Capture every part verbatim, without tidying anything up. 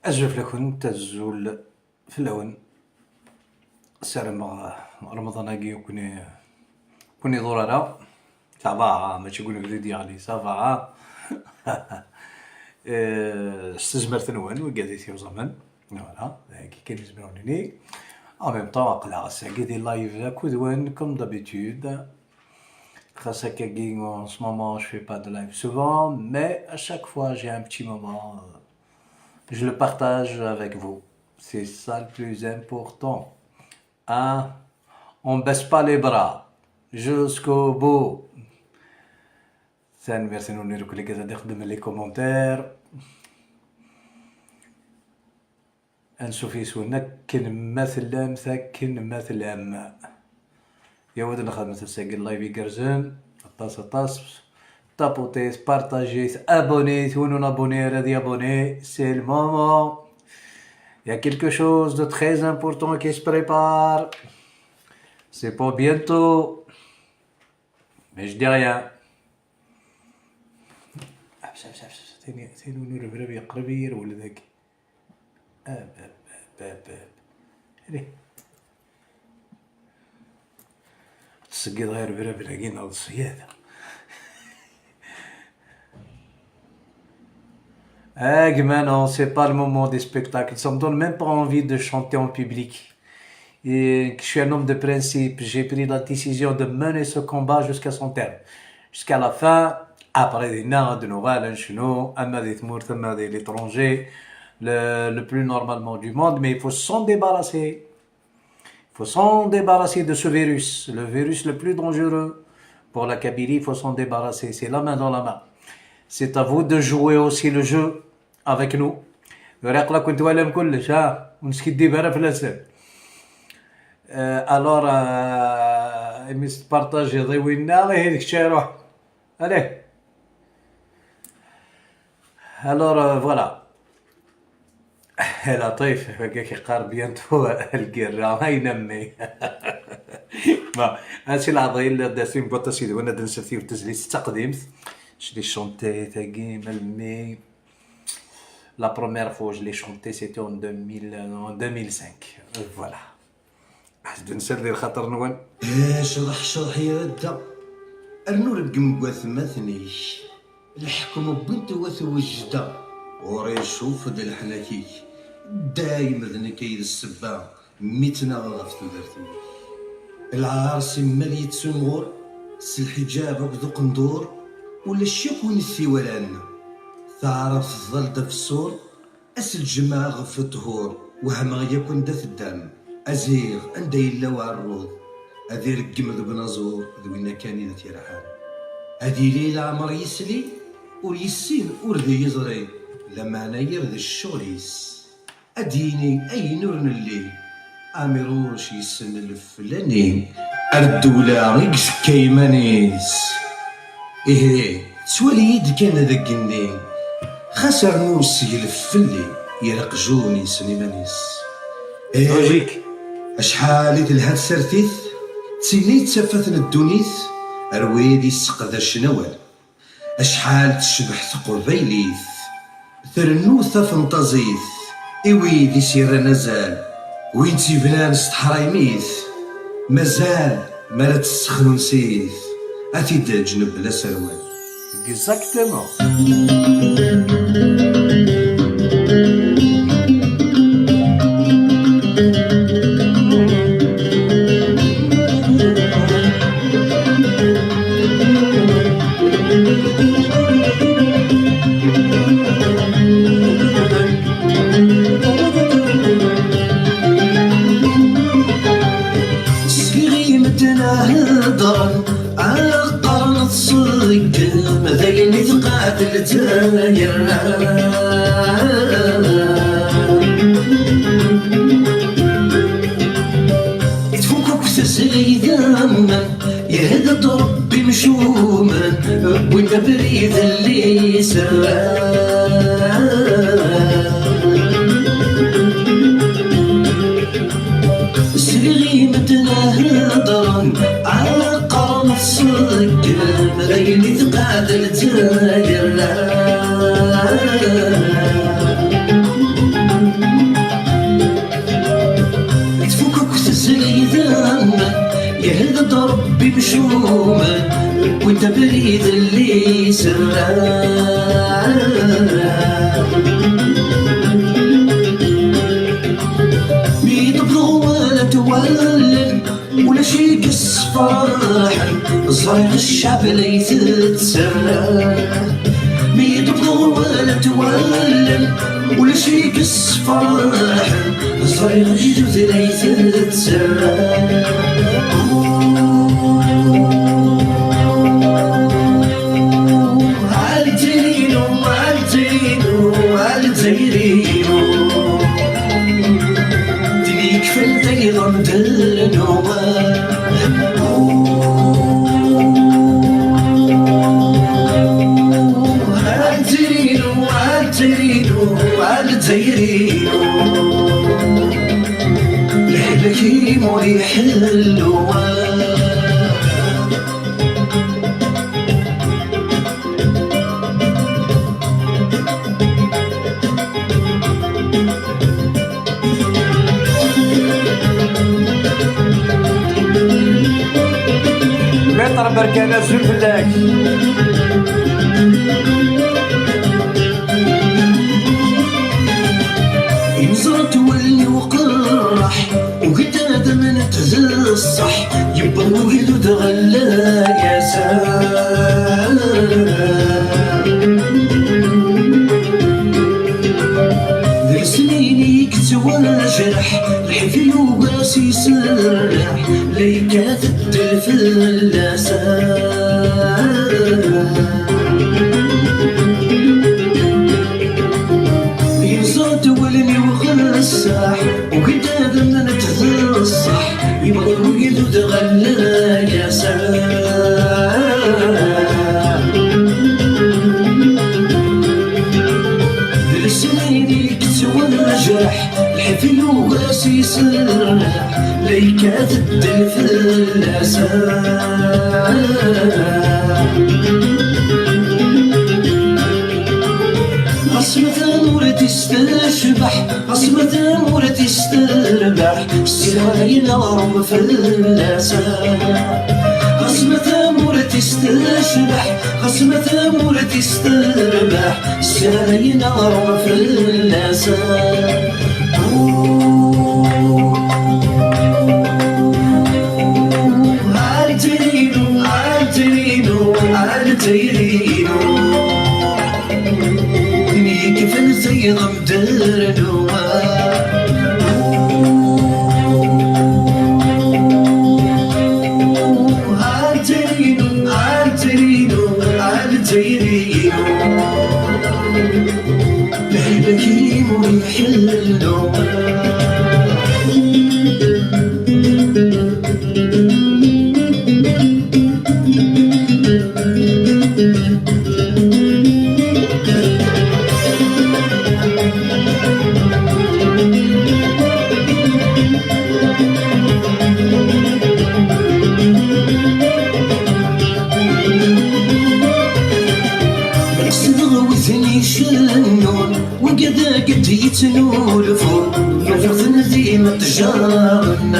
Azul fell-akent, azul fell-awen. Ssarameɣ, eh, Remḍan-agi ur ken-, ur ken-iḍur ara. Ça va, mačči deg unebdu i d-yeɣli, ça va. Eh, s tezmert-nwen, wigad i t-yuẓamen. Voilà, d ayagi kan i nezmer ad nini. En même temps, aql-aɣ ass-agi di live akked-wen, comme d'habitude. Xas akkagi, en ce moment, je fais pas de live souvent, mais à chaque fois, j'ai un petit moment, euh, je le partage avec vous. C'est ça le plus important. Hein? On baisse pas les bras jusqu'au bout. Tanemmirt-nwen i rukli ad ixeddmen les commentaires. Ansuf yes-wen akken ma tellam, akken ma tellam. Yaw ad nxedmet ass-agi live igerrzen, aṭas, aṭas. Taputit, partajit, abonnit, win ur abonné ara ad yabonné, c'est le moment. Il y a quelque chose de très important qui se prépare. C'est pour bientôt. Mais je dis rien. Abs, abs, abs, abs. Tini, tini unu rebrab yeqreb i yirwel dagi. Ab, ab, ab, ab, ab. Allez. Tṣeggiḍ ɣer rebrab-agi neɣ d ṣṣyada? Ah, gma, non, c'est pas le moment des spectacles. Ça me donne même pas envie de chanter en public. Et que je suis un homme de principe. J'ai pris la décision de mener ce combat jusqu'à son terme. Jusqu'à la fin. Après, dinna, ad nuɣal ad ncnu, ama di tmurt, ama di l'étranger, le, le plus normalement du monde, mais il faut s'en débarrasser. Il faut s'en débarrasser de ce virus, le virus le plus dangereux pour la Kabylie, il faut s'en débarrasser. C'est la main dans la main. C'est à vous de jouer aussi le jeu avec nous. Ur ilaq ad ken-twalam kullec, ha? Ur neskiddib ara fell-asen. Euh, alors, euh, imi s-tpartajiḍ i winna, ihi d kečč ara iruḥ. Allez. Alors, euh, voilà. Laṭif, wagi k-iqqar bientôt lgirra, ayen am mi. Bon, a si leɛḍil, d acu n waṭas yid-wen ad nsel tiwt tezlit d taqdimt. Je l'ai chanté tagi, melmi? La première fois je l'ai chanté, c'était en deux mille, en deux mille cinq. Voilà. Ad nsel di lxaṭer-nwen. Cḍeḥ, cḍeḥ i wadda, rnu reggem deg watmaten-ik. Leḥkem wwin-t wat wejda, ur icuf d leḥnak-ik. Dayem d nekk ay d ssebba mi ttnaɣeɣ ɣef tudert-ik. Lɛar simmal yettunɣur, s lḥiǧab akked uqendur, ulac yakk win i t-iwalan. Taɛrabt tḍall-d ɣef ṣṣur, ass n lǧemɛa ɣef ṭṭhur, wehmeɣ yakk anda teddam. Aziɣ, anda yella uɛerruḍ, ad ireggem deg unaẓur, d winna kan i d at-yerḥan. Ad yili leɛmer yesli, ur yessin, ur d yeẓri, lameɛna yir d ccɣel-is. Ad d-yini ayen ur nelli, amiruc yessen leflani, ar ddewla i yefka iman-is. Ihi, ttwali-yi-d kan deg igenni, xas rnu seglef fell-i, yir aqjun yessen iman-is. Ih, acḥal i telha tsertit, d tin i d tafat n ddunit, ar wid yesseqdacen awal. Acḥal tecbeḥ teqbaylit, trennu tafenṭazit, i wid i s-yerran azal, win tt-yebnan s teḥraymi-t, mazal mi ara tt-tessexnunsit, ad t-id-teǧǧ mebla aserwal. Exactement. Sliɣ i medden heddren, ala qqaren tṣeggem, d ayen i tqeɛd Lezzayer. Tfuk akk tazla idammen, yehda-d Ṛebbi imcumen, wwin-d abrid n liser. Sliɣ i medden heddren, ala qqaren tṣeggem, d ayen i tqeɛd Lezzayer. Hedd-d Ṛebbi mcumen, wwin-d abrid lli sran. Mi d-wwḍeɣ walant wallen, ulac i yessefraḥen, ẓriɣ ccɛeb la itett-sserran. Mi d-wwḍeɣ walant wallen, ulac i yessefraḥen, ẓriɣ di tutlayt tetterra. Alzirino, Alzirino, Alzirino. Din yekfel tayeḍ n ddren uɣal. Alzirino, Alzirino, Alzirino. Lehlak-im ur iḥellu. Maître Berkan, azul fell-ak. Imẓerṭ wallen-iw qerreḥ, ugad ad amnent d ṣṣeḥ, yewweḍ ugdud ɣella-yas. D lesnin i yettwajreḥ, lḥif yugi ad s-iserreḥ, la yekkat ddel fell-as. Yeẓẓa-d wallen-iw ɣer ṣṣeḥ, ugad ad amnent d ṣṣeḥ, yewweḍ ugdud ɣella-yas. D lesnin i yettwajreḥ, lḥif yugi ad s-iserreḥ, la yekkat ddel fell-as. Ɣas ma tamurt-is tecbeḥ, ɣas ma tamurt-is terbeḥ, ssiɣayen aɣrum fell-as. Ɣas ma tamurt-is tecbeḥ, ɣas ma tamurt-is terbeḥ, ssiɣayen aɣrum fell-as. Alzirino, Alzirino, Alzirino. Din yekfel tayeḍ n ddren uɣal. Alzirino, Alzirino, Alzirino. Lehlak-im ur iḥellu. Qesdeɣ wid icennun, wigad i d-yettnulfun, ufiɣ-ten d imeṭjaren.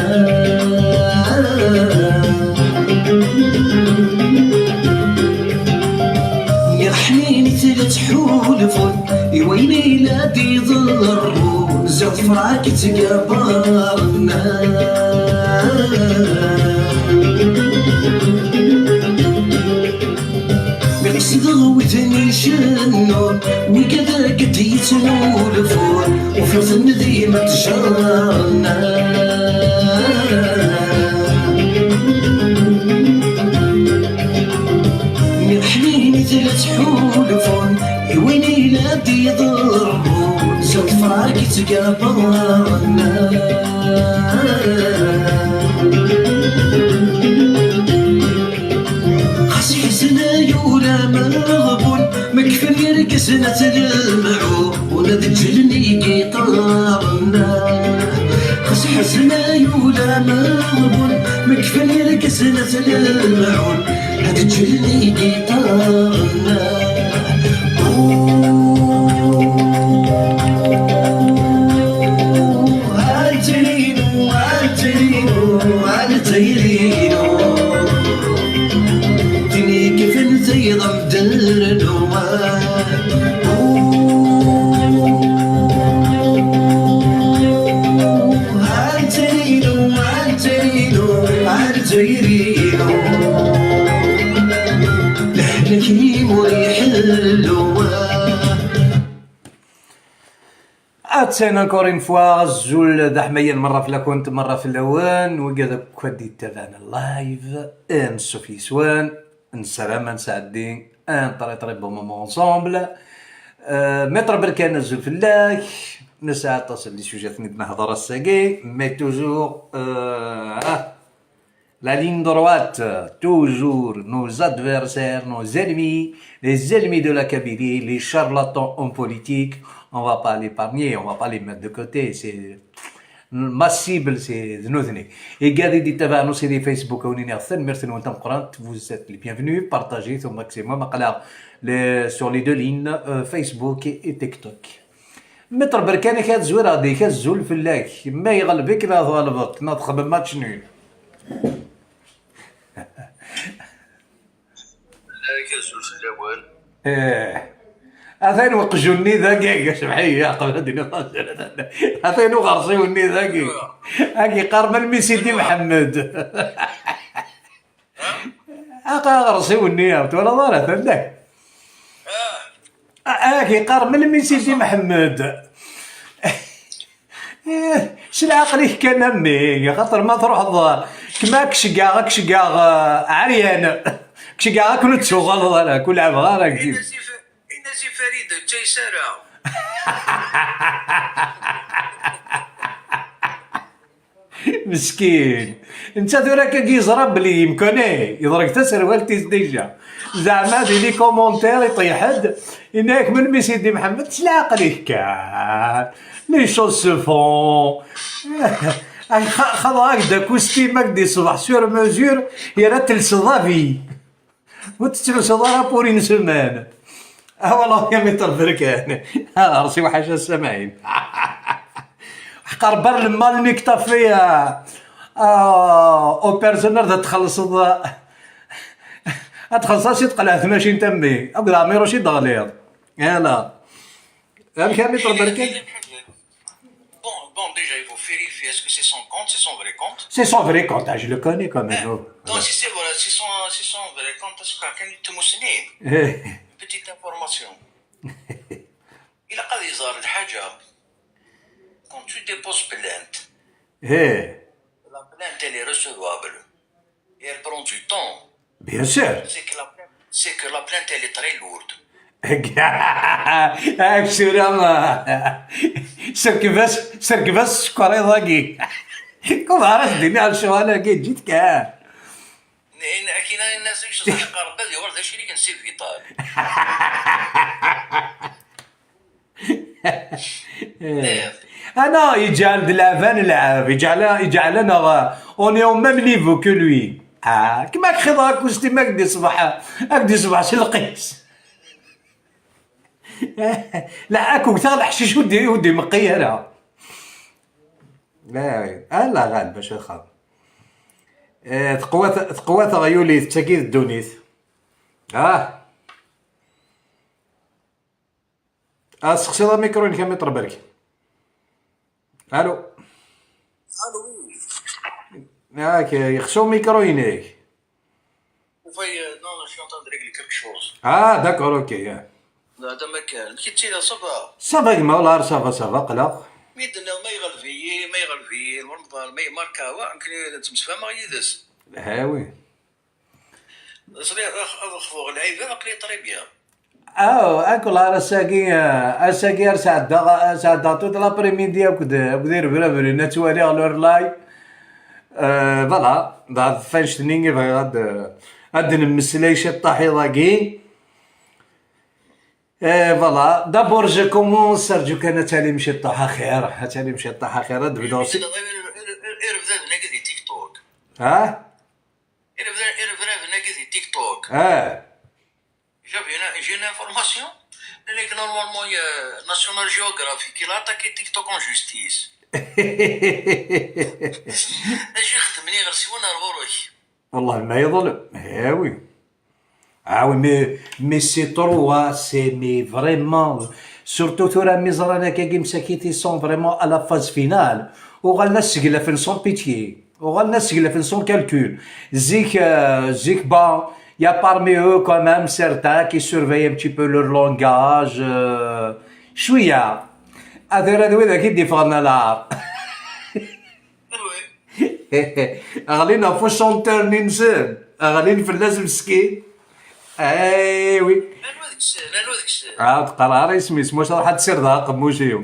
Niɣ ḥnin i tella ttḥulfun i wayen i la d-iḍerrun, ziɣ tefreɛ-ik ttgabaren. Mi qesdeɣ widen icennun, wigad i d-yettnulfun, ufiɣ-ten d imeṭjaren. Niɣ ḥnin i tella ttḥulfun i wayen i la d-iḍerrun, ziɣ tefreɛ-ik ttgabaren. Xas ḥzen ay ulameɣbun, ma kfan yergazen ad t-lemɛu, ula d ǧǧlen igiṭaren. Xas ḥzen ay ulameɣbun, ma kfan yergazen ad t-lemɛun, ad ǧǧlen igiṭaren. Alzirino, Alzirino, Alzirino. Attan encore une fois, azul d aḥmayan merra fell-akent, merra fell-awen, wigad akk ad d-yettaban live, ansuf yes-wen, nessaram ad nesɛeddi un très très bon moment ensemble. Euh, Maître Berkan, azul fell-ak, nesɛa aṭas n les sujets i d-nehḍer ass-agi, mais toujours, euh, ah, la ligne droite, toujours nos adversaires, nos ennemis, les ennemis de la Kabylie, les charlatans en politique. On va pas l'épargner, on va pas les mettre de côté. C'est ma cible, c'est d nutni. Igad i d-yettabaɛen aussi di Facebook, a wen-iniɣ tanemmirt-nwen tameqqrant. Vous êtes les bienvenus, partagez au maximum, aql-aɣ les, sur les deux lignes, euh, Facebook et, et TikTok. Maître Berkan, ad zwireɣ deg-k, azul fell-ak. Ma yeɣleb-ik neɣ tɣelbeḍ, neɣ txedmem match nul. Azul fell-awen. Eh. Atan weqjun-nni dagi, cebḥ-iyi, qbel ad d-iniɣ. Atan uɣersiw-nni dagi. Agi qqaren-as Sidi Mḥemmed. Aqaɣersiw-nni, ur twalaḍ ara, atan da. Ah. Ah, ak-yeqqar melmi Sidi Mḥemmed. Eh, s leɛqel-ik kan a mmi, xaṭer ma truḥeḍ kma ad k-ceggeɣ, ad k-ceggeɣ, eh, ɛeryan. Ad k-ceggeɣ akken ur d-tuɣaleḍ ara, kul ɛebɣ ara. Ini-as i F-, ini-as i Farid, ur ttayes ara. Meskin. Netta tura akka yeẓra belli yemkani yeḍreg taserwalt-is déjà. Zeɛma di les commentaires iṭeyḥ-d, yenna-yak melmi Sidi Mḥemmed, s leɛqel-ik kan. Les choses se font. Xa-, xaḍeɣ-ak-d akustim-ak di ṣṣbeḥ sur mesure, yerra telseḍ à vie. Ur tettluseḍ ara pour une semaine. Ah, voilà, ya Maître Berkan. Ah, ɣer-s iwḥac ass-a. Ḥqer bar le mal mi k-tafi, ah, ah, au personnel ad txellṣeḍ, ah, ad txellṣeḍ si teqleɛ tmacint a mmi. Akked Ɛmiruc i d-teɣliḍ. Yala. Amek a Maître Berkan? Bon, bon, déjà, il faut vérifier, est-ce que c'est son compte, c'est son vrai compte? C'est son vrai compte, ah, je le connais quand même. Eh, oh, donc, ouais. Si c'est, voilà, si son, si son vrai compte, c'est quelqu'un de Tmoussini. Eh. Petite information. Il a pas des arts, le hijab. Quand tu déposes plainte, eh, la plainte, elle est recevable. Et elle prend du temps. Bien sûr. C'est que la plainte, c'est que la plainte, elle est très lourde. Aksura, serkeb-as, serkeb-as sskeṛ iḍ-agi. Kubar as-d-iniɣ lecɣal-agi, ǧǧet kan. N-, n-, akin, akin, akin, ad yuɣal d acrik n Si Vital. Eh. Ah non, yeǧɛel-d lɛeb ad nelɛeb, yeǧɛel, yeǧɛel-aneɣ, euh, on est au même niveau que lui. Ah, kma ak-xiḍeɣ akustim ak-d-iṣbeḥ, ak-d-iṣbeḥ s lqis. La, ak-wteɣ leḥcic ur d-, ur d-imeqqi ara. La, ala ɣal bac axaḍ. Eh, teqwa t-, teqwa teɣyulit, d tagi d ddunit. Ah. Ah, sexsiḍ amikru-inek a Maître Berk. Allô. Allô, oui. Ah, ok, yexsi umikru-inek. Enfin, euh, non, non, je suis en train de régler quelque chose. Ah, d'accord, ok, yeah. هذا ما كان. كي تسير، ça va. Ça va, gma, والله ça va, ça va, قلق. Mi d-tenniḍ ma yeɣleb-iyi, ma yeɣleb-iyi Remḍan, ma yemmarka wa, nekni ttemsefhameɣ yid-s. Ah, oui. Ẓriɣ, ad xḍuɣ lɛibad, aql-i très bien. Ah, akk la, ass-agi, euh, ass-agi ar sɛeddaɣ, ar sɛeddaɣ toute l'après-midi akked, akked irebraben, ad twaliɣ lurlay. Euh, voilà, d ɣef wannect-nni i bɣiɣ ad, ad d-nemmeslay ciṭṭaḥ iḍ-agi. Eh, voilà, d'abord je commence, rǧu kan ad talim ciṭṭaḥ axir, ad talim ciṭṭaḥ axir, ad bduɣ si... Irebdaden-agi di TikTok. Ha? Irebda-, irebraben-agi di TikTok. Ah. J'ai vu une, j'ai une information. Nnan-ak normalement, euh, National Geographic, il a attaqué TikTok en justice. Acu ixeddmen iɣersiwen ar ɣur-k? Allah ma yeḍlem. Eh oui. Ah oui, mais, mais c'est trop, hein, c'est, mais vraiment, surtout tura mi ẓran akkagi msakit, ils sont vraiment à la phase finale. Uɣalen ad seglafen sans pitié. Uɣalen ad seglafen sans calcul. Zik, euh, zik, bon, il y a parmi eux quand même certains qui surveillent un petit peu leur langage, euh, cwiya. Tura d widak i d-iffɣen a lɛar. Ɣlin ɣef uchanteur-nni-nsen, ɣlin fell-as meskin. Aywi. Ur d-qqar ara isem-is, maca ruḥ ad tsirdeḍ aqemmuc-iw.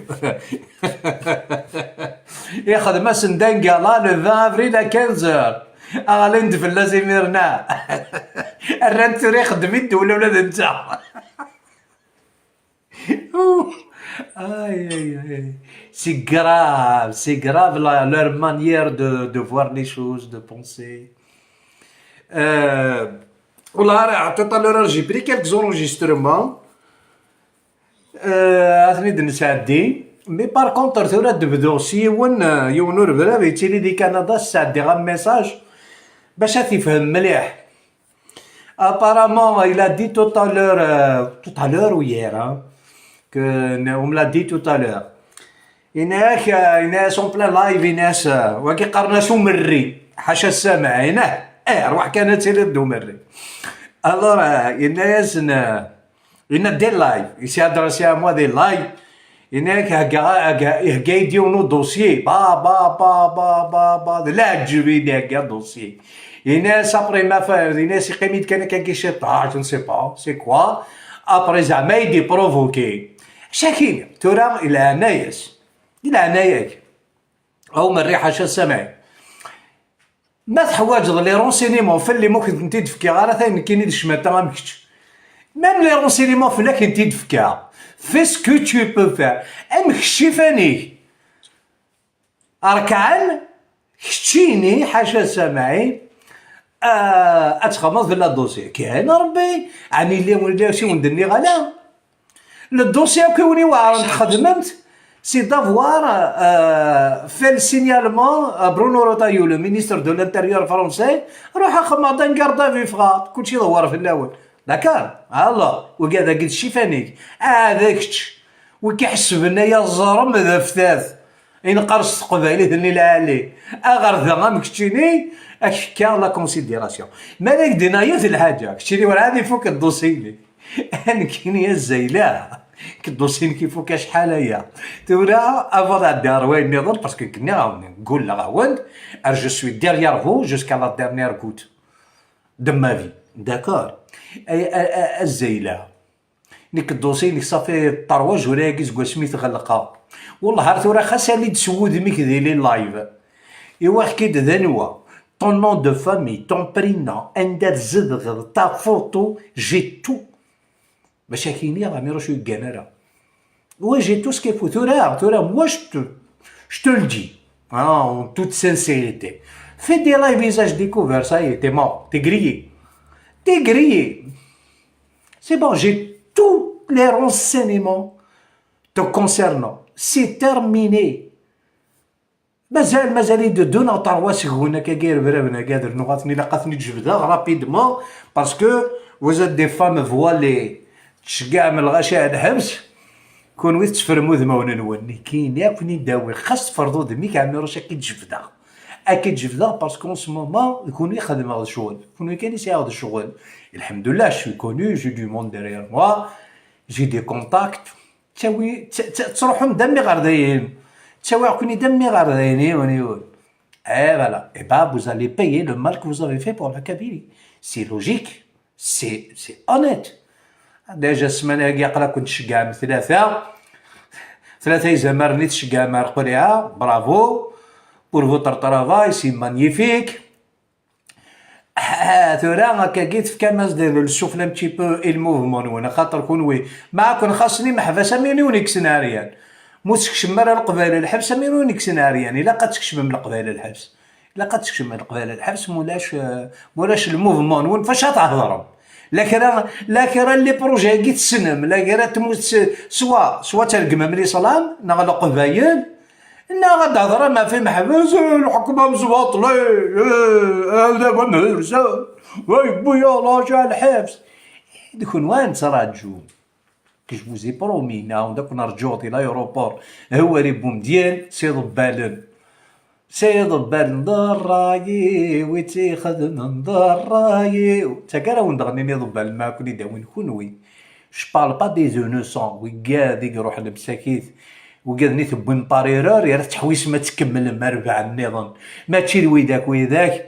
Ixdem-asen dangala le vingt avril à quinze heures. Ɣlin-d fell-as imir-nna. Rran-t tura ixeddem-it ula ula d netta. Aïe, aïe, aïe. C'est grave, c'est grave la- leur manière de, de voir les choses, de penser. Euh, والله راه tout à l'heure j'ai pris quelques enregistrements. Euh, ad ten-id-nesɛeddi. Mais par contre, tura ad d-bduɣ s yiwen, euh, yiwen urebrab yettili di Kanada, sɛeddiɣ un message bac ad t-ifhem mliḥ. Apparemment, il a dit tout à l'heure, euh, tout à l'heure ou hier, hein, que, on me l'a dit tout à l'heure. Yenna-ak, euh, yenna-as en plein live, yenna-as, euh, wagi qqaren-as umerri, ḥaca ssamaɛ, yenna, eh, rwaḥ kan ad tiliḍ d umerri. Alors, euh, yenna-asen, euh, yenna des lives, il s'est adressé à moi des lives, yenna-ak hegga, hegga, ihegga-yi-d yiwen udossier, ba, ba, ba, ba, ba, ba, d leɛǧeb i d-ihegga dossier. Yenna-as après ma fa-, yenna-as iqqim-id kan akka ciṭ, ah, je ne sais pas, c'est quoi. Après zeɛma i d-iprovoqué. Cakini, tura i leɛnaya-s, i leɛnaya-k, a umerri ḥaca ssamaɛ. Ma teḥwaǧeḍ les renseignements fell-i, ma ur k-tent-id-fkiɣ ara, tayen nekkini d ccmata am kečč. Même les renseignements fell-ak n-t-id-fkiɣ. Fais ce que tu peux faire. Amek ccifan-ik rekɛen, keččini, ḥaca ssamaɛin, ah, ad txedmeḍ fell-a dossier. Kan Rebbi, ɛni lliɣ ula si wen-d-nniɣ ala? Le dossier akk i wen-iweɛren txedmemt, c'est d'avoir, euh, fait le signalement à Bruno Retailleau, le ministre de l'Intérieur français, ruḥ axemmeḍ un garde à vue, ffɣeḍ, kulci idewwer fell-awen. D'accord? Allah, wigi d ccifan-ik. Ah, d kečč. Wi k-iḥesben ay aẓrem d aftat. I neqqar s teqbaylit-nni lɛali. Aɣerda am keččini, ad k-fkeɣ la considération. Ma d ak-d-iniɣ yiwet lḥaǧa, keččini werɛad ifuk ddusi-nni. Nekkini azzayla, ddusi-nnek ifuk acḥal aya. Tura, avant ad ɛeddiɣ ɣer wayen nniḍen, parce que nniɣ-awen, ggulleɣ-awen-d, je suis derrière vous jusqu'à la dernière goutte de ma vie. D'accord? Ay, a, a, azzayla. Nekk ddusi-nnek safi trois jours-agi seg wasmi t-ɣelqeɣ. Wellah ar tura xas ali-d s wudem-ik di les lives. Iwaɣ-k-id d anwa, ton nom de famille, ton prénom, anda tzedɣeḍ, ta photo, j'ai tout. Bac ak-iniɣ, Amiruc ur yeggan ara. Oui, j'ai tout ce qu'il faut. Tura, tura, moi, je te, je te le dis, hein, en toute sincérité. Fais des lives visage découvert, ça y est, t'es mort, t'es grillé. T'es grillé. C'est bon, j'ai tous les renseignements te concernant. C'est terminé. Mazal, mazal-iyi-d deux neɣ trois seg-wen akka, irebraben-agi ad rnuɣ, ad ten-, ilaq ad ten-id-jebdeɣ rapidement, parce que vous êtes des femmes voilées, tceggɛem lɣaci ar lḥebs, kunwi tetteffrem udmawen-nwen, nekkini ad ken-id-awiɣ, xas tefreḍ udem-ik, Ɛmiruc, ad k-id-jebdeɣ, ad k-id-jebdeɣ, parce qu'en ce moment, d kunwi xedmeɣ d ccɣel, kunwi kan i sɛiɣ d ccɣel, lḥemdullah, je suis connu, j'ai du monde derrière moi, j'ai des contacts, ttawi-, tt-, tt-, tettruḥum d am iɣerdayen. Ttawiɣ-ken-id am iɣerdayen, yiwen, yiwen. Eh, voilà. Eh ben, vous allez payer le mal que vous avez fait pour la Kabylie. C'est logique. C'est, c'est honnête. Déjà, ssmana-agi aql-aken tceggɛem tlata. Tlata izamaren i tceggɛem ar qliɛa. Bravo. Pour votre travail, c'est magnifique. Ah, tura, akkagi, tefkam-as-d le souffle un petit peu i lmouvement-nwen, axaṭer kunwi, maɛaken xaṣṣen imeḥbas, am win ur nekksen ɛeryan. Ma ur teskecmem ara Leqbayel lḥebs, am win ur nekksen ɛeryan. Ilaq ad tkecmem Leqbayel lḥebs. Ilaq ad tkecmem Leqbayel lḥebs, mulac, eh, mulac lmouvement-nwen, fac ad thedrem. La kra, la kra n les projets-agi tessnem, la kra tmut s-, swa, swa tregmem l'islam, neɣ Leqbayel, neɣ ad d-hedrem ɣef imeḥbas, eh, lḥekma msbaṭli, eh, eh, d aman hersan, eh, yewwi alac ar lḥebs. D kunwi ad nettraǧu. Que je vous ai promis, nɛawed ad ken-rǧuɣ di l'aéroport Houari Boumediene, s iḍebbalen. S iḍebbalen d ṛṛay-iw, i tt-ixedmen d ṛṛay-iw. D taggara wen-d-ɣnin iḍebbalen, ma ad ken-id-awin kunwi. Je parle pas des innocents, wigad i iruḥen msakit, Wigad-nni tewwim par erreur, yerna tettḥewwisem ad tkemmlem arbaɛ nniḍen. Mačči d widak, widak,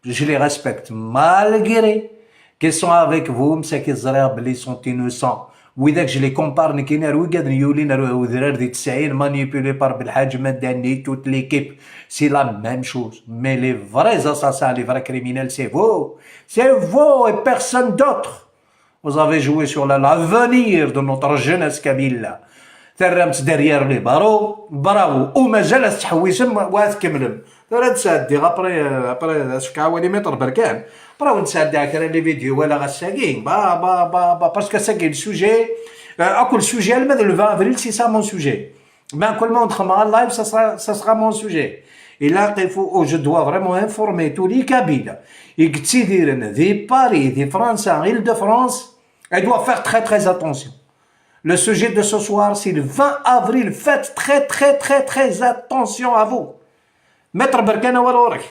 je les respecte malgré qu'ils sont avec vous, msaki ẓriɣ belli ils sont innocents. Widak, je les compare nekkini ar wigad-nni yulin ar udrar di tesɛin, manipulés par Belḥaǧ Madani, toute l'équipe, c'est la même chose. Mais les vrais assassins, les vrais criminels, c'est vous. C'est vous et personne d'autre. Vous avez joué sur la, l'avenir de notre jeunesse kabyle. Terram-tt derrière les barreaux. Bravo. U mazal ad tettḥewwisem, wa ad tkemmlem. Tura ad sɛeddiɣ, après, euh, après, ad s-fkeɣ awal i Maître Berkan. Après, ad sɛeddiɣ kra n les vidéos, wala ass-agi. Ba, ba, ba, ba, parce que ass-agi, le sujet, euh, akk le sujet, alma d le vingt avril, c'est ça mon sujet. Ben, كل ما ندخل مع اللايف, ça sera, ça sera mon sujet. Et là, il faut, oh, je dois vraiment informer tous les Kabyles. Et que تيديرن, di Paris, di França, Île-de-France, elle doit faire très, très attention. Le sujet de ce soir, c'est le vingt avril. Faites très, très, très, très attention à vous. Maître Berkan, awal ɣur-k.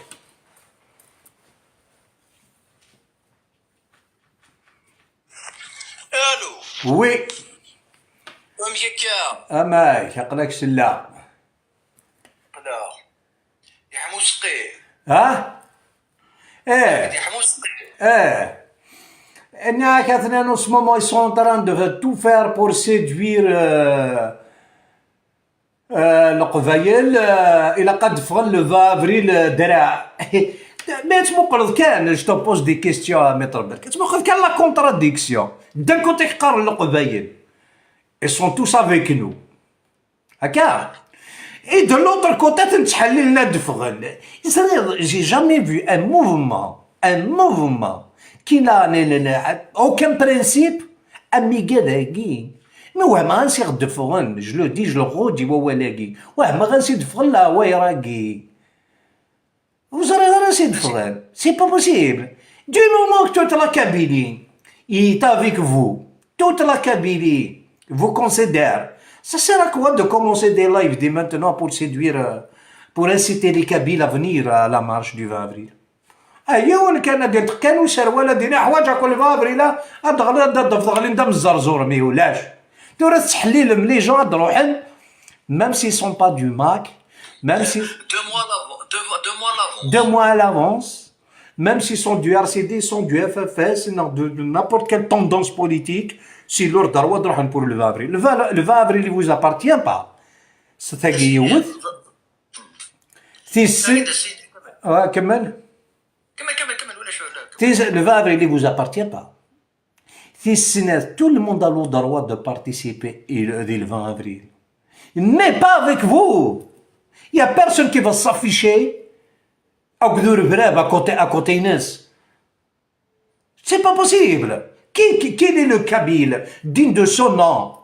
Allô. Oui. Amek akka? Amek, aql-ak sella. Aql-aɣ. Yeḥmu useqqi. Ha? Eh. Yeḥmu useqqi. Eh. Nniɣ-ak atnan, en ce moment, ils sont en train de tout faire pour séduire, euh, Euh, Leqbayel, euh, ilaq ad d-ffɣen le vingt avril, euh, draɛ. Mais tettmuqleḍ kan, je te pose des questions, a Maître Berkan. Tettmuqleḍ kan la contradiction. D'un côté, qqaren Leqbayel, ils sont tous avec nous. Akka. Et de l'autre côté, ad ten-ttḥellilen ad d-ffɣen. Ẓriɣ, j'ai jamais vu un mouvement, un mouvement qui n'a, n'a, n'a, n'a aucun principe, amiga dagi. Mi wehmeɣ ansi ɣ-d-ffɣen, je le dis, je le redis, wawal-agi. Wehmeɣ ansi d-ffɣen leɛwayer-agi. Ur ẓriɣ ara ansi d-ffɣen. C'est pas possible. Du moment que toute la Kabylie est avec vous, toute la Kabylie vous considère, ça sert à quoi de commencer des lives dès maintenant pour séduire, euh, pour inciter les Kabyles à venir à la marche du vingt avril? Ah, yiwen kan ad yenṭeq kan userwal, ad d-yini ḥwaǧeɣ-ken le vingt avril, ad d-ɣlin, ad d-ɣlin d amezzerzur, mi ulac. Tura tettḥellilem les gens ad d-ruḥen, même s'ils sont pas du MAK, même si Deux mois à l'avance. Deux, deux mois à l'avance. Deux mois à l'avance, même s'ils sont du R C D, ils sont du F F S, non, de, de n'importe quelle tendance politique, c'est leur droit de ruḥen pour le vingt avril. Le vingt, le vingt avril, il vous appartient pas. C'est ça qui est. Tis-, ah, كمل. كمل، كمل، كمل، ولا شو، لا، كمل. Tis-, le vingt avril, il vous appartient pas. Tis snat, tout le monde a le droit de participer i-, dès le vingt avril. Mais pas avec vous. Il y a personne qui va s'afficher akked urebrab à côté, à côté-ines. C'est pas possible. Qui, qui, quel est le Kabyle digne de son nom,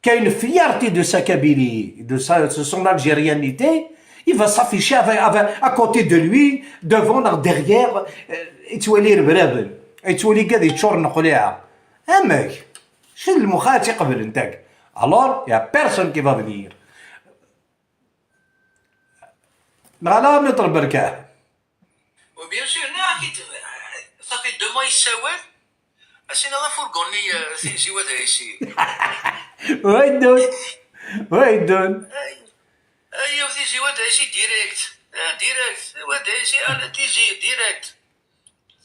qui a une fierté de sa Kabylie, de sa, de son algérianité, il va s'afficher avec, avec, à côté de lui, devant, derrière, euh, yettwali irebraben, yettwali igad yeččuren qliɛa. Amek? Cen lmuxat iqeblen tak. Alors, il y a personne qui va venir. Neɣ ala, Maître Berkan? Bien sûr, neɣ akit, ça fait deux mois yessawal. Asina d afurgu-nni, euh, Tizi Wadaysi. Waydun. Waydun. Ay, ay, Tizi Wadaysi direct. Ah, direct. Wadaysi, ala Tizi, direct.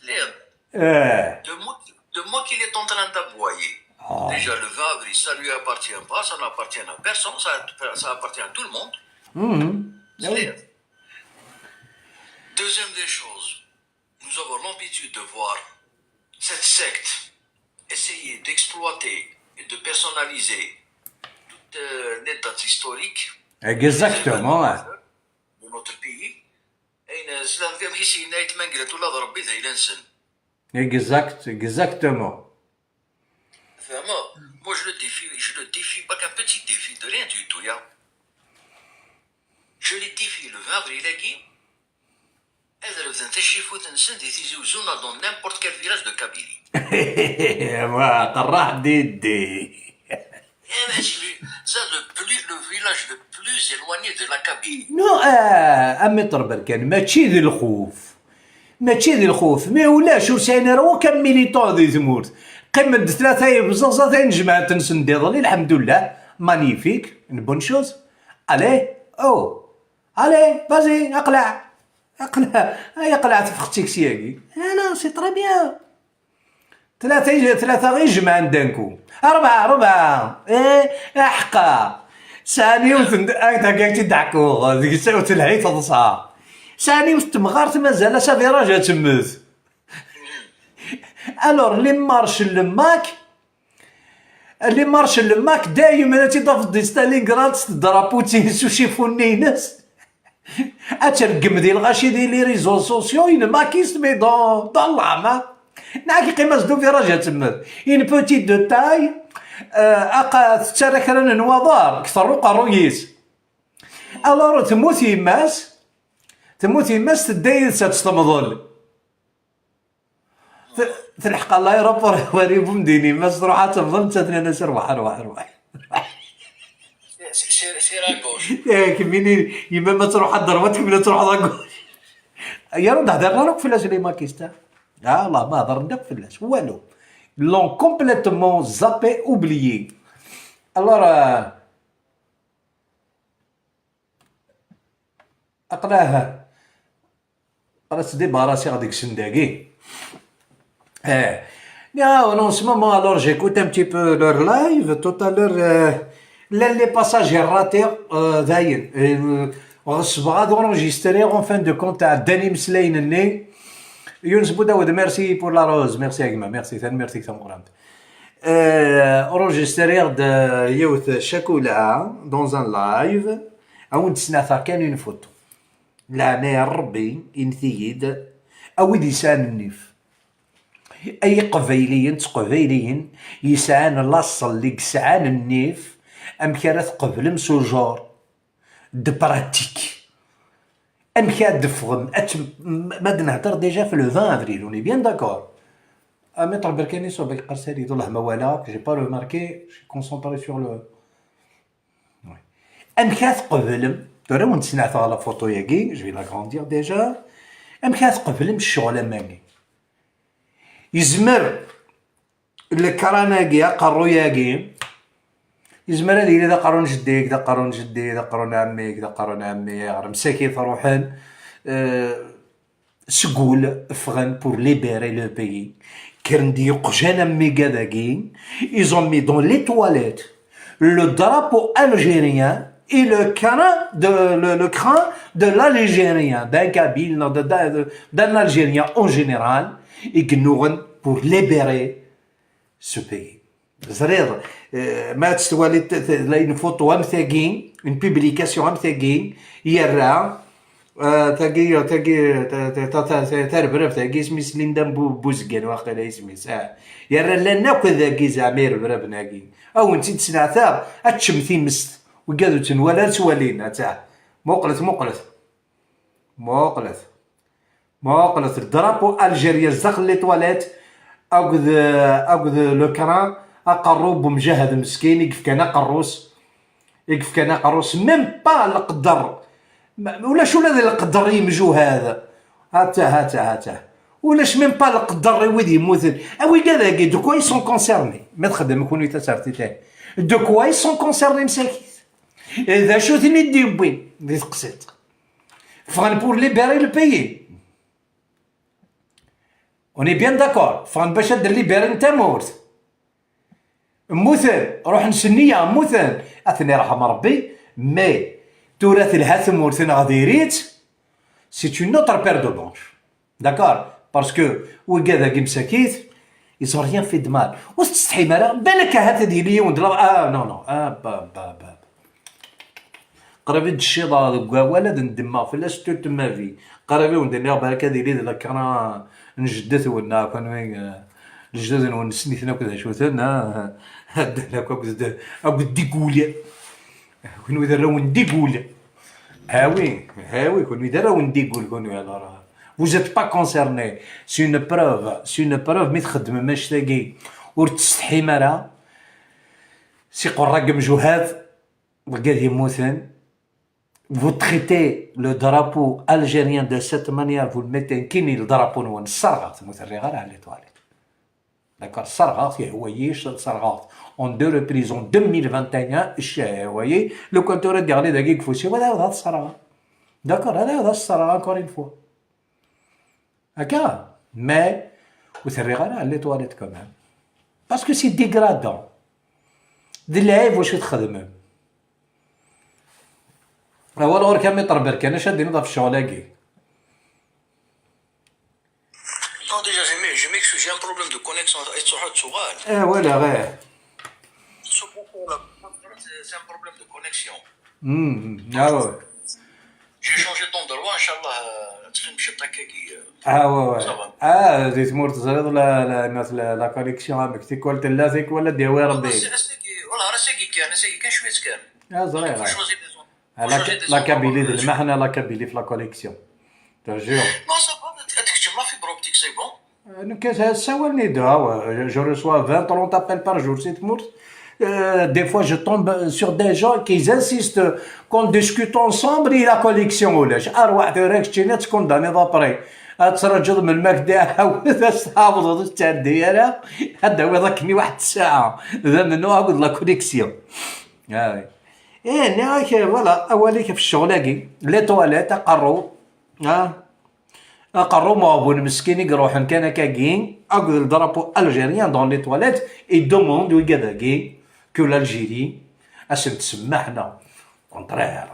Tliḍ. Eh. Deux mois, deux mois qu'il est en train d'aboyer. Ah. Déjà, le vingt avril, ça lui appartient pas, ça n'appartient à personne, ça, ça appartient à tout le monde. Mhm. Ah oui. Tliḍ. Deuxième des choses, nous avons l'habitude de voir cette secte essayer d'exploiter et de personnaliser toutes, euh, les dates historiques. Exactement, ouais. De notre pays. Ayen, slan, amek i s-yenna Ayt Manglet, ula d Rebbi d ayla-nsen. Exact, exactement. Vraiment, moi je le défie, je le défie, pas qu'un petit défi, de rien du tout, ya. Je les défie le vingt avril-agi, ad refden tacifut-nsen di Tizi Uzzu, dans n'importe quel village de Kabylie. Wa, qerraḥ didi. Eh, mais c'est le, ça, le plus, le village le plus éloigné de la Kabylie. Non, euh, a Maître Berkan, mačči d lxuf. Mačči d lxuf. Mais ulac, ur sɛin ara wakk am militant di tmurt. Qqimen-d tlata yebẓaẓat, ayen jemɛent-nsen diḍelli, lḥemdullah, magnifique. Une bonne chose. Allez, oh, allez, vas-y, aqleɛ, aqleɛ, ay aqleɛ tefxet-ik syagi. Ah non, c'est très bien. Tlata, tlata i jemɛen d'un coup. Rebɛa, rebɛa. Eh, aḥeqqa. Sɛan yiwet n, ak-, ak-, ak-tt-id-ɛekkuɣ, deg-s ur telhi teḍsa. Sɛan yiwet n temɣart mazal-as aviraj ad temmet. Alors, les marches le Mac, les marches le Mac, dayem ad tt-id-tafeḍ di Stalingrad s drapeau-ines s ucifunni-ines. Ad tregem di lɣaci di les réseaux sociaux, une maquiste, mais dans, dans l'âme, hein. Nɛak iqqim-as-d uviraj ad temmet. Une petite de taille, euh, aqa tettarra kra n nwaḍar, kter uqerruy-is. Alors, temmut yemma-s, temmut yemma-s, tedda yid-s ad tt-temḍel. T-, telḥeq ɣer l'aéroport, war ibumdin, yemma-s truḥ ad temḍel, nettat nnan-as: "Rwaḥ, rwaḥ, rwaḥ." Eh, kemmini, yemma ma truḥ ad d-terwa, tkemmel ad truḥ d agul. Yaru d-hder ara akk fell-as les maquistes. Ah, Allah, ma hedren akk fell-as. Walu. Ils l'ont complètement zappé, oublié. Alors, euh, aql-aɣ, aql-aɣ ttdibarasiɣ deg-sen dagi. Eh. Ah, en ce moment, alors, j'écoute un petit peu leur live. Tout à l'heure, euh, les, les passages ratés, euh, dayen. Euh, ɣeṣbeɣ ad enregistrer, en fin de compte, ɛeddan imeslayen-nni. Younes Boudawed, merci pour la rose. Merci a gma, merci, tanemmirt-ik tameqqrant. Euh, enregistriɣ-d, euh, yiwet ccakula dans un live. A wen-d-sneɣteɣ kan une photo. Leɛnaya n Ṛebbi, init-iyi-d, a wid yesɛan nnif, ay Iqbayliyen d Teqbayliyin yesɛan laṣel i yesɛan nnif, amek ara tqeblem ce genre de pratique? Amek ad d-teffɣem? Ad t-, m-, ma d-nehder déjà f le vingt avril, on est bien d'accord. Ah, Maître Berkani, sur Belkar Sarid, والله ما ولا, j'ai pas remarqué, je suis concentré sur le, ouais. Amek ad tqeblem? Tura wen-d-sneɣteɣ la photo-yagi, je vais l'agrandir déjà. Amek ad tqeblem ccɣel am wagi? Yezmer lekran-agi, aqerruy-agi, yezmer ad yili d aqerru n jeddi-k, d aqerru n jeddi, d aqerru n ɛemmi-k, d aqerru n ɛemmi, ɣer msakit ruḥen, euh, seg wul ffɣen pour libérer le pays. Kkren-d yeqjan am wigad-agi, ils ont mis dans les toilettes le drapeau algérien et le crin de, le, le crin de l'Algérien, d'un Kabyle, de, de, de, d'un Algérien en général, i yennuɣen pour libérer ce pays. Ẓriɣ, eh, ma ad twaliḍ t-, t-, la une photo am tagi, une publication am tagi, yerra, eh, tagi, tagi, ta-, ta-, ta-, ta-, ta-, tarebrabt-agi, isem-is Linda Bu-, Buzgan, waqila isem-is, ah. Yerra llan akk dagi, zeɛma irebraben-agi. A wen-tt-id-sneɛteɣ, ad teččem timest. Wigad ur tt-nwala, ad tt-walin, attah. Muqlet, muqlet. Muqlet. Muqlet, le drapeau algérien zdaxel les toilettes, akked, akked le crin, aqerru n umjahed meskin i yefkan aqerru-s, i yefkan aqerru-s, même pas leqder, ma, ulac ula d leqder i yemjuhad, attah, attah, attah, ulac même pas leqder i wid yemmuten, a wigad-agi, de quoi ils sont concernés? Ma txeddem kunwi tasertit-ahi, de quoi ils sont concernés msakit? D acu ten-id-yewwin di teqsiṭ? Ffɣen pour libérer le pays. On est bien d'accord. Ffɣen bac ad libéren tamurt. Mmuten, ruḥen s nniya, mmuten. Ad ten-irḥem Rebbi, mais tura telha tmurt neɣ diri-tt, c'est une autre paire de manches. D'accord? Parce que wigad-agi msakit, ils ont rien fait de mal. Ur tettsetḥim ara? Balak ahat ad yili yiwen d la-, ah, non, non. Ah, ba, ba, ba. Qrib i d-cciḍeɣ deg wawal, ad ndemmeɣ fell-as toute ma vie. Qrib i wen-d-nniɣ, balak ad yili d lekra n jeddet-wen, neɣ kunwi, eh, lejdud-nwen ssniten akk d acu-ten, ah, ddan akk akked, akked diguli. Kunwi d arraw n digul. Ah oui, ah oui, kunwi d arraw n digul, kunwi, alors, vous êtes pas concernés. C'est une preuve, c'est une preuve, mi txeddmem annect-agi, ur tettsetḥim ara, si qurra n yemjuhad, wigad yemmuten, vous traitez le drapeau algérien de cette manière, vous le mettez, nekkini le drapeau-nwen sserɣeɣ-t, ur t-rriɣ ara à l'étoile. D'accord, sserɣeɣ-t, yehwa-yi, sserɣeɣ-t en deux reprises, en deux mille vingt et un, ccah, yehwa-yi. Lukan tura d-yeɣli dagi deg ufus-iw, ad ɛawdeɣ ad t-sserɣeɣ. D'accord, ad ɛawdeɣ ad t-sserɣeɣ encore une fois. Akka, mais ur t-rriɣ ara à la toilette quand même. Parce que c'est dégradant. D lɛib wacu txedmem. Awal ɣur-k a Miṭer Berkan, acu ad d-tiniḍ ɣef ccɣel-agi? Non, déjà, je m'ex-, je m'excuse, j'ai un problème de connexion. Est-ce que tu vois? Eh, voilà, ouais. C'est un problème de connexion. Hmm, ah ouais. J'ai changé d'endroit, Inch'Allah, euh, تخدم شي طاكاكي، euh, Ah ouais, ouais. Ça va. Ah, di tmurt teẓriḍ la, la, la, la connexion amek, tikwal tella, tikwal ad d-yawi Rebbi. Ass-, ass-agi, والله راه ass-agi كان, ass-agi كان شوية كان. Ah, ẓriɣ. Faut choisir des endroits. Ah, la, la Kabylie d lmeḥna, la Kabylie f la connexion. Te jure. Non, ça va, ad tkeččem la fibre optique, c'est bon. Euh, nekk, ssawalen-iyi-d, ah, ouais, je reçois vingt, trente appels par jour, c'est tmurt. Euh, des fois, je tombe sur des gens qui insistent qu'on discute ensemble et la connexion ulac. Arwaḥ tura keččini ad tkundaniḍ après. Ad traǧuḍ melmi ad k-d-iɛawed, ad s-tɛawdeḍ ur tettɛeddi ara. Ad d-tawiḍ akken i waḥed ssaɛa. D amennuɣ akked la connexion. Ah, oui. Eh, nniɣ-ak, voilà, awal-ik ɣef ccɣel-agi. Les toilettes, aqerru. Ah. Aqerru n uɣbun meskin i iruḥen kan akkagi, akked le drapeau algérien dans les toilettes, et demande wigad-agi que l'Algérie, ad sen-tsemmeḥ, non. Au contraire.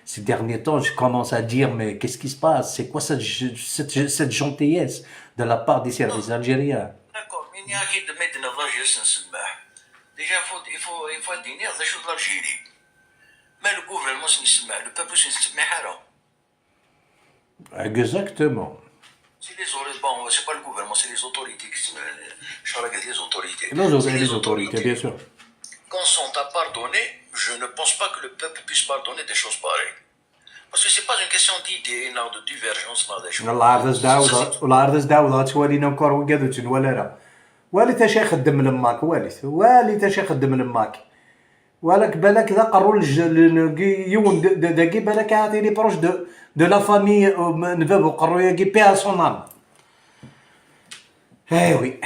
Ces derniers temps, je commence à dire, mais qu'est-ce qui se passe? C'est quoi cette, cette, cette gentillesse de la part des services algériens? D'accord, mais il y a qui demande la justice. Déjà, il faut, il faut, il faut dire, c'est chose l'Algérie. Mais le gouvernement, c'est le peuple, c'est le. Exactement. C'est les autorités, bon, c'est pas le gouvernement, c'est les autorités qui sont, euh, je parle avec les autorités. Les autorités, bien sûr. Quand sont à pardonner, je ne pense pas que le peuple puisse pardonner des choses pareilles. Parce que c'est pas une question d'idée, non, de divergence, non, des choses. Wallah, ar d as-d-ɛawdeɣ, wallah, ar d as-d-ɛawdeɣ ad twalin encore wigad ur tt-nwala ara. Walit acu ixeddem lemmak, walit, walit acu ixeddem lemmak. Walak, balak d aqerru n lj-, n, n, yiwen d, d, dagi, balak ahat il est proche de, de la famille, euh, n bab uqerru-yagi, paix à son âme. Eh oui,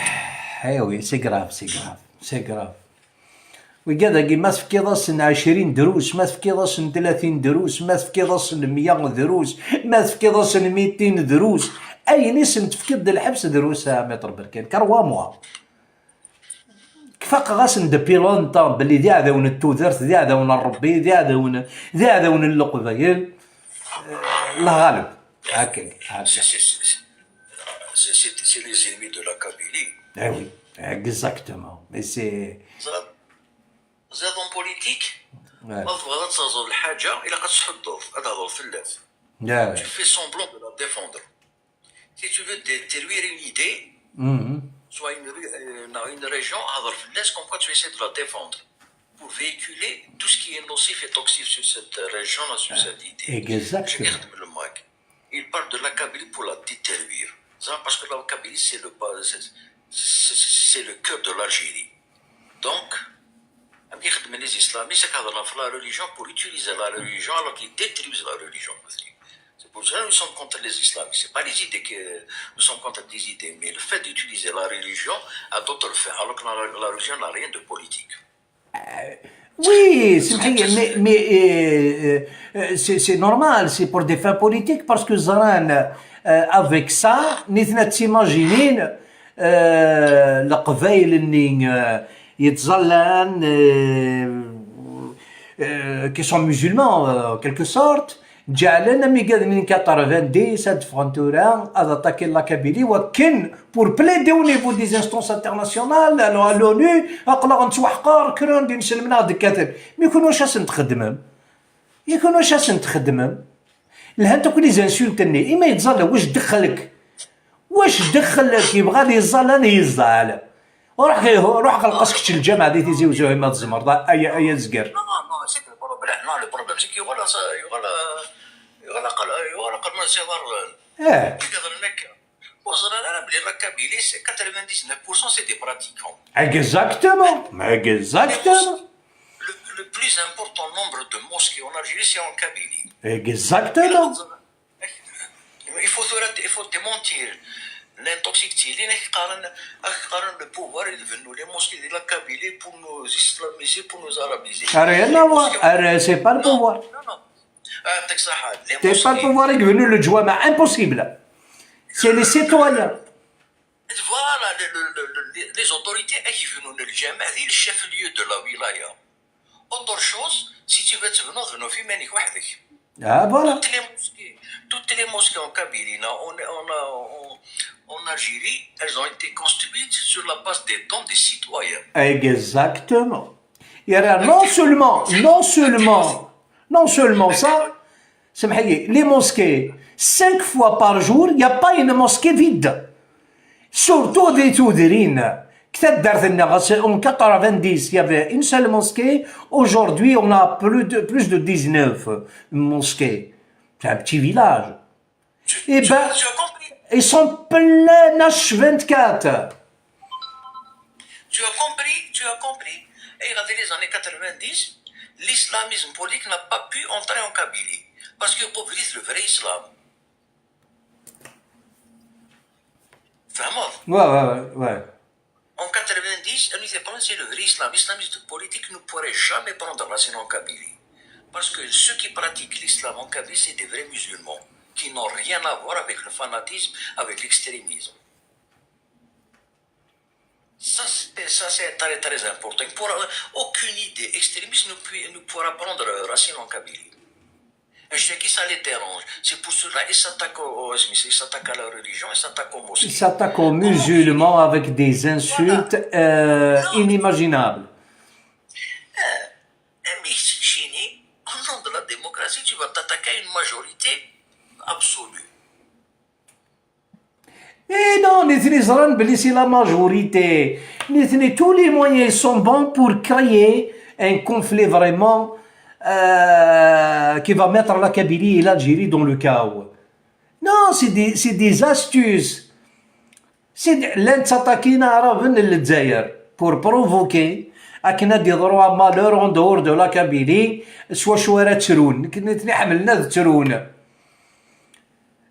eh oui, c'est grave, c'est grave, c'est grave. Wigad-agi, ma tefkiḍ-asen ɛecrin drus, ma tefkiḍ-asen tlatin drus, ma tefkiḍ-asen mya drus, ma tefkiḍ-asen mitin drus, ayen i sen-tefkiḍ d lḥebs drus, a Maître Berkan, trois mois. Faqeɣ-asen depuis longtemps belli d iɛdawen n tudert, d iɛdawen n Rebbi, d iɛdawen, d iɛdawen n Leqbayel. Eh, Allah ɣaleb. Akka, akka. C'est, c'est, c'est, c'est, c'est, c'est les ennemis de la Kabylie. Eh oui, exactement. Mais c'est. Ẓriḍ, ẓriḍ en politique, ouais, ma tebɣiḍ ad terẓeḍ lḥaǧa, ilaq ad tḥuddeḍ, ad thedreḍ fell-as. Ouais. Tu fais semblant de la défendre. Si tu veux détruire une idée, mhm, soit une, ré-, euh, non, une région, alors laisse comme quoi tu essaies de la défendre pour véhiculer tout ce qui est nocif et toxique sur cette région-là, sur cette idée. Exactement. Il parle de la Kabylie pour la détruire. Ça, parce que la Kabylie, c'est le, c'est, c'est, c'est le cœur de l'Algérie. Donc, les islamistes, c'est la religion pour utiliser la religion alors qu'ils détruisent la religion. C'est pour ça que nous sommes contre les islamistes. C'est pas les idées que nous sommes contre des idées, mais le fait d'utiliser la religion à d'autres fins, alors que la, la religion n'a rien de politique. Euh, oui, c'est, mais, mais, euh, euh, c'est, c'est normal, c'est pour des fins politiques, parce que ẓran, euh, avec ça, nitni ttimajinin, euh, Leqbayel-nni, euh, yettẓallan, euh, euh, qui sont musulmans, euh, en quelque sorte, ǧeɛlen am igaden n quatre-vingt-dix ad d-ffɣen tura, ad attaquer la Kabylie, wakken pour plaider au niveau des instances internationales, à l'ONU, aql-aɣ nettwaḥqar, kra n inselmen ad d-kkaten. Mais kunwi wacu ad sen-txedmem? I kunwi wacu ad sen-txedmem? Lhant akk les insultes-nni, i ma yettẓalla, wac ddexxel-k? Wac ddexxel-k? Yebɣa ad yeẓẓal, ad yeẓẓal. Ruḥ, ruḥ ɣelq-as kečč lǧameɛ di Tizi Uzzu, ma tzemreḍ, ay, ay azger. Non, non, c'est pas le problème. Non, le problème, c'est que yuɣal, yuɣal, yuɣal aql-, yuɣal aqelmun s iḍarren. Eh. Iḍarren akka. Ur ẓran ara belli la Kabylie, c'est quatre-vingt-dix-neuf pour cent, c'est des pratiquants. Exactement, exactement. Le, le plus important nombre de mosquées en Algérie, c'est en Kabylie. Exactement. Il faut, il faut démentir. L'intoxique ttilin, ak qqaren, ak qqaren le pouvoir i d-bennu les mosquées de la Kabylie pour nous islamiser, pour nous arabiser. Rien à voir. C'est pas le pouvoir. Non, non. C'est pas le pouvoir i ibennu leǧwameɛ, impossible. C'est les citoyens. Voilà, les autorités i ibennu leǧwameɛ, c'est le chef-lieu de la wilaya. Autre chose, si tu veux te venir, venir في مانيك وحدك. Ah, voilà. Toutes les mosquées, toutes les mosquées en Kabylie, non, on, on, on, en Algérie, elles ont été construites sur la base des dons des citoyens. Exactement. Et alors, non seulement, non seulement, non seulement ça, سمحي لي, les mosquées, cinq fois par jour, il n'y a pas une mosquée vide. Surtout des Tudrin. Kta ddart-nneɣ, en quatre-vingt-dix, il y avait une seule mosquée. Aujourd'hui, on a plus de, plus de dix-neuf mosquées. C'est un petit village. Eh ben, ils sont pleins H vingt-quatre. Tu as compris, tu as compris. Et dans les années quatre-vingt-dix, l'islamisme politique n'a pas pu entrer en Kabylie. Parce que pour le vrai islam, فهمت؟ Ouais, ouais, ouais, ouais. En quatre-vingt-dix, c'est le vrai islam. L'islamiste politique ne pourrait jamais prendre racine en Kabylie. Parce que ceux qui pratiquent l'islam en Kabylie, c'est des vrais musulmans, qui n'ont rien à voir avec le fanatisme, avec l'extrémisme. Ça, c'est, ça, c'est très, très important. Pour, euh, aucune idée extrémiste ne, peut- ne pourra prendre racine en Kabylie. Et je sais qui ça les dérange. C'est pour cela qu'ils s'attaquent au, au- ils s'attaquent à la religion, ils s'attaquent aux mosquées. Ils s'attaquent aux musulmans avec des insultes, euh, inimaginables. Euh, un mix chini, au nom de la démocratie, tu vas t'attaquer à une majorité absolue. Eh non, nitni ẓran belli c'est la majorité. Nitni, tous les moyens sont bons pour créer un conflit vraiment, euh, qui va mettre la Kabylie et l'Algérie dans le chaos. Non, c'est des, c'est des astuces. C'est des, llan ttakin aɛraben n Lezzayer pour provoquer akken ad d-yeḍru un malheur en dehors de la Kabylie, s wacu ara ttrun. Nitni ḥemmlen ad ttrun.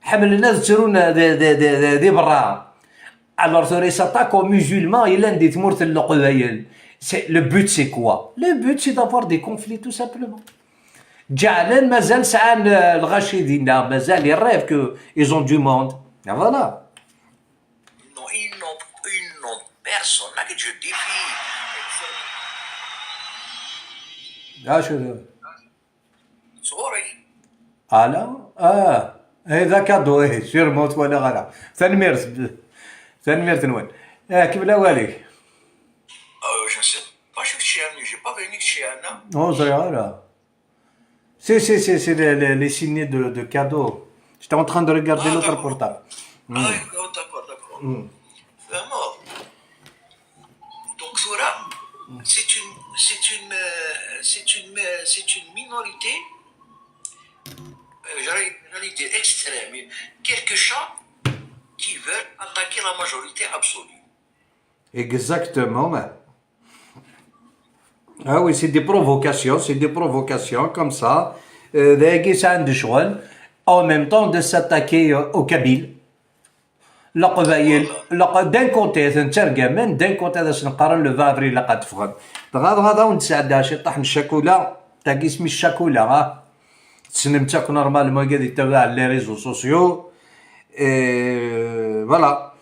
Ḥemmlen ad ttrun di, di, di, di, di berra. Alors, tura, ils s'attaquent aux musulmans yellan di tmurt n Leqbayel. C'est, le but, c'est quoi? Le but, c'est d'avoir des conflits, tout simplement. Ǧeɛlen mazal sɛan, euh, lɣaci dinna, mazal, ils rêvent que ils ont du monde. Et voilà. Non, ils n'ont, ils n'ont personne. Là que je défie. Ah, je... Sorry. Ala? Ah, eh, d akadu, eh, sûrement ur twalaɣ ara. Tanemmirt, tanemmirt-nwen. Eh, kemmel awal-ik. Euh, je sais pas, je suis chez Anna, j'ai pas venu chez Anna. Ur ẓriɣ ara. Si, si, si, si, les, les, les signes de, de cadeaux. J'étais en train de regarder l'autre portable. Ah, d'accord. Ah, d'accord, d'accord, d'accord. Hmm. Vraiment. Donc, tura, c'est une, c'est une, euh, c'est une, euh, c'est une minorité, euh, j'allais, j'allais dire extrême, quelques gens qui veulent attaquer la majorité absolue. Exactement. Ah oui, c'est des provocations, c'est des provocations comme ça. Euh, dagi sɛan-d ccɣel. En même temps, de s'attaquer, euh, aux Kabyles. Leqbayel, leq-, d'un côté, ad ten-ttargamen, d'un côté, ad asen-qqaren le vingt avril ilaq ad teffɣem. Dɣa, dɣa, ad awen-d-sɛeddaɣ ciṭṭaḥ n ccakula, tagi isem-is ccakula, ah. Tessnem-tt akk normalement, wagi ad yettabaɛ les réseaux sociaux. Et voilà.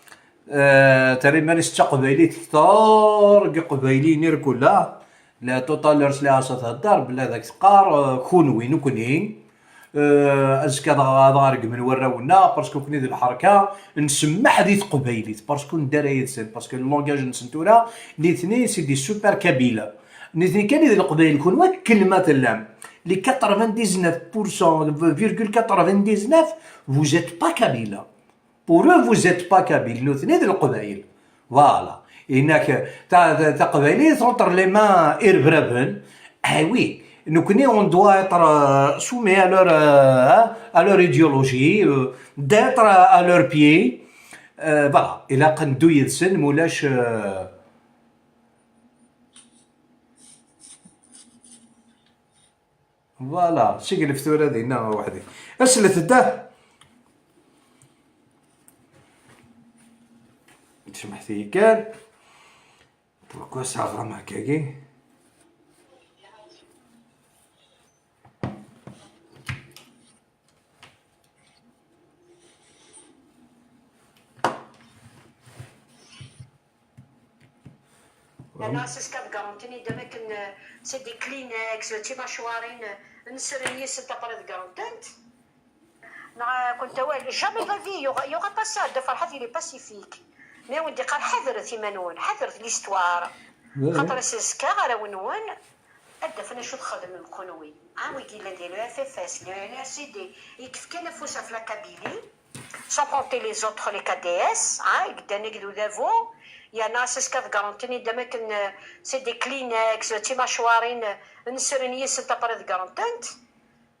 Euh, terra iman-is d taqbaylit kter deg iqbayliyen irkul. La, tout à l'heure sliɣ-as ad thedder, belli ad ak-teqqar, euh, kunwi, nekni, euh, azekka ad, ad ɣ-regmen warraw-nneɣ, parce que nekni d lḥerka, nsemmeḥ di teqbaylit, parce que ur nedda ara yid-sen, parce que le langage-nsen tura, nitni, c'est des super kabyles. Nitni kan i d leqbayel, kunwi akken ma tellam. Les quatre-vingt-dix-neuf pour cent virgule quatre-vingt-dix-neuf, vous êtes pas kabyles. Pour eux, vous êtes pas kabyles, nutni d leqbayel. Voilà. Inak, ta, ta, taqbaylit entre les mains irebraben. Eh oui, nekni, on doit être, euh, soumis à leur, euh, hein, à leur idéologie, euh, d'être à, à leurs pieds. Euh, voilà. Ilaq ad neddu yid-sen, mulac, euh, Voilà, seglef tura dinna weḥd-i. Aslet-d ah. Tigi kan. Pourquoi ça va, ma kagi? Yerna c'est ce qu'a garanti-d am akken, euh, c'est des Kleenex, d timacwarin, euh, nesren yis-sent après de garantant. Neɣ, euh, كنت أقول, jamais de la vie, il y aura, il y aura pas ça, Dda Ferḥat, il est pacifique. Mais on dit, ḥadret iman-nwen, ḥadret l'histoire. Xaṭer azekka arraw-nwen ad d-afen acu txedmem kunwi. Ah, wigi yellan di le F F S, le L R C D, yekfkan afus ɣef la Kabylie, sans compter les autres, les K D S, ah, i yeddan akked udabu, yerna c'est ce qu'a garanti-d am akken, euh, c'est des Kleenex, d timacwarin, euh, nesren yis-sent après de garantant.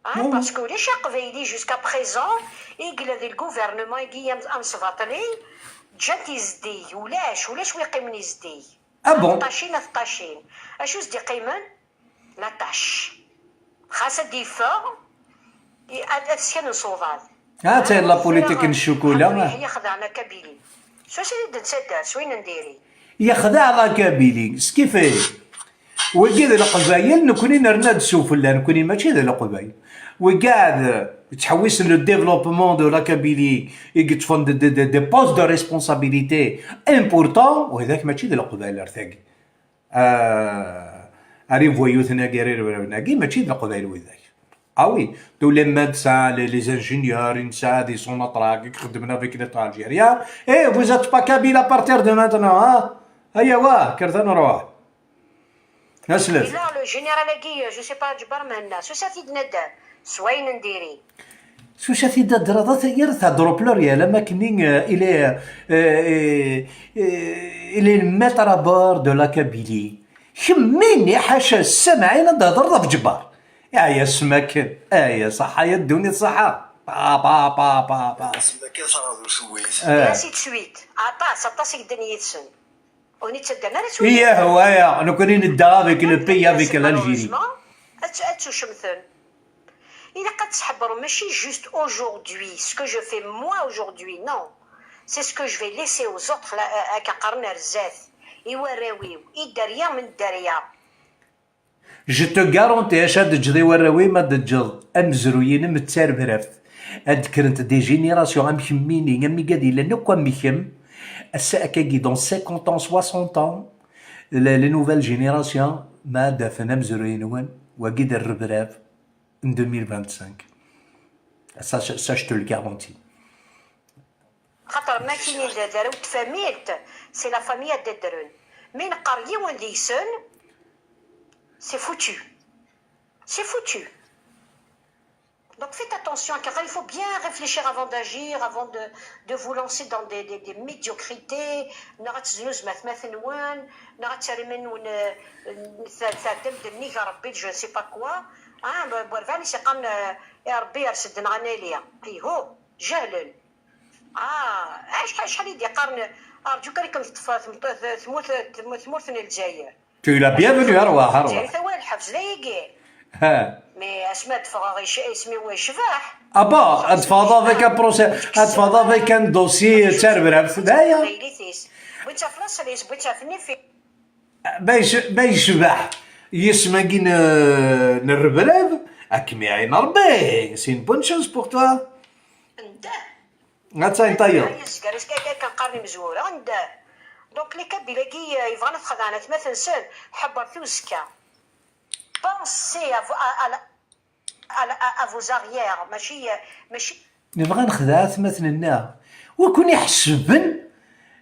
Ah, parce que ulac aqbayli jusqu'à présent i yella di le gouvernement-agi am, am sbaṭli, ǧǧan-t izdig, ulac, ulac wi yeqqimen izdig. Ah bon? Ṭṭacin, a ṭṭacin. Acu s-d-iqqimen? La tâche. Xas ad d-yeffeɣ, i-, ad, ad skan nṣuḍan. Ah, d la politique n ccukula. Yaxdeɛ la Kabylie. S wacu i d-nettader, s wayen n diri. Yaxdeɛ la Kabylie, s kif. Wigi d Leqbayel, nekni nerna-d s ufella, nekni mačči d Leqbayel. Wigad yettḥewwisen le développement de la Kabylie, i yeṭṭfen de, de, de, des postes de responsabilité importants, widak mačči d Leqbayel ar tagi. Ah, ar ibuwayyuten-agi, ar irewrawen-agi, mačči d Leqbayel widak. Ah oui, tous les médecins, les, les ingénieurs, i nesɛa di Sonatrach, i ixeddmen avec l'État algérien. Eh, vous êtes pas kabyle à partir de maintenant, hein? Aya wa, kkret ad nruḥ. Aslet. Et là, le général-agi, je sais pas, Ǧebbar Mhenna, s wacu ad t-id-nadder, s wayen n diri. S wacu ad t-id-nadder, ad t-, ad theddreḍ pluriel, am akken, euh, il est, euh, euh, euh, il est le maître à bord de la Kabylie. Kemmini, ḥaca, s samɛin ad d-thedreḍ ɣef Ǧebbar. Aya s makken, aya ṣaḥa, ya ddunit ṣaḥa. Pa, pa, pa, pa, pa. S makken taɣeḍ usewwis. Eh. Et ainsi de suite. Aṭas, aṭas i yeddan yid-sen. Ur nettaddan ara s waya. Iyah, waya, nekkni nedda avec le pays, avec l'Algérie. Malheureusement, ad, ad tucemten. Ilaq ad tḥebbṛem, mačči juste aujourd'hui, ce que je fais moi aujourd'hui, non. C'est ce que je vais laisser aux autres, la, euh, akken qqaren ar zdat, i warraw-iw, i dderya n dderya. Je te garantis, acu ad d-teǧǧeḍ i warraw-im, ad d-teǧǧeḍ amezruy-inem d tarebrabt. Ad d-kkrent des générations am kemmini, am igad yellan akk am kemm. Ass-a, akkagi, dans cinquante ans, soixante ans, les, les nouvelles générations, ma ad d-afen amezruy-nwen, wagi d rrebrab n deux mille vingt-cinq. Ça, ça, ça, je te le garantis. Xaṭer ma kini d, d arraw n tfamilt, c'est la famille ad d-ddren. Mi neqqar yiwen deg-sen, c'est foutu. C'est foutu. Donc faites attention, car il faut bien réfléchir avant d'agir, avant de, de vous lancer dans des, des, des médiocrités, neɣ ad teznuzem atmaten-nwen, neɣ ad terrem iman-nwen, euh, tɛeddam-d nnig Rebbi, je ne sais pas quoi. Ah, werbaɛen i s-yeqqaren, euh, i Rebbi yers-d neɣ ad nali. Iho, jehlen. Ah, acḥal, acḥal i d-yeqqaren, "Rǧu kan ad kem-teṭṭef tmeṭ-, tmurt, tmurt, tmurt n Lezzayer." Tu es la bienvenue, arwaḥ, arwaḥ. Lezzayer tawa lḥebs d ayagi. Ha. Mais asmi ad ffɣeɣ ic-, isem-iw yecbeḥ. Ah bah, ad teffɣeḍ avec un procès, ad teffɣeḍ avec un dossier d tarebrabt, d aya. Wwin-tt ɣef laṣel-is, wwin-tt ɣef nnif-is. Ma yec-, ma yecbeḥ yisem-agi n, n rrebrab, ad kem-iɛin Rebbi. C'est une bonne chose pour toi. Ndah. Ad tayen tayeḍ. Ay azgar, azgar kan qqaren imezwura, ndah. Donc, les Kabyles-agi, euh, yebɣan ad xedɛen atmaten-nsen, ḥebbret i uzekka. Pensez à vo-, à, à la, à la, à, à vos arrières, mačči, euh, mačči. Nebɣa ad nexdeɛ atmaten-nneɣ. Wi ken-iḥesben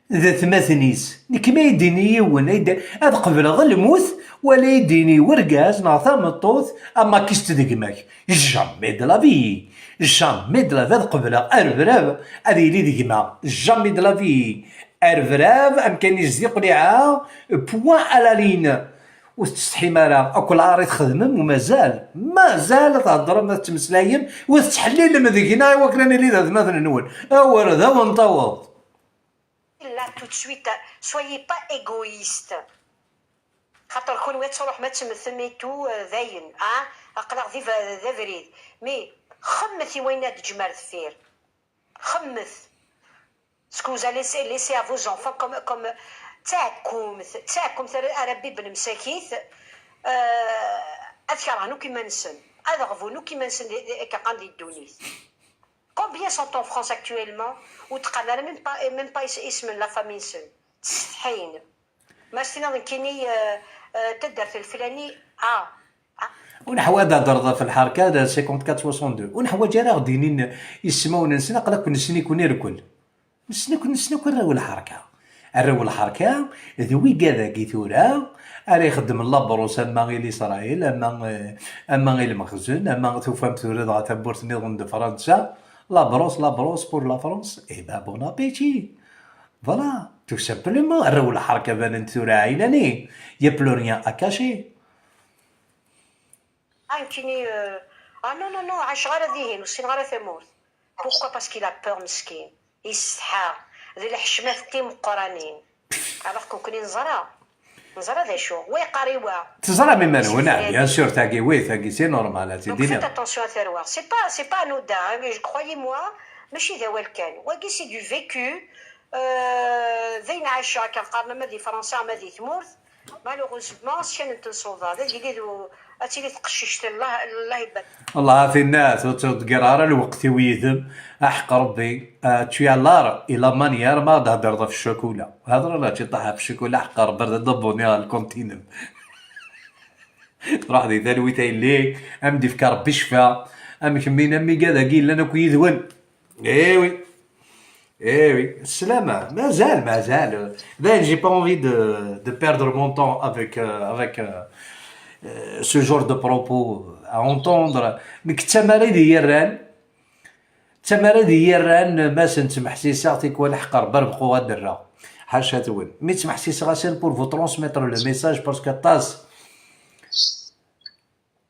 d atmaten-is. Nekk ma yi-d-ini yiwen, ay d-, ad qebleɣ lmut, wala yi-d-ini wergaz neɣ tameṭṭut, ama kist d gma-k. Jamais de la vie. Jamais de la vie ad qebleɣ arebrab ad yili d gma. Jamais de la vie. Arebrab, amkan-is di qliɛa, point à la ligne. Ur tettsetḥim ara, akk lɛar i txedmem, u mazal, mazal ad theddrem, ad tettmeslayem, u tettḥellilem deg-neɣ i wakken ad nili d atmaten-nwen. Awer d awen-taweḍ. Là, tout de suite, soyez pas égoïste. Xaṭer kunwi ad truḥem ad temmtem et tout, euh, dayen, ah, aql-aɣ di ba-, d abrid. Mais xemmet i wayen ad d-teǧǧem ar deffir. Xemmet. Ce que vous allez laisser, laisser à vos enfants comme, comme d taɛekkumt, d taɛekkumt ara, ara bibben msakit, euh, ad kerhen akk iman-nsen, ad ɣbun akk iman-nsen di, di, akka qqaren di ddunit. Combien sont en France actuellement ur d-qqaren ara même pas, même pas is-, isem n la famille-nsen? Ttsetḥin. Ma s-tiniḍ nekkini, euh, euh, taddart lflani, ah, ah. Ur neḥwaǧ ad d-hedreḍ ɣef lḥerka d cinquante-quatre soixante-deux. Ur neḥwaǧ ara ad ɣ-d-inin ismawen-nsen, aql-aken nessen-iken irkel. Nessen akk, nessen akk arraw n lḥerka. Arraw n lḥerka d wigad-agi tura ara ixeddmen labṛus, ama i Lisṛayil, ama, eh, ama i Lmexzen, ama tufam tura dɣa tawwurt nniḍen d Fransa. Labṛus, labṛus pour la France, eh ben, bon appétit. Voilà, tout simplement. Arraw n lḥerka banen-d tura ɛinani. Y a plus rien à cacher. Ah, nekkini, euh, ah non, non, non, ɛaceɣ ara dihin, ur ssineɣ ara tamurt. Pourquoi? Parce qu'il a peur, meskin. Yessetḥa. D leḥcmat timeqqranin. Alors que nekkni neẓra. Neẓra d acu. Wa yeqqar i wa. Teẓram iman-nwen, ah, bien sûr, tagi, oui, tagi, c'est normal, ad Donc, faites attention à tarwa. C'est pas, c'est pas anodin, hein, mais croyez-moi, mačči d awal kan. Wagi, c'est du vécu. Euh, d ayen ɛaceɣ, kan qqaren ama di Fransa, ama di tmurt. Malheureusement, s kan n tensuḍa, d agellid u-, ad tili teqcict, Allah, Allah ibarek. Allah a tinnat, ur ttḍeggir ara lweqt-iw yid-m, aḥeqq Rebbi, ah, tu as l'art et la manière ma d-thedreḍ ɣef ccakula. Hder ala, ǧi ṭaḥ ɣef ccakula, aḥeqq Rebbi, ad d-abuniɣ lkunt-inem. Ruḥ di talwit a yelli, am d-ifk Rebbi ccfa, am kemmini, am igad-agi yellan akk yid-wen. Eh oui. Eh oui, slam, mazal, mazal. Ben, j'ai pas envie de, de perdre mon temps avec, euh, avec, euh, euh, ce genre de propos à entendre. Nekk d tamara i d iyi-yerran, d tamara i d iyi-yerran, ma s-, nettmeḥsiseɣ tikwal ḥeqq Rebbi ar beqquɣ ad d-rreɣ. Ḥaca-twen. Mi ttmeḥsiseɣ-asen pour vous transmettre le message, parce que aṭas,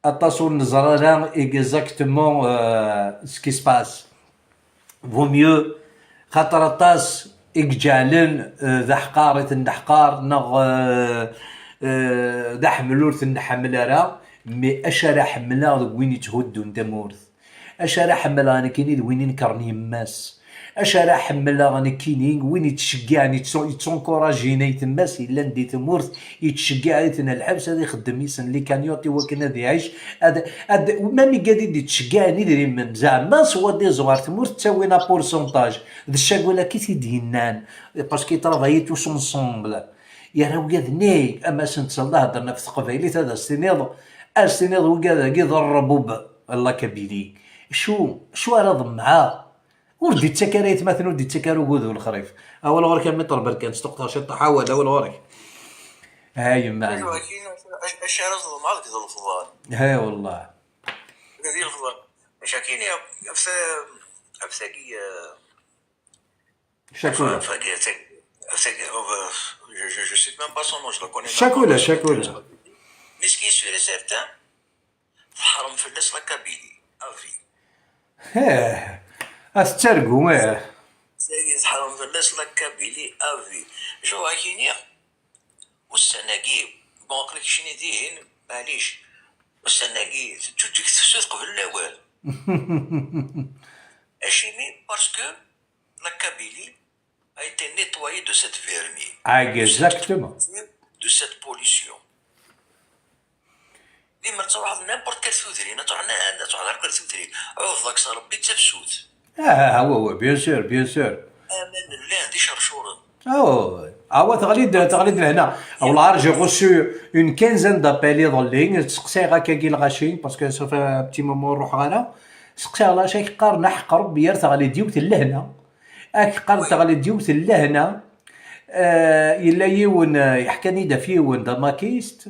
aṭas ur neẓra ara exactement, euh, ce qui se passe. Vaut mieux, xaṭer aṭas i iǧeɛlen, euh, d aḥqar i ten-neḥqar, neɣ, euh, euh, d aḥemmel ur ten-nḥemmel ara, mais acu ara ḥemmleɣ deg win yetthuddun tamurt? Acu ara ḥemmleɣ nekkini d win inekren yemma-s? Acu ara ḥemmleɣ nekkini, win yettceggiɛen, yettu-, yettunkurajin aytma-s yellan di tmurt, yettceggiɛ-iten lḥebs, ad ixeddem yis-sen les cagnottes i wakken ad iɛic, ad, ad, même igad i d-yettceggiɛen idrimen, zeɛma soi-disant ɣer tmurt ttawin un pourcentage, d ccagul-agi i t-id-yennan, parce qu'ils travaillent tous ensemble. Yerra wigad-nni, ama s-, netta d heddren ɣef teqbaylit, ad as-tiniḍ, ad as-tiniḍ wigad-agi d rrebub n la Kabylie. Acu, acu ara ḍemɛeɣ? Ur d-ittak ara aytmaten, ur d-ittak ara ugudu lexrif. Awal ɣur-k a Miṭer Berkan, sṭuqteɣ ciṭṭaḥ awal, awal ɣur-k. Ha yemma. Acu ara tḍemɛeḍ deg d lefḍal? Ha wallah. Deg lefḍal. Maca kini, af-, af-, af-, tagi, eh, Cakula. Af-, af-, tagi, tagi, tagi, oh, eh, je, je, je cite même pas son nom, je le connais même pas. Cakula, Cakula. Mais ce qui est sûr et certain, teḥrem fell-as la Kabylie, à vie. Ih, ad tettargu, ih. Tagi teḥrem fell-as la Kabylie, à vie. Acu ara k-iniɣ? Ussan-agi, bon, aql-ik keččini dihin, maɛlic. Ussan-agi, teǧǧuǧeg tefsut qbel lawal. Acimi? Parce que la Kabylie a été nettoyée de cette vermine, de cette, exactement, de cette pollution. Limer ad truḥeḍ n'importe quelle tutrin, ad truḥeḍ anda, ad truḥeḍ ar quelle tutrin, ɛuhdeɣ-k s Rebbi d tafsut. Ah, ah, ah, ouais, ouais, bien sûr, bien sûr. Aman llan d icercuren. Ah, ouais, ouais. Ah, ouais, teɣli-d, teɣli-d lehna. Ah, والله, j'ai reçu une quinzaine d'appels iḍelli, ttseqsayeɣ akkagi lɣaci, parce que ça fait un petit moment ur ruḥeɣ ara. Seqsayeɣ lɣaci, ak qqaren aḥeqq Rebbi ar teɣli-d yiwet n lehna. Ak qqaren teɣli-d yiwet n lehna. Eh, yella yiwen, eh, yeḥkan-iyi-d ɣef yiwen d amakist.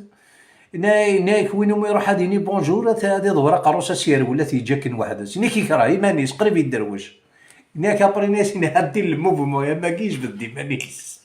Yenna-, yenna-yak win umi iruḥ ad yini bonjour, ad, ad iḍewwer aqerru-s, ad s-yerwel, ad t-yeǧǧ akken weḥd-s. Yenna-k yekreh iman-is, qrib yedderwec. Yenna-yak après, yenna-as, yenna, "Haddi le mouvement, am wagi yejbed-d iman-is."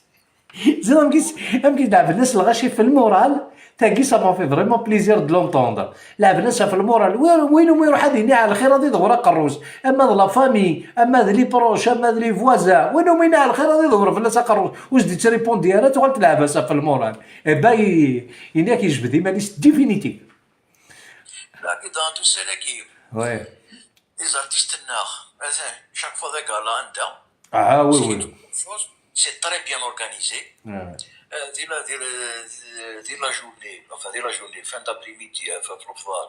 Ziɣ amek i s-, amek i s-, leɛben-as lɣaci f lmural, tagi, ça m'a fait vraiment plaisir de l'entendre. Leɛben-as ɣef lmural. Wi-, win umi iruḥ ad yini ɛelxir ad iḍewwer aqerru-s. Ama d la famille, ama d les proches, ama d les voisins. Win umi yini ɛelxir ad iḍewwer fell-as aqerru-s. Ur s-d-yettripundi ara, tuɣal tleɛb-as ɣef lmural. Eh ben, i-, yenna-k yejbed iman-is définitif. Lagi dans tout ça, lagi. Ouais. Les artistes-nneɣ, atan, chaque fois d agala anda, Ah, oui, C'est oui. Une chose, c'est très bien organisé. Ouais. Euh, dès la, dès la, dès la journée, enfin, dès la journée, fin d'après-midi, euh, fin, fin, fin,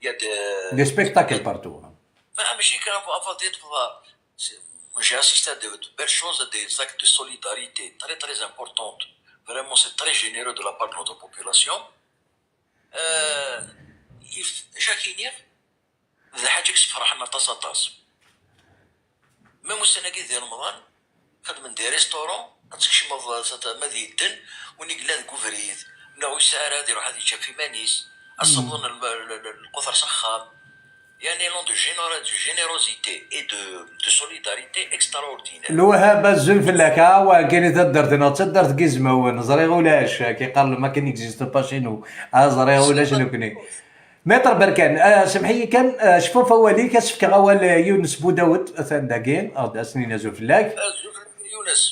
il y a des... Des spectacles partout, hein. Mais, mais j'ai qu'à avoir des devoirs. C'est- J'ai assisté à de, de belles choses, à des actes de solidarité très, très importantes. Vraiment, c'est très généreux de la part de notre population. Euh, il f- Jacques Inir, d ḥaǧa i yessefraḥen aṭas, aṭas. Même ussan-agi di Remḍan, xedmen des restaurants, ad tkecmeḍ s-, ma d yedden, win i yellan deg ubrid, neɣ ur yesɛi ara ad iruḥ ad yečč ɣef iman-is, ad sawḍen l- l- l- lqut s axxam. Il y a un élan de généra-, de générosité et de, de solidarité extraordinaire. Lwahab, azul fell-ak. Ah, wagi i taddart-nneɣ, d taddart n Yizmawen. Ẓriɣ ulac, ki qqaren, ma kan n'existe pas chez nous. Ah, ẓriɣ ulac nekkni. Maître Berkan, ah, semḥ-iyi kan, ah, cfu ɣef wawal-ik, ad s-fkeɣ awal, ah, Yunes Budawed, atan dagi, ad d-asen-in azul fell-ak. Azul fell-ak, Yunes.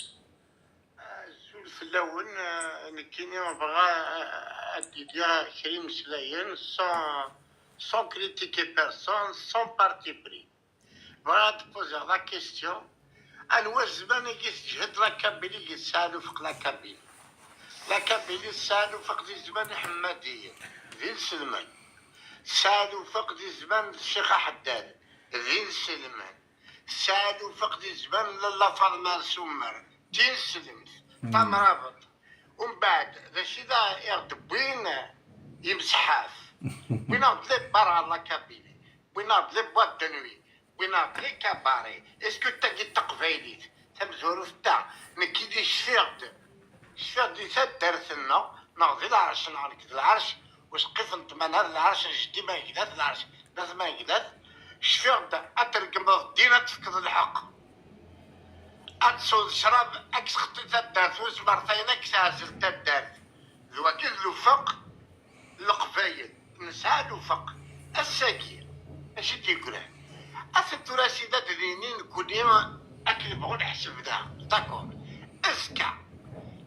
Azul fell-awen, eh, nekkini bɣa, eh, ad d-iliɣ kra imeslayen sans, sans critiquer personne, sans parti pris. Bɣa ad d-poser la question, anwa zzman i teǧhed la Kabylie i tesɛa Lufeq la Kabylie? La Kabylie tesɛa Lufeq di zzman iḥemmadiyen, d inselmen. Tesɛa Lufeq di zzman d Ccix Aḥeddad, d inselmen. Tesɛa Lufeq di zzman n Lalla Faḍma n Sumer, d tineslemt, tamrabeḍt. Umbeɛd, d acu i d iɣ-d-wwin yimseḥḥaf? Wwin-aɣ-d les barres ɣer la Kabylie, wwin-aɣ-d les boîtes de nuit, wwin-aɣ-d les cabarets. Est-ce que tagi d taqbaylit? Tamezwarut ta, nekk i d cfiɣ-d, cfiɣ-d di taddart-nneɣ, neɣ di lɛerc-nneɣ, nekk d lɛerc, useqqif n ṭṭmana d lɛerc n jeddi Magdat, lɛerc n at Magdat, cfiɣ-d ad tregmeḍ ddin, ad tefkeḍ lḥeqq. Ad tesweḍ ccrab, ad k-txeṭṭi taddart, ur tezmireḍ ayen ad k-teɛzel taddart. D wagi d lufeq n Leqbayel. Nesɛa lufeq. Ass-agi, acu i d-yeggran? Atan tura, a sidi, ad d-nini nekkni akken bɣu neḥseb da. D'accord. Azekka,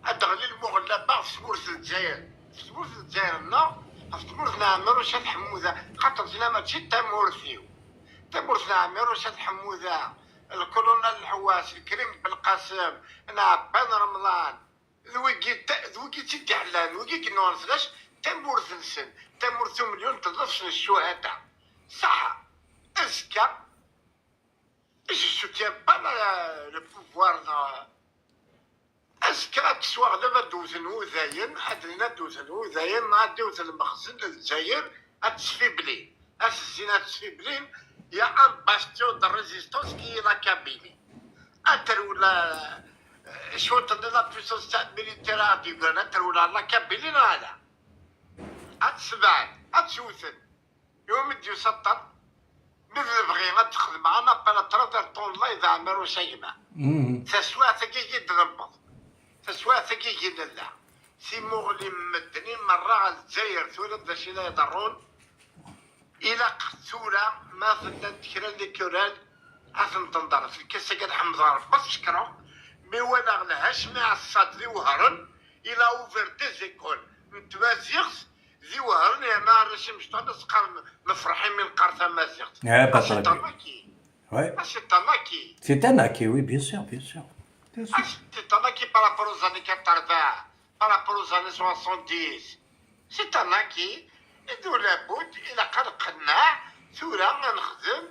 ad d-ɣli lmuɣellaba ɣef tmurt n Lezzayer. Ɣef tmurt n Lezzayer-nneɣ, ɣef tmurt n Ɛmiruc At Ḥemmuda, xaṭer tina mačči d tamurt-iw. Tamurt n Ɛmiruc At Ḥemmuda, lkulunal Lḥewwas, Lkrim Belqasem, Nɛebban Remḍan, d wigi, d wigi i tt-id-iḥellan, d wigi i yennuɣen fell-as tamurt-nsen, tamurt umilyun d nnefs n ccuhada. Ṣaḥa, azekka, je soutiens pas la, le pouvoir, neɣ azekka ad teswaɣlem, ad d-wten wudayen, ad d-nin ad d-wten wudayen, neɣ ad d-iwet lmexzen n Lezzayer, ad tesfiblin. Ad s-zzin ad tesfiblin, il y a un bastion de résistance qui est la Kabylie. Ad terwel, eh, cwiṭ n la puissance militaire ad d-yeggran, ad terwel ɣer la Kabylie neɣ ala? Ad tesbeɛd, ad tt-wten. Iwumi d-yusa ṭṭan? Mi d lebɣi ad t-xedmeɣ, un appel à travers ton live d Ɛmiruc a gma. Taswiɛt-agi i d-newweḍ, taswiɛt-agi i nella, timuɣli n medden i merra ɣer Lezzayer tura d acu i la iḍerrun. Ilaq tura ma llant kra n likural ad tent-nḍerret. Lkas-agi ad ḥemdeɣ Rebbi ad t-cekkreɣ, mi walaɣ Lhacmi Ɛeṣṣad d Iwehṛen, il a ouvert des écoles n tmaziɣt d Iwehṛen, yerna arrac imecṭuḥen ad s-qqaren nefreḥ imi neqqar tamaziɣt. Ah, pas Ah, c'est très un bien. acquis. Ouais. Ah, c'est un acquis. C'est un acquis, oui, bien sûr, bien sûr. Bien sûr. Ah, c'est un acquis par rapport aux années quatre-vingts, par rapport aux années soixante-dix. C'est un acquis. Et de la bout, il a قال قناع ثورة غنخدم.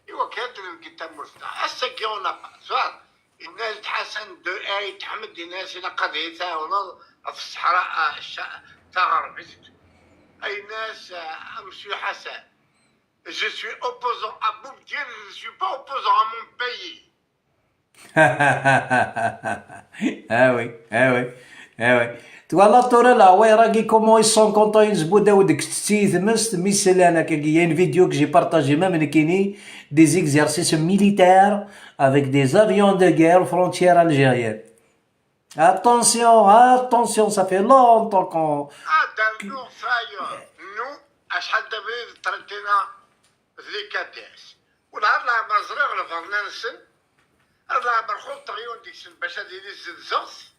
إيوا كانت نلقى تمورتنا. الساكي on a pas. Yenna-yas-d Ḥasan de Ayt Ḥmed, yenna-yas: "Ilaq ad iyi-tɛawneḍ ɣef ṣṣeḥra, ah, cca-, taɣerbit." Ay yenna-yas, ah, monsieur Ḥasan, je suis opposant à Boumediene, je ne suis pas opposant à mon pays. Ah oui, ah oui, ah oui. Twalaḍ tura leɛwayṛ-agi, comment ils sont contents, Yunes Budawed, deg tetti tmest, mi slan akkagi, il y a une vidéo que j'ai partagée même nekkini, des exercices militaires avec des avions de guerre frontière algérienne. Attention, attention, ça fait longtemps qu'on... Ah, dans nous, ça y est. Nous, acḥal d abrid traité-na d les cadets. Ula d leɛmer ẓriɣ lbaḍna-nsen, ad leɛmer xuṭṭeɣ yiwen deg-sen bac ad yili zzenzeɣ-t,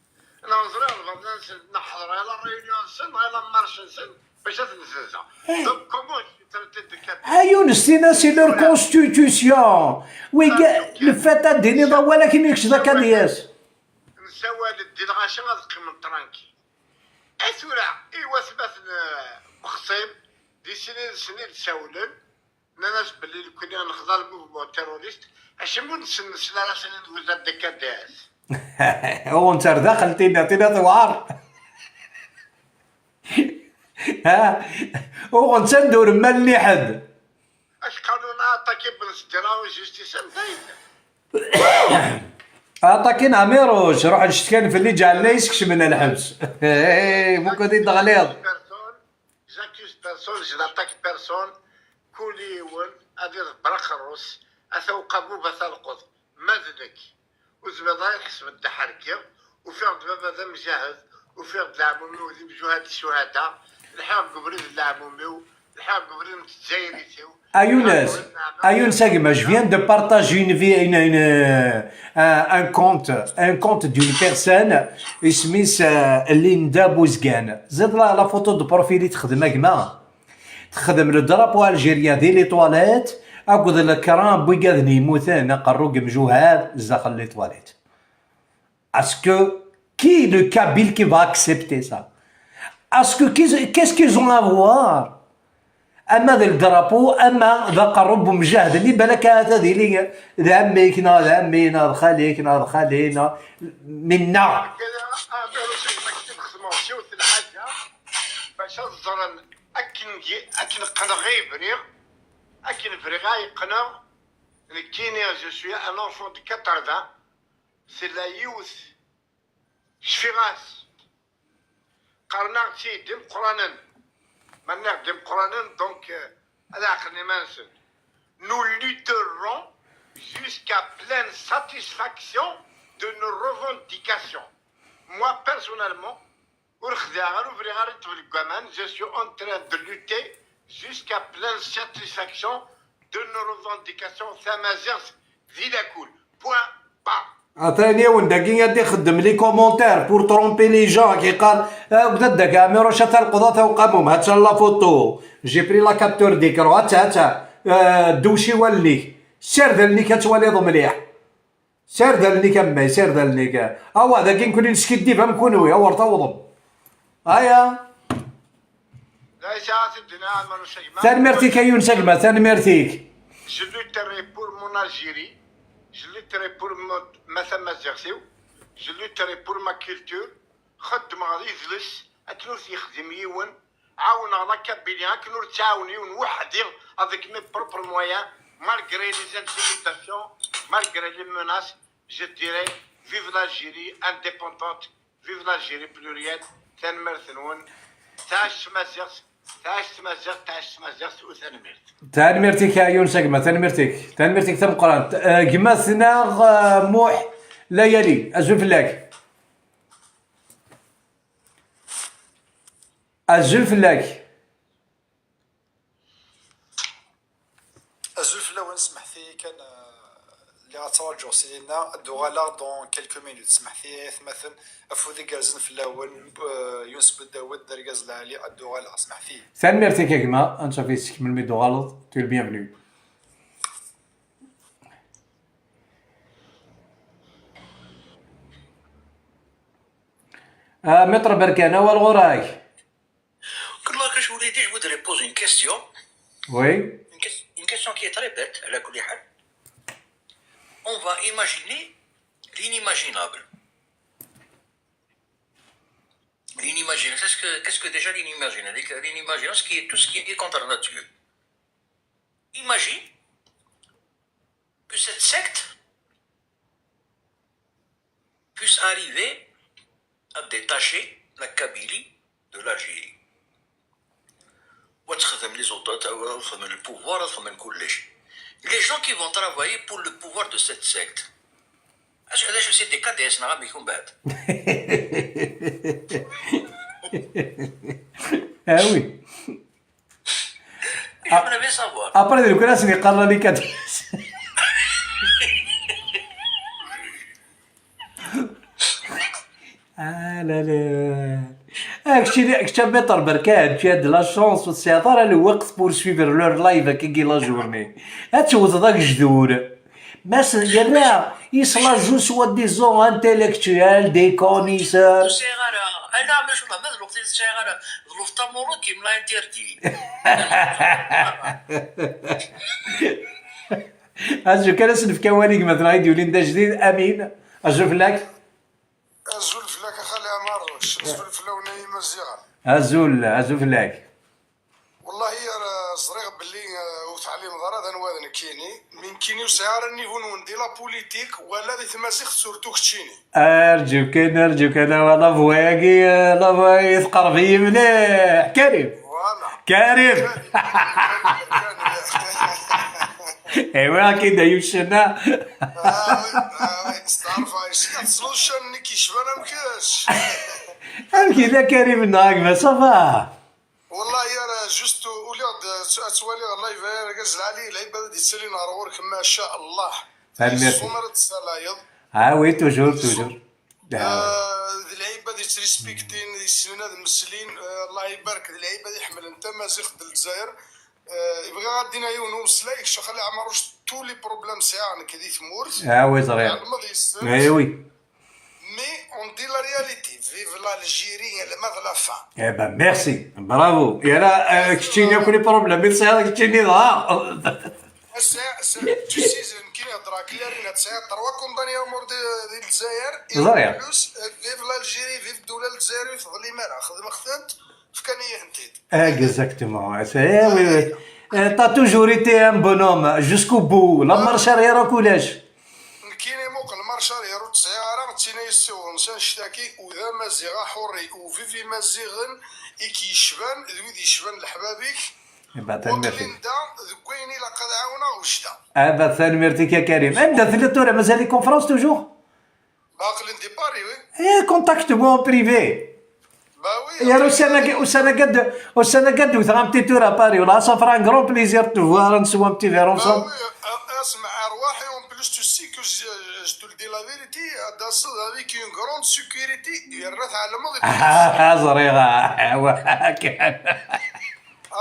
neɣ ẓriɣ lbaḍna-nsen, neḥḍer ala réunion-nsen, neɣ ala marche-nsen, Bac ad ten-zzenzeɣ. Donc, comment je suis traité de Kabyle? A Younes, tina c'est leur constitution. Wigi, le fait ad d-tiniḍ awal akken kečč d akaniyas. Nessawal-d di lɣaci ad qqimen tranquille. A tura, i watmaten, eh, Mexṣim, di sin yid-sen i d-sawlen, nnan-as belli nekkni nexḍa le mouvement terroriste, acimi ur nsen-, nesla ara s-nni vous êtes des cadets? Uɣen-tt ar daxel, tina, tina tewɛer. Ha? Uɣen-tt anda ur mmalen i ḥedd. Acu qqaren, aṭaki n Sdira, justice am dayen. Aṭaki n Ɛmiruc, ruḥen cetkan fell-i, ǧeɛlen-iyi skecmen lḥebs. Beaucoup d-teɣliḍ. Personne, j'accuse personne, je n'attaque personne. Kul yiwen ad iḍebber axerrus, ata uqabub, ata lqeḍ. Ma d nekk, ur tezmireḍ ara tḥesbeḍ d aḥerki, ufiɣ-d baba d amjahed, ufiɣ-d leɛmum-iw d imjuhad, shuhada, lḥiɣ deg ubrid n leɛmum-iw, lḥiɣ deg ubrid n tezzayirit-iw. A Younes, a Younes, a gma, je viens de partager une vie, une, une, euh, un, un compte, un compte d'une personne, isem-is, euh, Linda Bouzgan. Ziḍ la, la photo de profil i texdem, a gma. Texdem le drapeau algérien di les toilettes, akked lekra n wigaden yemmuten, aqerru deg imjuhad, zdaxel les toilettes. Est-ce que, qui le Kabyle qui va accepter ça? Est-ce que, qui, qu'est-ce qu'ils ont à voir? Ama d le drapeau, ama d aqerru n umjahed-nni, balak ahat ad yili d ɛemmi-k, neɣ d ɛemmi, neɣ d xali-k, neɣ d xali, neɣ minna. Bac ad ẓren akken, akken qqneɣ i briɣ, akken briɣ ay qqneɣ, nekkini, je suis un enfant de quatre-vingts, tella yiwet, cfiɣ-as, qqaren-aɣ-tt-id d imeqqranen, ma nniɣ-d d imeqqranen, donc, euh, ad ɛeqlen iman-nsen. Nous lutterons jusqu'à pleine satisfaction de nos revendications. Moi, personnellement, ur xdiɛeɣ ara, ur briɣ ara i ṭṭbel deg waman, je suis en train de lutter jusqu'à pleine satisfaction de nos revendications, tamaziɣt di lakul. Point barre. Atan yiwen dagi ad ixeddem les commentaires pour tromper les gens, ad k-iqqar, ah, d addak Ɛmiruc, ata lqeḍ, ata uqamum, hatta la photo, j'ai pris la capture d'écran, hatta, hatta, euh, ddewc i wallen-ik, sired allen-ik ad twaliḍ mliḥ. Sired allen-ik a mma, sired allen-ik. Awa, dagi nekkni neskiddib am kunwi, awer tawḍem. Aya. Tanemmirt-ik a Yunes a gma, tanemmirt-ik. Je lutterai pour mon Algérie, je lutterai pour mon, ma tamaziɣt-iw, je lutterai pour ma culture, xeddmeɣ d idles akken ur t-yexdim yiwen, ɛawneɣ la Kabylie akken ur ttɛawen yiwen weḥd-i avec mes propres moyens, malgré les intimidations, malgré les menaces, je dirais vive l'Algérie indépendante, vive l'Algérie plurielle. Tanemmirt-nwen. Tɛac tmaziɣt, tɛac tmaziɣt, tɛac tmaziɣt, u tanemmirt. Tanemmirt-ik a Yunes a gma, tanemmirt-ik. Tanemmirt-ik tameqqrant. Eh, gma-tneɣ, eh, Muḥ Layali, azul fell-ak. Azul fell-ak. Azul fell-awen, smeḥt-iyi kan, eh, lliɣ ad ttṛaǧuɣ si dinna, ad d-uɣaleɣ dans quelques minutes. Smeḥt-iyi ay atmaten, afud igerrzen fell-awen, eh, Yunes Budawed, d argaz lɛali, ad d-uɣaleɣ, smeḥt-iyi. Tanemmirt-ik a gma, anṣuf yis-k melmi d-tuɣaleḍ, tu es le bienvenu. Ah, Maître Berkane, awal ɣur-k. Kul ma كاش وليدي, je voudrais poser une question. Oui. Une, ques- une question qui est très bête, على كل حال. On va imaginer l'inimaginable. L'inimaginable, qu'est-ce que, qu'est-ce que déjà l'inimaginable? L'inimaginable, ce qui est, tout ce qui est contre nature. Imagine que cette secte puisse arriver à détacher la Kabylie de l'Algérie. وتخدم les autorités, تخدم le pouvoir, تخدم كلش. Les gens qui vont travailler pour le pouvoir de cette secte. اش هذا شو سيدي كاديس نغمي يكون بعد. Ah oui. J'aimerais bien savoir. Après, de quoi c'est les carnalicates. Ah là là. Kečč, kečč a Maître Berkan, tu as de la chance, ur tesɛiḍ ara lweqt pour suivre leur live akka i la journée. Ad tewteḍ agejdur. Mass yerra yeslaẓu soi-disant intellectuel, des connaisseurs. Ur sɛiɣ ara. Ala, ma cuma, ma d lweqt i ur sɛiɣ ara, d lweqt amurud qui me l'a interdit. Azul kan, ad s-nefk awal i gma-tneɣ i d-yulin d ajdid, Amin. Azul fell-ak. Azul fell-ak a Xali Ɛmaruc, azul fell-awen ay Imaziɣen. Azul, azul fell-ak. Wallahi ara ẓriɣ belli, eh, ur teɛlimeḍ ara d anwa d nekkini, mi nekkini ur sɛiɣ ara nnivu-nwen di la politique wala di tmaziɣt, surtout keččini. Arǧu kan, arǧu kan, awa la voix-agi, eh, la voix-agi tqerreb-iyi mliḥ. Karim! Voilà. Karim! Aywa, akin d ayuccen-a. Ah oui, ah oui, steɛṛfeɣ, yeɛni ad tesleḍ ccan-nni k-yecban am kečč. Amek yella Karim-nneɣ a gma, ça va? Wallahi ara juste uliɣ-d, ad twaliɣ live argaz lɛali, lɛibad ad d-yettalin ɣer ɣur-k, ma sha Allah. Tanemmirt. Yeṣṣum ara d-tessalayeḍ. Ah oui, toujours, toujours. Ah, d lɛibad yettrespektin, yessnen ad mmeslin, ah, Allah ibarek, d lɛibad iḥemmlen tamaziɣt d Lezzayer. Ah, bɣiɣ ad d-iniɣ yiwen umeslay, kečč a Xali Ɛmaruc, tous les problèmes sɛiɣ nekk di tmurt. Ah oui, ẓriɣ. Tɛelmeḍ yes-sent. Eh oui. Mais on dit la réalité, vive l'Algérie, elle m'a la fin. Eh ben, merci, bravo. Yerra, eh, keččini akk les problèmes i tesɛiḍ keččini dɣa. Ass-a, ass-a, tu sais, nekkini heddreɣ clairement, tesɛiḍ trois condamnés à mort di, di Lezzayer, et en plus, euh, vive l'Algérie, vive ddula n Lezzayer, ur teḍlim ara, xedmeɣ-tent, fkan-iyi-tent-id. Exactement. C'est, eh oui, oui. Eh, t'as toujours été un bonhomme, jusqu'au bout. La marche arrière akk ulac. Nekkini muqel marche arrière ur tt-sɛiɣ ara, d tin ay yessiwḍen s annect-agi, u d amaziɣ aḥurri, u vive Imaziɣen i k-yecban, d wid yecban leḥbab-ik. Eh ben, tanemmirt-ik. Muqel-in da, deg wayen ilaq ad ɛawneɣ wejdeɣ. Eh ben, tanemmirt-ik a Karim. Anda telliḍ tura? Mazal-ik en France toujours? Aql-in di Paris, oui. Eh, contacte-moi en privé. Bah oui. Yar ussan-agi, ussan-agi ad, ussan-agi ad d-wteɣ amti tura à Paris. Wala, ça fera un grand plaisir de te voir, ad neswa un petit verre ensemble. Bah oui, euh, euh, اسمع, أرواحي, en plus, tu sais que je, je te le dis la vérité, ad d-taseḍ avec une grande sécurité, yerra tɛelmeḍ. Ah, ẓriɣ, ah, wa kan.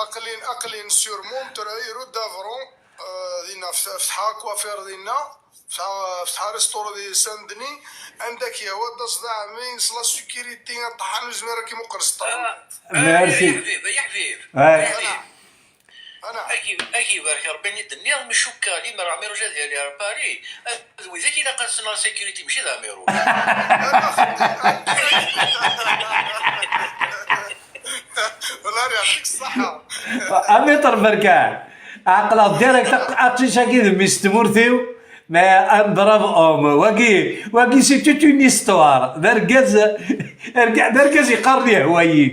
Aql-in, aql-in sur Montreuil, rue d'Avron, euh, dinna, f-, فتحها coiffeur dinna. Ftḥeɣ, ftḥeɣ restaurant di Saint-Denis, anda k-yehwa ad d-taseḍ a ɛemmi, s la sécurité, aṭaḥan ur yezmir ad k-imuqel s ṭṭerf. Ah, merci. Ah, ya ḥbib, ya ḥbib. Ouais. Ya ḥbib. Ana. Aki, aki barek Rebbi, i d-nniɣ, mi cukkeɣ limer Ɛmiruc ad yali ar Paris, d widak ilaq ad sen la sécurité, mačči d Ɛmiruc. Wala, yeɛṭik ṣṣeḥḥa. A Maître Berkan, ɛeqleɣ direct aq-, aqcic-agi d mmi-s n tmurt-iw, mais un brave homme. Wagi, wagi, c'est toute une histoire. D argaz, arga-, d argaz yeqqaren yehwa-yi.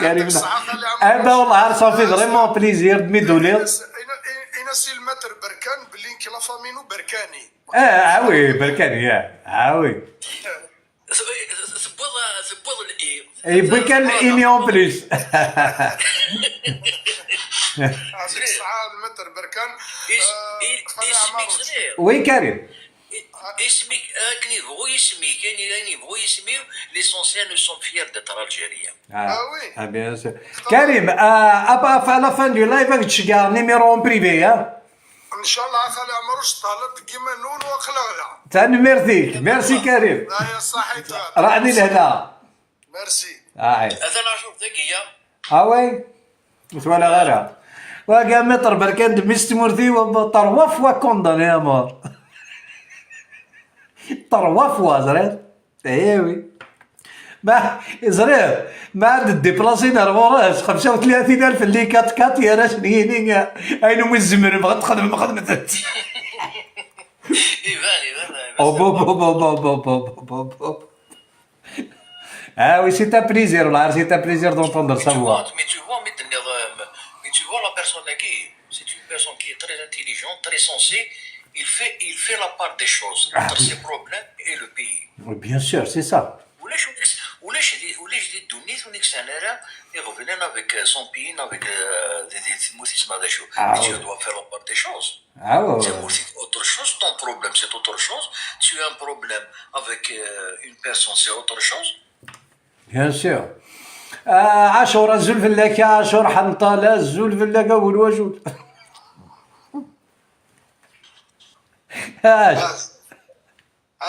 Karim, yeɛṭik ṣṣeḥḥa, Xali Ɛmer. Eh ben, والله, ça fait vraiment plaisir de m'aider. Ini-as, ini-, ini-as i le Maître Berkan belli nekk la famille-inu Berkani. Ah, ah oui, Berkani, ah, ah oui. Tewwiḍ, tewwiḍ l-i. Yewwi kan ini en plus. Ɛziz, tesɛa lmetr berkan. Is-, euh, i-, Xali isem-ik Ɛmaruc. Ẓriɣ. Oui, Karim. I-, isem-ik, akken yebɣu yisem-ik, ayen, ayen yebɣu yisem-iw, l'essentiel, nous sommes fiers d'être Algériens. Ah, ah oui. Ah, bien sûr. Karim, euh, à, à la fin du live, ad k-d-ceggɛeɣ numéro en privé, hein? Ncallah a Xali Ɛmer, ur teṭṭaleḍ deg iman-nwen waqila ɣla. Tanemmirt-ik. Merci Karim. Aya ṣaḥit. Raɛni lehna. Merci. Aḥi. Atan acuɣ dagi ya. Ah ouais. Ur twalaɣ ara. Wagi a Maître Berkan d mmi-s n tmurt-iw, trois fois condamné à mort. Trois fois, ẓriɣ. Eh oui. Ma, ẓriɣ, ma ad d-déplacer ar ɣur-s, xemsa u tlatin alef n les quatre quatre, yerra-sen yini, ayen umi tzemrem, bɣan txedmem, xedmet-t. Iban, iban, iban. Oh, bo, bo, bo. Ah oui, c'est un plaisir, là, c'est un plaisir d'entendre sa voix. Mais tu vois, mais tu vois, mais tu vois, mais tu vois la personne qui, c'est une personne qui est très intelligente, très sensée. Il fait, il fait la part des choses entre ses problèmes et le pays. Oui, bien sûr, c'est ça. Ulac, ulac di, ulac di ddunit ur neksan ara iɣeblan avec, euh, son pays, avec, euh, di, di tmurt-is ma d acu. Ah, oui. Tu dois faire la part des choses. Ah, ouais, ouais. C'est, c'est autre chose, ton problème, c'est autre chose. Tu as un problème avec, euh, une personne, c'est autre chose. Bien sûr. Ah, Ɛacur, azul fell-ak, a Ɛacur Ḥenṭal, azul fell-ak, a bu lwajud. Acu?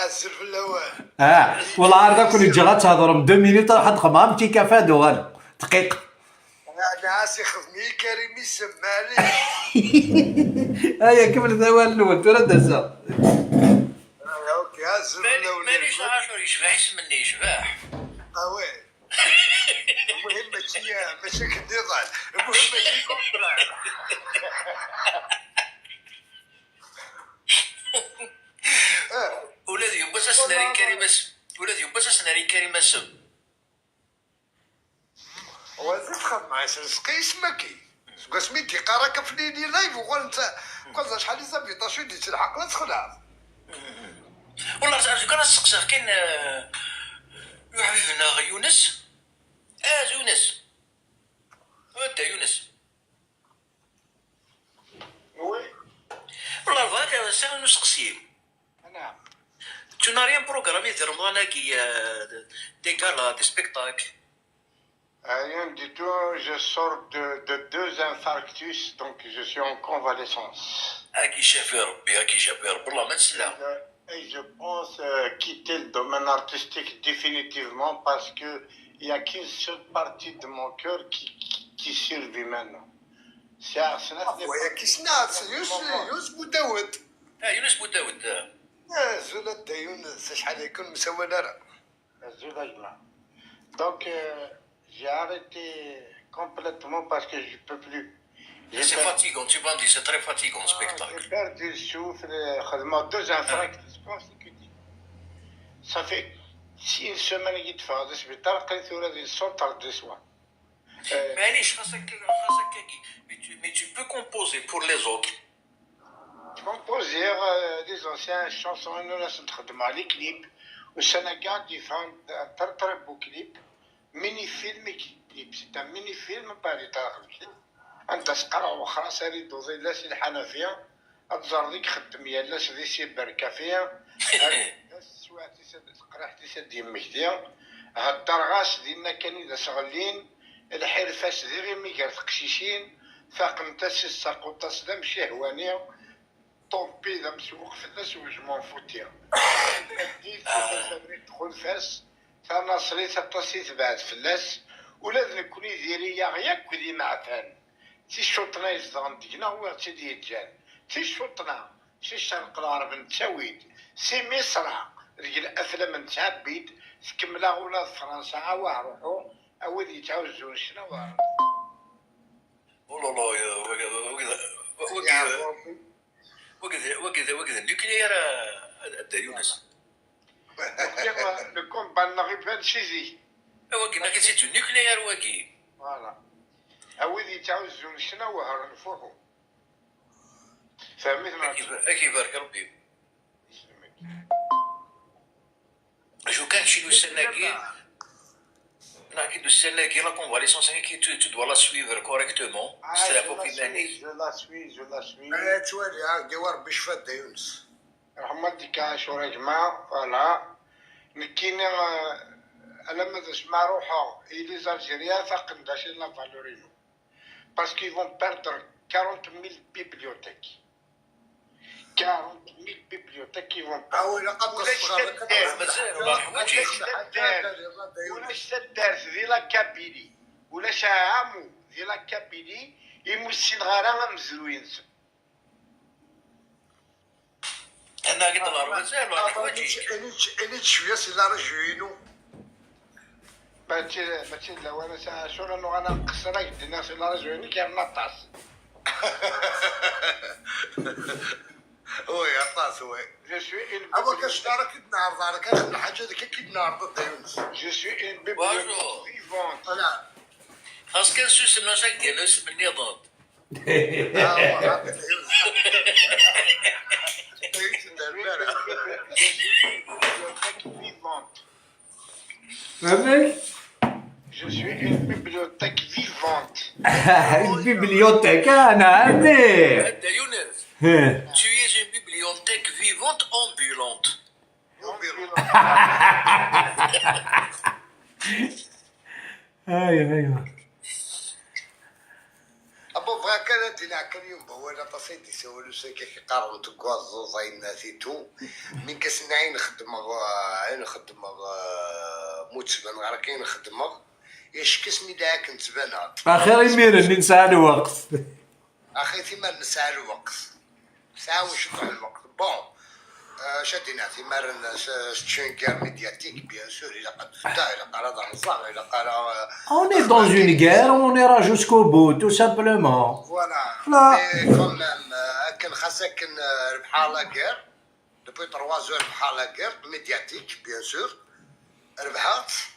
Azul fell-awen. Ah, wala ɛad ad ken-ǧǧeɣ ad thedrem deux minutes, ad xedmeɣ am tikafa ad uɣaleɣ. Dqiqa. Ɛas ixdem-iyi Karim isem, maɛlic. Aya, kemmlet awal-nwen, tura ad d-aseɣ. Ah, ok, azul fell-awen. Maɛlic, Ɛacur yecbeḥ isem-nni, yecbeḥ. Ah, ouais. المهم ماشي، ماشي كنظام. المهم ماشي كونترا. Ula d yiwwas ad s-nerr i Karim asem. Ula d yiwwas ad s-nerr i Karim asem. Wa d xedmeɣ-as Rezqi isem-agi. Seg wasmi d-yeqqar akka fell-i di live, uɣal netta, uɣal acḥal i zabiṭac i d-yettelḥaq, la txelɛeḍ. Wallah, rǧu kan ad steqsiɣ kan, eh, i uḥbib-nneɣ Yunes. Ah, Yunes. Wadda Yunes. Oui. Wallah, bɣiɣ ad sɛiɣ yiwen usteqsi. Naam. Tu n'as rien programmé di Remḍan-agi, euh, des galas, des spectacles? Rien du tout, je sors de, de deux infarctus, donc je suis en convalescence. Ad k-icafi Rebbi, ad k-icafi Rebbi, Allah ma nesla. Et je, et je pense, euh, quitter le domaine artistique définitivement parce que il y a qu'une seule partie de mon cœur qui, qui, qui survit maintenant. C'est Arsène. Ah, ouais, qui se naît, c'est Younes, Younes Boudawed. Ah, Younes Boudawed. Ah, Zola Dayoun, c'est شحال يكون مسوي لنا. Azul a gma. Donc, euh, j'ai arrêté complètement parce que je peux plus. J'ai C'est per- fatigant, tu m'as dit, c'est très fatigant, le Ah, spectacle. J'ai perdu le souffle, euh, خدمة deux infarctus consécutifs. Ça fait une semaine i d-ffɣeɣ di sbiṭar, aql-i tura di centre de soins. Euh, Maɛlic, xas akka, xas akka, mais tu, mais tu peux composer pour les autres. Composer, euh, des anciennes chansons, nous, là, c'est très mal, les clips. Ussan-agi ad d-yeffeɣ un très, très beau clip. Mini-film i clip. C'est un mini-film, pas les clip. Anda s-qqareɣ wexxer-as arid uḍilas i lḥanafi, ad tẓerreḍ i ixeddem yal ass di cybercafé, ar teswiɛt-is, teqriḥt-is ad d-yemmekti, heddreɣ-as dinna kan i d as-ɣellin, lḥirfa-s d iɣimi gar teqcicin, taqent-as s tsaquṭ-as d amcihwani, Tant pis, d amsewweq fell-as, je m'en foutais. Taddit, Ah. Tabrit txulef-as, tanaṣlit aṭas i tebɛed fell-as, ula d nekkni diri-yaɣ yakk d imeɛfan. Ticuṭna izedɣen deg-neɣ wiɣ-tt-id yeǧǧan. Ticuṭna, si ccerq lɣerb nettawi-d, si Misra, deg laflam nettɛebbi-d, tkemmel-aɣ ula d Fransa, awah ruḥu, a wid yettɛuzzun ccna, awah ruḥu. Oh là là, ya, wagi, wagi, wagi, Ya Rebbi. Wagi d, wagi d, wagi d nucléaire, a, a Dda Yunes. Le combat-nneɣ iban si zik. A wagi, nagi, c'est du nucléaire, wagi. Voilà. A wid yettɛuzzun ccna, wehren fuḥu. Fehmit neɣ? Ad k-ibar-, ad k-ibarek Rebbi. Yesselmek. Acu kan, keččini ussan-agi, neɣ kid ussan-agi, la convalescence-agi, tu, tu dois la suivre correctement. Ah, je la suis, je la suis, je la suis. Eh, ttwaliɣ, ah, deg wa Rebbi ccfa Dda Yunes. Rahmat dika, cura gma, voilà. Nekkini, euh, alamma d asma ruḥeɣ i les Algériens, faqen d acu i la valeur-inu. Parce qu'ils vont perdre quarante mille bibliothèques. Quarante mille bibliothèques qui vont perdre. Ah oui, la قد Ulac taddart, mazal, ulac taddart, ulac taddart di la Kabylie, ulac un hameau di la Kabylie imi ur ssineɣ ara amezruy-nsen. Anagi d la mazal, la ḥwaǧ-ik. Ini-d cwiya si la région-inu. Mačči, mačči d lawan ass-a, acu ara nuɣal ad nqeṣṣer, ad k-d-iniɣ si la région-inek yerna aṭas. Oui, aṭas, oui. Je suis une Awa, bibliothèque. Kac ara k-id-neɛreḍ, ara kan lḥaǧa d akka k-id-neɛreḍ, a Dda Yunes. Je suis une bibliothèque Bonjour. Vivante. Voilà. Xas kan susem, acu ad k-d-yernu isem nniḍen. Ah, wa, a Dda Yunes. A Dda Yunes, d lmara. Je suis une bibliothèque vivante. Une bibliothèque, ah, نعم. A Dda Yunes, tu es une bibliothèque vivante ambulante. Ambulante. Ay, ay, ay. Abo, bɣiɣ kan ad d-iniɣ kan yiwen wawal aṭas ay d-isawal usakak iqqaren deg waẓuẓ ayennat et tout. Mi nkas-nni ayen xeddmeɣ, ayen xeddmeɣ, eh, mu ttbaneɣ ara kan xeddmeɣ. Yeckes mi d akken ttbaneɣ. Axir imiren i nesɛa lweqt. Axi timar nesɛa lweqt. Sɛa wacemma lweqt. Bon, euh, acu ad d-iniɣ, timar c'est une guerre médiatique, bien sûr, ilaq ad tfedda, ilaq ara ad nẓer, ilaq ara, euh, On est dans une guerre, on ira jusqu'au bout, tout simplement. Voilà. Voilà. Mais quand même, euh, akken xas akken, euh, rebḥeɣ la guerre, depuis trois heures rebḥeɣ la guerre médiatique, bien sûr. Rebḥeɣ-tt.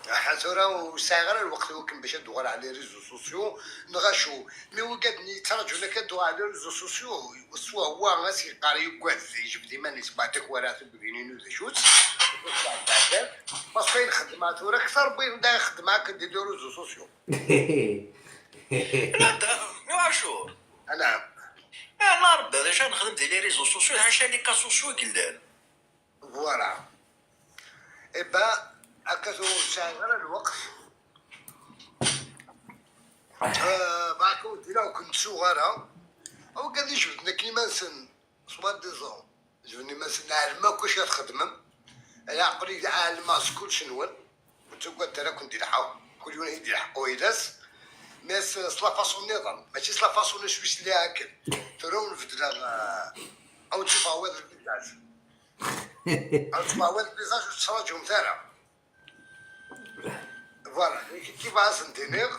Aha tura ur sɛiɣ ara lweqt i wakken bac ad uɣaleɣ ɣer les réseaux sociaux neɣ acu. Mi wigad-nni yettraǧun akka ad uɣaleɣ ɣer les réseaux sociaux, swahwa as yeqqar yuggad, yejbed iman-is, beɛdak wara tugdin-inu d acu-tt, parce que ayen xeddmeɣ tura akter n wayen da xeddmeɣ akken di les réseaux sociaux. Nɛacu? Anɛam. Ala Rebbi, d acu ara nexdem di les réseaux sociaux, ḥaca les cas sociaux i yellan. Voilà. Eh ben, akka ur sɛiɣ ara lweqt. Eh, bɣiɣ ad wen-d-iniɣ ur ken-ttuɣ ara. Awgad ijebden akken iman-nsen, soi-disant. Jebden iman-nsen, ɛelmeɣ akk acu ara txedmem. Ala, aql-i ɛelmeɣ s kullec-nwen. Ur ttagadet ara, ad ken-d-ilḥeq. Kul yiwen ad yi-d-ilḥeq wayla-s. Mais s, s la façon nniḍen. Mačči s la façon acu i sliɣ akken. Tura ur nbeddleɣ, eh, ad wen-d-sufɣeɣ wayeḍ lbizaj. Ad ttwaɛwad lbizaj ur tettraǧumt ara. Voilà, kif ad sen-d-iniɣ,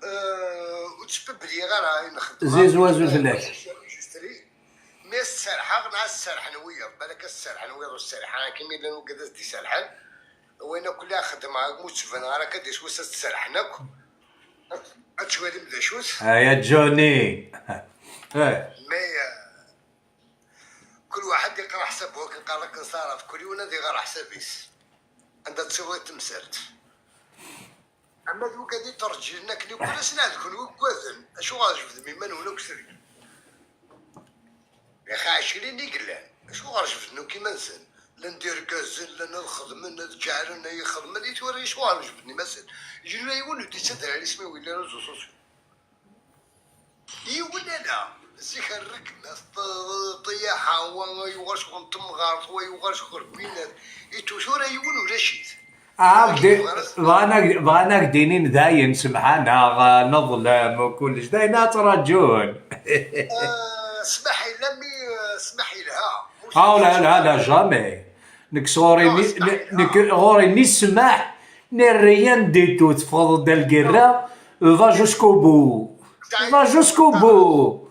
euh, ur ttpebbliyeɣ ara ayen xeddmeɣ. Zizwa zut fell-ak. Mi as-serḥeɣ, neɣ as-serḥen wiyaḍ, balak as-serḥen wiyaḍ, ur serḥeɣ ara, akken mi llan wigad as-d-iserḥen. Wayen akk lliɣ xeddmeɣ, mu ttbaneɣ ara akka, d iswi-s ad t-serḥen akk. Ad twalim d acu-t. Aya Johnny. Eh. Mais, euh, Kul waḥed iqra ḥsab wakken qqaren akken ṣaraf, kul yiwen ad iɣer ḥsab-is. Anda tsiweḍ temsalt. Ama d wigad iṭerǧilen akken i kul asen ad kunwi uggaden, acuɣer jebdem iman-nwen akk srid? Ixi ɛecrin i yellan, acuɣer jebden akk iman-nsen? Llan d irgazen, llan ad xedmen, ad ǧeɛlen, ay xedmen, i tura acuɣer jebden iman-nsen? Yiwen ur d-yettader ara isem-iw yellan réseaux sociaux. Yiwen ala, zik rregmat, ṭ-, ṭṭiyaḥa, wa yuɣal sɣur temɣart, wa yuɣal sɣur winat, itu tura yiwen ulac-it. Ah, bɣan ak-, bɣan ak-d-inin dayen, semḥan-aɣ, neḍlem, u kullec, dayen ad ttṛaǧun. Ah, smaḥ yella, mi, ah, smaḥ yelha. Ah, la, la, la, jamais. Nekk sɣur-i ni, nekk ɣur-i ni ssmaḥ, ni rien du tout, teffɣeḍ-d ar lgirra, va jusqu'au bout. Va jusqu'au bout.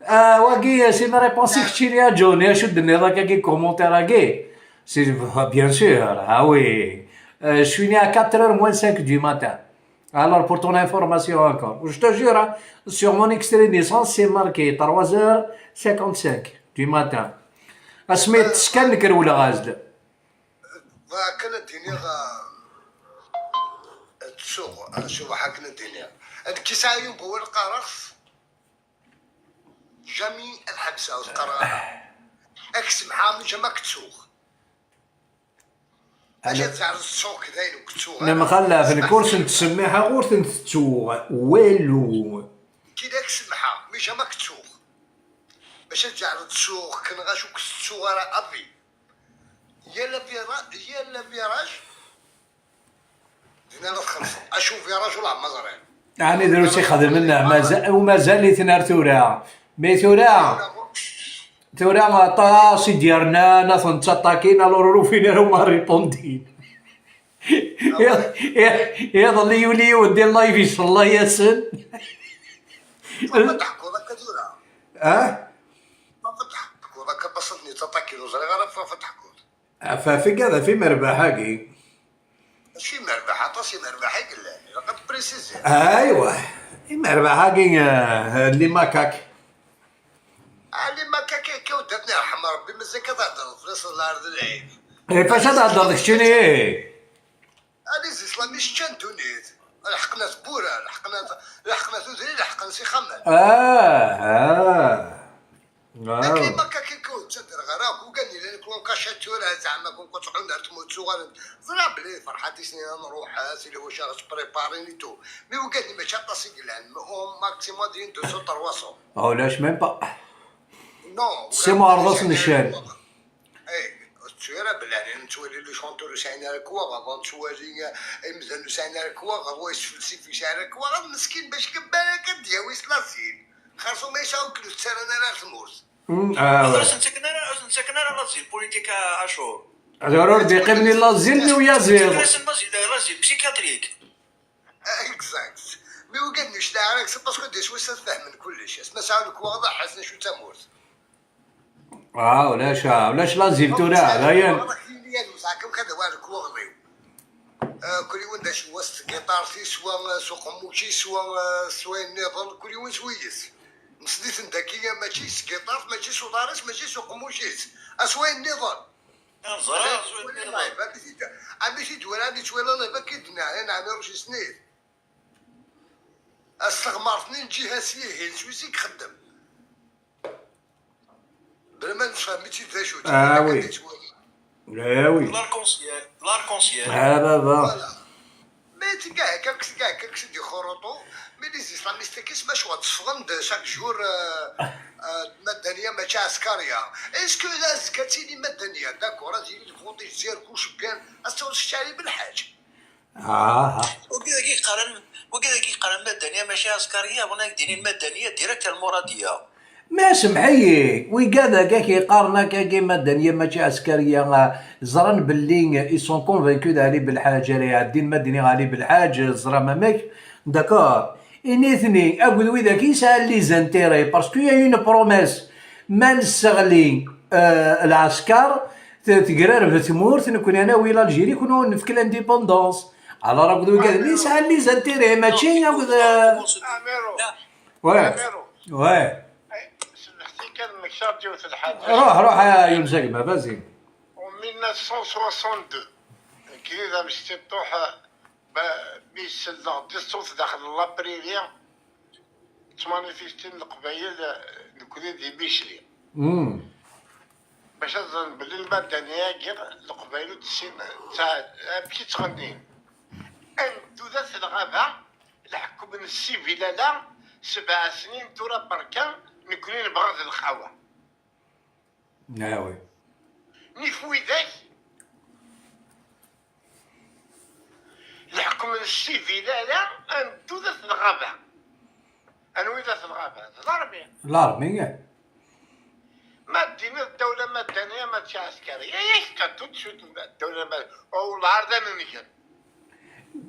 Ah, wagi, c'est ma réponse i keččini a Johnny, acu d-tenniḍ akka i commentaire-agi? C'est, bien sûr, ah oui. Euh, je suis né à quatre heures moins cinq du matin. Alors, pour ton information encore, je te jure, hein, sur mon extrait de naissance, c'est marqué trois heures cinquante-cinq du matin. Asmi d-ttekkan nekk rewleɣ-as-d. Bɣiɣ kan ad d-iniɣ, ah, ttuɣ, ah, cbaḥ akken ad d-iniɣ. Nekk yesɛa yiwen wawal qqareɣ-t, jamais ad ḥebseɣ ur t-qqareɣ ara. Ad k-semḥeɣ, jamais ad k-ttuɣ. Acu ad tɛerḍeḍ tsuɣ kdayen ur k-ttuɣ ara? Nemxallaf, nekk ur tent-ttsemmiḥeɣ, ur tent-ttuɣ, walu. Kid ad k-semḥeɣ, mais jamais ad k-ttuɣ. Bac ad tɛerḍeḍ tsuɣ, kenɣ acu ur k-ttuɣ ara, abi. Yal avira-, yal aviraj, din ara txellṣeḍ. Acu viraj ur la ma ẓriɣ. Ɛni drus i xedmen, mazal, u mazal-iten ar tura. Mais tura, tura aṭas i d-yernan, ad ten-ttaṭakin, alors ur ufin ara uma répondin. Iḍ-, iḍ-, iḍelli yuli yiwen di live iṣella-yasen. Ur teḥkuḍ akka tura. Ah? Ur teḥkuḍ akka, baṣ ad ten-yettaṭakin, ur ẓriɣ ara ɣef ad teḥkuḍ. Ɣef, ɣef igad, ɣef imerbaḥ-agi. Mačči imerbaḥ, aṭas imerbaḥ i yellan, ilaq ad t-préciser. Aywa, imerbaḥ-agi, eh, les macaques. Ah, les macaques akka, ur d-, ad ten-irḥem Rebbi, mazal ad theddreḍ fell-asen lɛar d lɛib. Eh, fac ad theddreḍ keččini? Ah, les islamistes ččan ddunit. Leḥqen-as Bura, leḥqen-as, leḥqen-as Udrin, leḥqen s ixxamen. Ah, ah. Nekk i makak i ken-ttadreɣ ara, ugan ilan kwan kaca tura, زعما كون كتعود على تموت صغار. زرا بلي فرحات سنين نروح سي لي واش غتبريباريني تو. مي وقالني ماشي طاسي قلان، او ماكسيموم ديال deux cents trois cents. او لاش ميم با. نو سي معرض نشان. اي، التصويره بلان نتولي لي شونتور سعينا الكواغ، افون نتولي امزال سعينا الكواغ، هو يسفلسي في سعينا الكواغ، مسكين باش كبالك دياوي سلاسين. خاصو ما يساوك لو تسرنا لا الموت. اه، خلاص، نتكنا نتكنا على لازيل بوليتيك اشهر. ضروري يقيمني لازيل ويا زيرو. لازيل بسيكاتريك. اكزاكت. مي وقال نشتي عراك سي باسكو دي سويس تفهم من كلش. اسمع ساعه الكواغ حسن شو تموت. اه، ولاش، آه، ولاش لازيل تو لا، لا، يا. كم كذا والك واغلي. آه، كل يوم داش وسط كيطار في سوا سوق موشي سوا، آه، سوا النظام كل يوم سويس. مصديت نداكية ماشي سكيطار، ماشي سوداريس، ماشي سوق موشيس. اسوا النظام. نزرة، سوا النظام. عمي سيد ولا عمي تويلا الله يبارك يدنا، انا عمي روشي سنيد. استغمرتني نجي هاسيه هين سويسي يخدم. بلا ما نفهم ماشي ذا شو. اه وي. لا وي. لاركونسيال، لاركونسيال. اه بابا. فوالا. مي تلقاه هكاك، تلقاه هكاك سيدي خروطو. مي لي زيسلاميست كيس باش هو تصفغن دو شاك جور، آه، آه، مدنيه ماشي عسكريه. اسكو لا زكاتيني مدنيه داكور، هادي اللي فوطي زير كوش كان استوى الشعري بالحاج. اه. وكذا كي يقارن، وكذا كي يقارن مدنيه ماشي عسكريه، هنا يديني المدنيه ديريكت المراديه. ما سمحي ويقاد هكاك يقارن هكاك مدنيه ماشي عسكريه، آه، زران باللي ils sont convaincus علي بالحاج راه يعدي المدني علي بالحاج زرا مامك. داكور. انيثني اقول ويداك يسعى لي زانتيري باسكو يا اون بروميس. ما نسغلي، آه، العسكر تقرر في ثمورت نكون انا ويلا الجيري كنا نفك لانديبوندونس. على راه قدو قال لي سعى لي زانتيري ماشي ناخذ. اميرو. واه. اميرو. واه. سمحتي كان مكسار جوت الحاجه. روح روح يا يونس اقمه فازي. و ألف وتسعمية وستة وستين كذا مشتي طوح. ميسل ديسوس داخل لابريريا. تمانيفيستين القبايل، نكوني دي ميشلي. باش نظن بلي المدنية كاع القبايل وتسين تاع، مشي تغنين. أنتو ذات الغابة، الحكم من السيفيلا لا، سبع سنين ترى بركة، نكوني نبغض الخاوة. ناوي. ني في ويداك. الحكم السيفي لا لا، أنتو ذات الغابة. أنا وين ذات الغابة؟ لارمي. لارمي. ما ديني الدولة مدنية، ما تشي عسكرية. ياك كانتو تشوت الدولة ما-، أو العرض أنا نجن.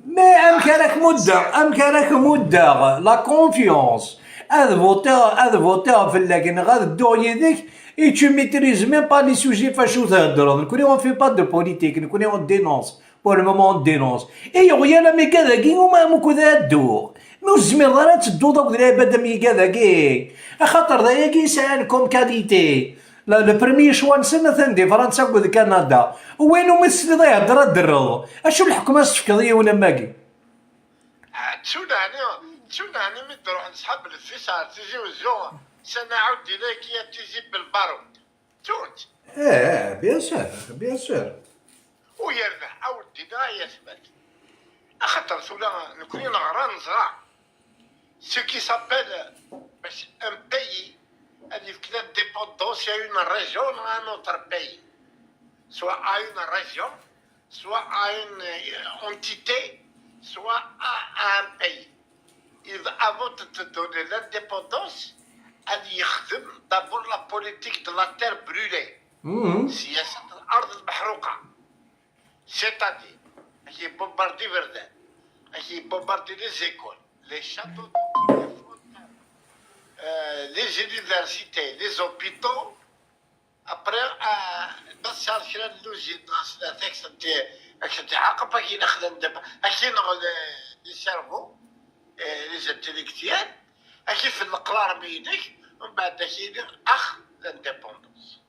مي أمك راك مدة، أمك راك مدة، لا كونفيونس. هذا فوتي، هذا فوتي في اللكن، غاد الدور يديك، et tu maîtrises même pas les sujets فاش تهدر. نكوني on fait pas de politique، نكوني on dénonce. Pour le moment on dénonce. اي غيالا ميكا داكي وما مكو ذا الدور. مو زمير راه تدو داك العباد ميكا داكي. اخاطر ذا ياكي سان كوم كاليتي. لا، لو بروميي شوا نسن ثان دي فرنسا كود كندا. وينو ما تسلي ضا يهدر الدرو؟ اشو الحكم استفكض يونا ماكي؟ تسوناني، تسوناني مي تروح نسحب الفيس على تيزي وزو. سنعود إليك يا تيزي بالبارود. توت. ايه، بيان سور، بيان سور. ويربح أودي دا يثبت. أخطر ثولا نكوني نغرا نزرع. Ce qui s'appelle باش un pays, هذه في كلا dépendance, il y a une région, un autre pays. Soit à une région, soit à une, euh, entité, soit à, à un pays. Il, avant de te donner l'indépendance, هذه يخدم d'abord la politique de la terre brûlée. سياسة الأرض المحروقة. C'est-à-dire, هي بومباردي بردان، هي بومباردي les écoles, les châteaux de, euh, les universités, les hôpitaux. Après, آه، بس صار كرا لوزين، خاص لا تاكس انت، راك تعاقب، كاين خدم دابا، كاين لي سيرفو، آه، لي زانتيليكتيال، كيف القلار بيدك، ومن بعد كاين اخ لانديبوندونس.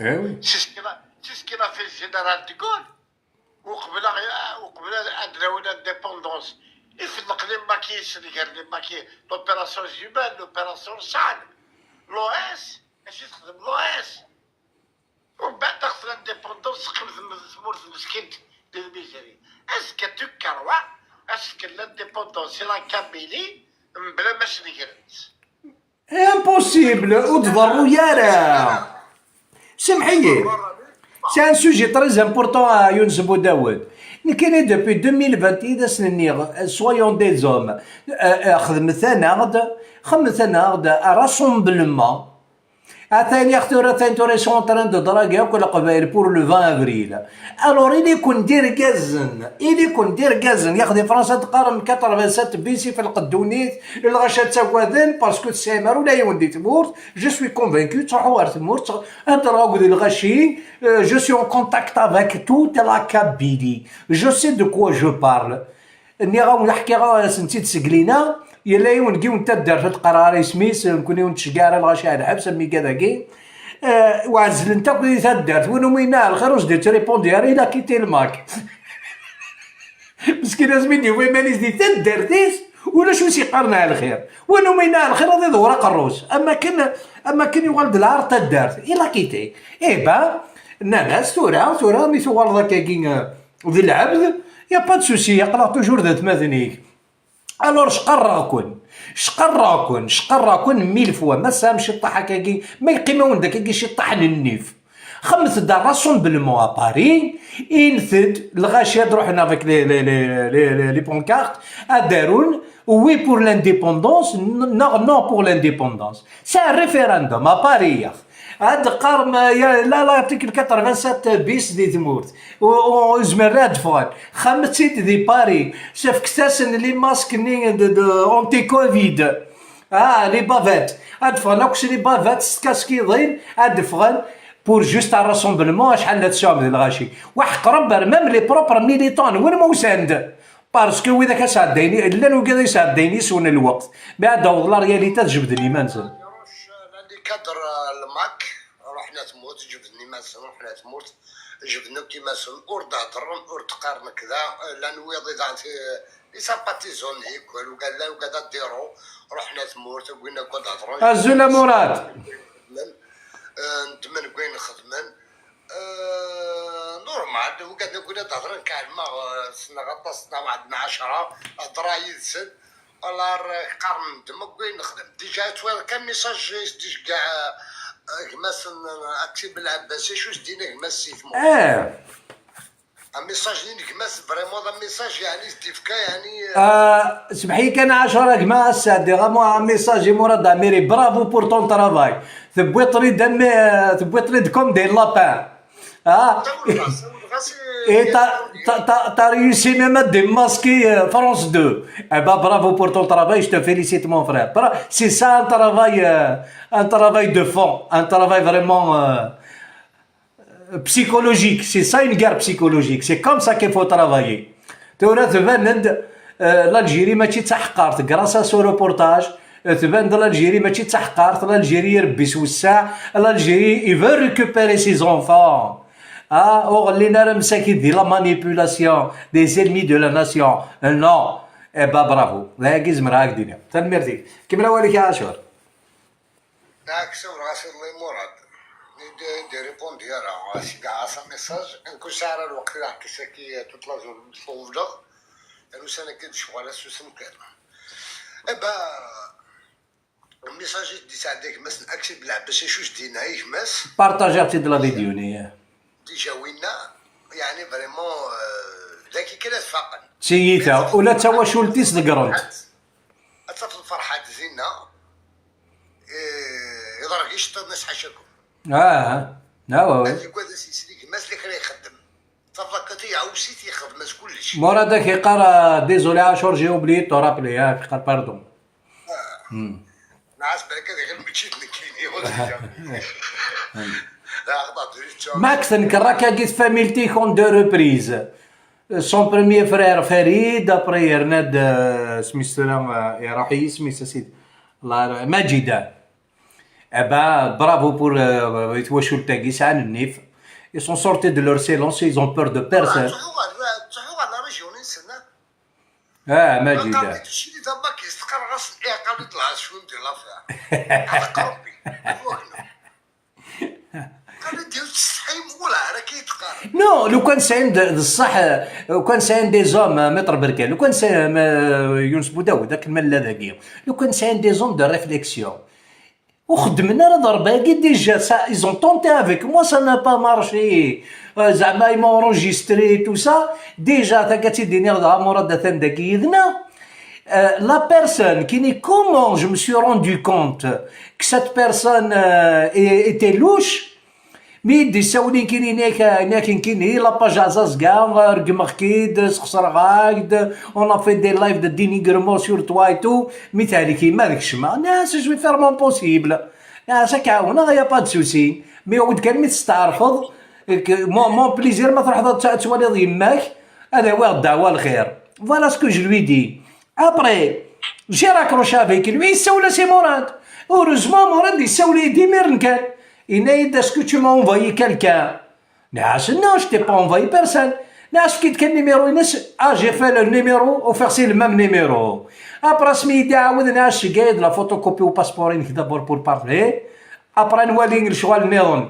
ايوي. C'est ce qu'il a, c'est ce qu'il a fait le général de Gaulle. وقبل، وقبل ادراو لانديبوندونس. يفلق لي ماكي يسلقر لي ماكي، l'opération Jumelle, l'opération Charles, l'OS. اش تخدم l'OS؟ Umbeɛd aɣet l'indépendance teqqim tm- tmurt meskint di lmizri. Azekka tukerwa, azekka l'indépendance i la Kabylie, mebla ma snegren-tt. Impossible, ur tḍerru ara. Semḥ-iyi. C'est un sujet très important à Younes Boudawed. Nekkini depuis deux mille vingt i d asen-nniɣ, soyons des hommes. Euh, euh, xedmet-aneɣ-d, xedmet-aneɣ-d un rassemblement. Atan yax tura, atan tura, ils sont en train de draguer akk Leqbayel pour le vingt avril. Alors, ili-ken d irgazen, ili-ken d irgazen, yax di Fransa teqqarem quatre-vingt-sept bis i felqeddunit, lɣaci ad ttagaden, parce que tesɛim ar ula yiwen di tmurt, je suis convaincu, ttruḥu ar tmurt, hedreɣ akked lɣaci, euh, je suis en contact avec toute la Kabylie, je sais de quoi je parle. Nniɣ-awen, ḥkiɣ-asen-tt-id seg lina, yella yiwen deg yiwen n taddart, ur d-qqareɣ ara isem-is, nekkni ur nettceggiɛ ara lɣaci ar lḥebs am igad-agi. Eh, ɛezlent akk di taddart, win umi yenna lxir ur s-d-yettripundi ara, il a quitté le Mac. Meskin asmi d-yufa iman-is di taddart-is, ulac wi s-yeqqaren ɛelxir. Win umi yenna ɛelxir ad iḍewwer aqerru-s. Am akken, am akken yuɣal d lɛar n taddart, il a quitté. Eh ben, nnan-as tura, tura mi tuɣaleḍ akkagi, eh, d lɛebd, y a pas de souci, aql-aɣ toujours d atmaten-ik. Alors, cqarreɣ-ken, cqarreɣ-ken, cqarreɣ-ken mille fois, ma tesɛam ciṭṭaḥ akkagi, ma yeqqim-awen-d akkagi ciṭṭaḥ n nnif, xedmet-d un rassemblement à Paris, init-d, lɣaci ad ruḥen avec les, les, les, les, les, les pancartes, ad arun, oui pour l'indépendance, n- neɣ non pour l'indépendance. C'est un référendum à Paris, ya. Ad qqarem, ya, la, l'article quatre-vingt-sept bis di tmurt. U, u, u zemren ad ffɣen. Xedmet-tt-id di Paris. Sefket-asen les masques-nni de, de anti-covid. Ah, les bavettes. Ad ffɣen akk s les bavettes, s tkaskiḍin, ad ffɣen pour juste un rassemblement, acḥal la tesɛum di lɣaci. Waḥeq Rebbi, même les propres militants, nwen ma usan-d. Parce que widak ad sɛeddayen, llan wigad ad sɛeddayen yes-wen lweqt. Mi ad d-taweḍ la réalité, ad jebden iman-nsen. Iruc, euh, les cadres, euh, le Mac, ruḥen ar tmurt, jebden iman-nsen, ruḥen ar tmurt, jebden akk iman-nsen, ur d-heddren, ur d-qqaren kda, euh, llan wiyaḍ i d-, euh, les sympathisants, i, llan wigad ad d-iru, ruḥen ar tmurt, win akk ad d-heddren. Azul a Murad. Euh, nedmen deg wayen xedmen. Euh, normal, wigad akk ad d-heddren, k-ɛelmeɣ, euh, ssneɣ aṭas, ssneɣ waḥed n ɛecra, hedreɣ yid-sen. Alors, euh, qqaren-d ma deg wayen nexdem. Déjà, ttwaliɣ kan message i s-d-iceggeɛ, euh, gma-s n, euh, Aksib Lɛebbasi, acu s-d-yenna gma-s si tmurt. Eh. Un message n gma-s, vraiment, un message, yeɛni, s-d-ifka, yeɛni, euh, Ah, semḥ-iyi kan, ɛecra gma, ad sɛeddiɣ am un message i Murad Amiri. Bravo pour ton travail. Tewwiḍ-ten-id am, euh, tewwiḍ-ten-id comme des lapins. Ah. Sawleɣ-as, sawleɣ-as i, et t'as, t'as, t'as, t'as réussi même à démasquer, euh, France deux. Eh ben, bravo pour ton travail, je te félicite, mon frère. Bra-, c'est ça un travail, euh, un travail de fond, un travail vraiment, euh, psychologique. C'est ça une guerre psychologique. C'est comme ça qu'il faut travailler. Tura tban-d, euh, l'Algérie mačči d taḥeqqart. Grâce à ce reportage, euh, tban-d l'Algérie mačči d taḥeqqart. L'Algérie irebbi s wessaɛ. L'Algérie, il veut récupérer ses enfants. Ah, ur ɣellin ara msakit di la manipulation des ennemis de la nation. Euh, non. Eh ben, bravo. D ayagi zemreɣ ad ak-d-iniɣ. Tanemmirt-ik. Kemmel awal-ik a Ɛacur. Neɣ ssawleɣ-as iḍelli i Murad. I d-, i d-iripundi ara. As-d-ɛas amessage. Nekk ur sɛiɣ ara lweqt ad aɣ-d-isaki toute la journée ssawleɣ. Ar ussan-agi d ccɣel, asusem kan. Eh ben, message i d-isɛedda gma-s n Aksib Lɛebbasi, acu s-d-yenna i gma-s. Partager-t-id la vidéo-nni. Déjà winna, yeɛni vraiment, euh, dagi kan ad faqen. D tiyita, ula d tawacult-is ḍeggren-t. Ad tafeḍ Ferḥat dinna, eh, iḍerreg iceṭṭiḍen-is ḥacakum. Ah, ah, ah, ouais, ouais. Ad yugad ad s-yesli gma-s la kra ixeddem. Tafḍakka-ti iɛewwes-it, yexdem-as kullec. Murad ak-iqqar, ah, désolé, Acur, j'ai oublié de te rappeler, ah, ak-iqqar pardon. Ah. Hmm. Nɛas balak ad iɣil mačči d nekkini. Ma ak-tenker akka-agi tfamilt-ik en deux reprises. Son premier frère Farid, après yerna-d, euh, isem-is tura, euh, iruḥ-iyi isem-is, a sidi. Allah, Majida. Eh ben, bravo pour, euh, i twacult-agi, sɛan nnif. Ils sont sortis de leur silence, ils ont peur de personne. Ttruḥu ɣer, ttruḥu ɣer la région-nsen, ah. Ah, Majida. Aqal-d cidi tabakist, qqareɣ-as iɛqal-d la région de la fer. Ad qerbi. Qal-d yiwet Non, lukan sɛin d ṣṣeḥ, lukan sɛin des hommes, maître Berkal, lukan sɛin, euh, Younes Boudawed, akken ma nella dagi, lukan sɛin des hommes de réflexion, ur xeddmen ara ḍerba-agi déjà, ça, ils ont tenté avec moi, ça n'a pas marché. Euh, zeɛma, ils m'ont enregistré, tout ça. Déjà, ta ka tt-id-iniɣ dɣa, Murad atan dagi yid-neɣ. Euh, la personne qui n'est, comment je me suis rendu compte que cette personne, euh, est- était louche, mi d-issawlen kini, nek, nek, kini, la page azazga, regmeɣ-k-id, sxesreɣ-ak-d, on a fait des lives de dénigrement sur toi et tout, mi tehlek yemma deg ccma. Nniɣ-as, je vais faire mon possible. Nniɣ-as, ad k-ɛawneɣ, y a pas de souci. Mi ur d kan mi testeɛrfeḍ, que mon, mon plaisir, ma truḥeḍ ad t-, ad twaliḍ yemma-k, ad awiɣ ddeɛwa lxir. Voilà ce que je lui dis. Après, j'ai raccroché avec lui, issawel-as i Murad. Heureusement, Murad issawel-iyi-d imiren kan. Yenna-yi-d, est-ce que tu m'as envoyé quelqu'un? Nniɣ-as, non, je t'ai pas envoyé personne. Nniɣ-as, efk-iyi-d kan numéro-ines. Ah, j'ai fait le numéro, ufiɣ c'est le même numéro. Après, asmi i yi-d-iɛawed, nniɣ-as, cegga-yi-d la photocopie u passeport-inek d'abord pour parler. Après, nwali lecɣal nniḍen.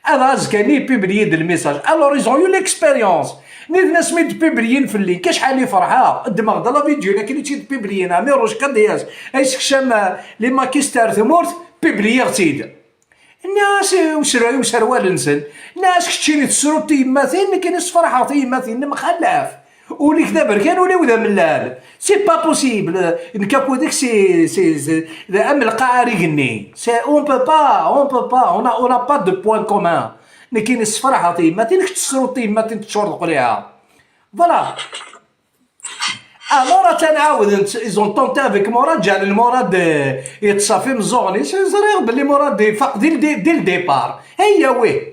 Ad azekka-nni publié-d le message. Alors, ils ont eu l'expérience. Nitni asmi d-publiyin fell-i, acḥal i ferḥeɣ, ddmeɣ-d la vidéo, lakin i tt-id-publiyin, Ɛmiruc Qadias, ay sekcam, eh, les maquistes ar tmurt, publiyiɣ-tt-id. Nniɣ-as, eh, user-, userwal-nsen. Nniɣ-as, keččini tessruḍ tiyemmatin, nekkini sferḥeɣ tiyemmatin, nemxalaf. Ul-ik d aberkan, ul-iw d amellal. C'est pas possible. Nekk akked-k, c'est, c'est, c'est, d am lqaɛa ar igenni. C'est, on peut pas, on peut pas. On a, on a pas de point commun. Nekkini sferḥeɣ tiyemmatin, kečč tessruḍ tiyemmatin, teččureḍ qliɛa. Voilà. Alors, atan ɛawden, ils ont tenté avec Murad, ǧǧan Murad, eh, yettṣafi meẓẓuɣen-is. Ẓriɣ belli Murad ifaq dès le, dès, dès le départ. Hey, oui.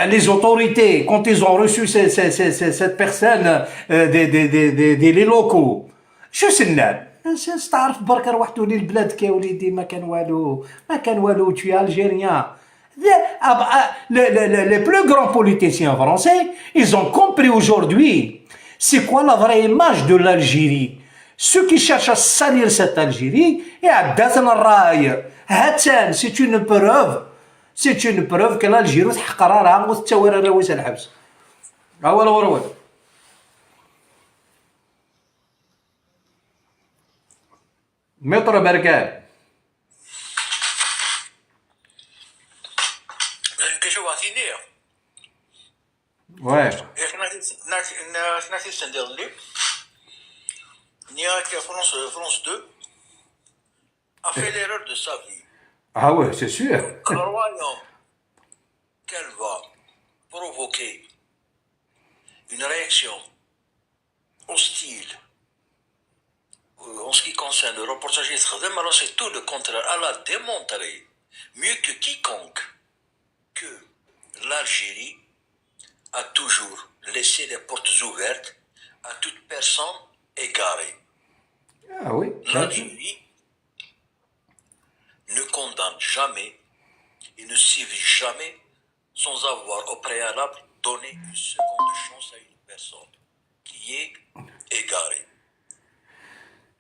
Les autorités, quand ils ont reçu ce- ce- ce- ce- cette personne, euh, des, des, des, des, des, les locaux, شو سنان؟ نستعرف برك روحتو للبلاد كي وليدي، ما كان والو، ما كان والو، tu es algérien. Les, ah, bah, ah, les, les, les, les plus grands politiciens français, ils ont compris aujourd'hui c'est quoi la vraie image de l'Algérie. Ceux qui cherchent à salir cette Algérie, et à Datna Rai, Hatan, c'est une preuve. C'est une preuve que l'Algérie ur teḥqer ara, ur tettawi ara arraw-is ɣer lḥebs. Awal ɣur-wen. Maître Berkal. Quelque chose à finir. Ouais. Akken ad t-sendiḍ-nni, nniɣ-ak France, France deux a fait l'erreur de sa vie. Ah ouais, c'est sûr. Croyant qu'elle va provoquer une réaction hostile, euh, en ce qui concerne le reportage, alors c'est tout le contraire. Elle a démontré, mieux que quiconque, que l'Algérie a toujours laissé les portes ouvertes à toute personne égarée. Ah oui, l'Algérie ne condamne jamais et ne sévit jamais sans avoir au préalable donné une seconde chance à une personne qui est égarée.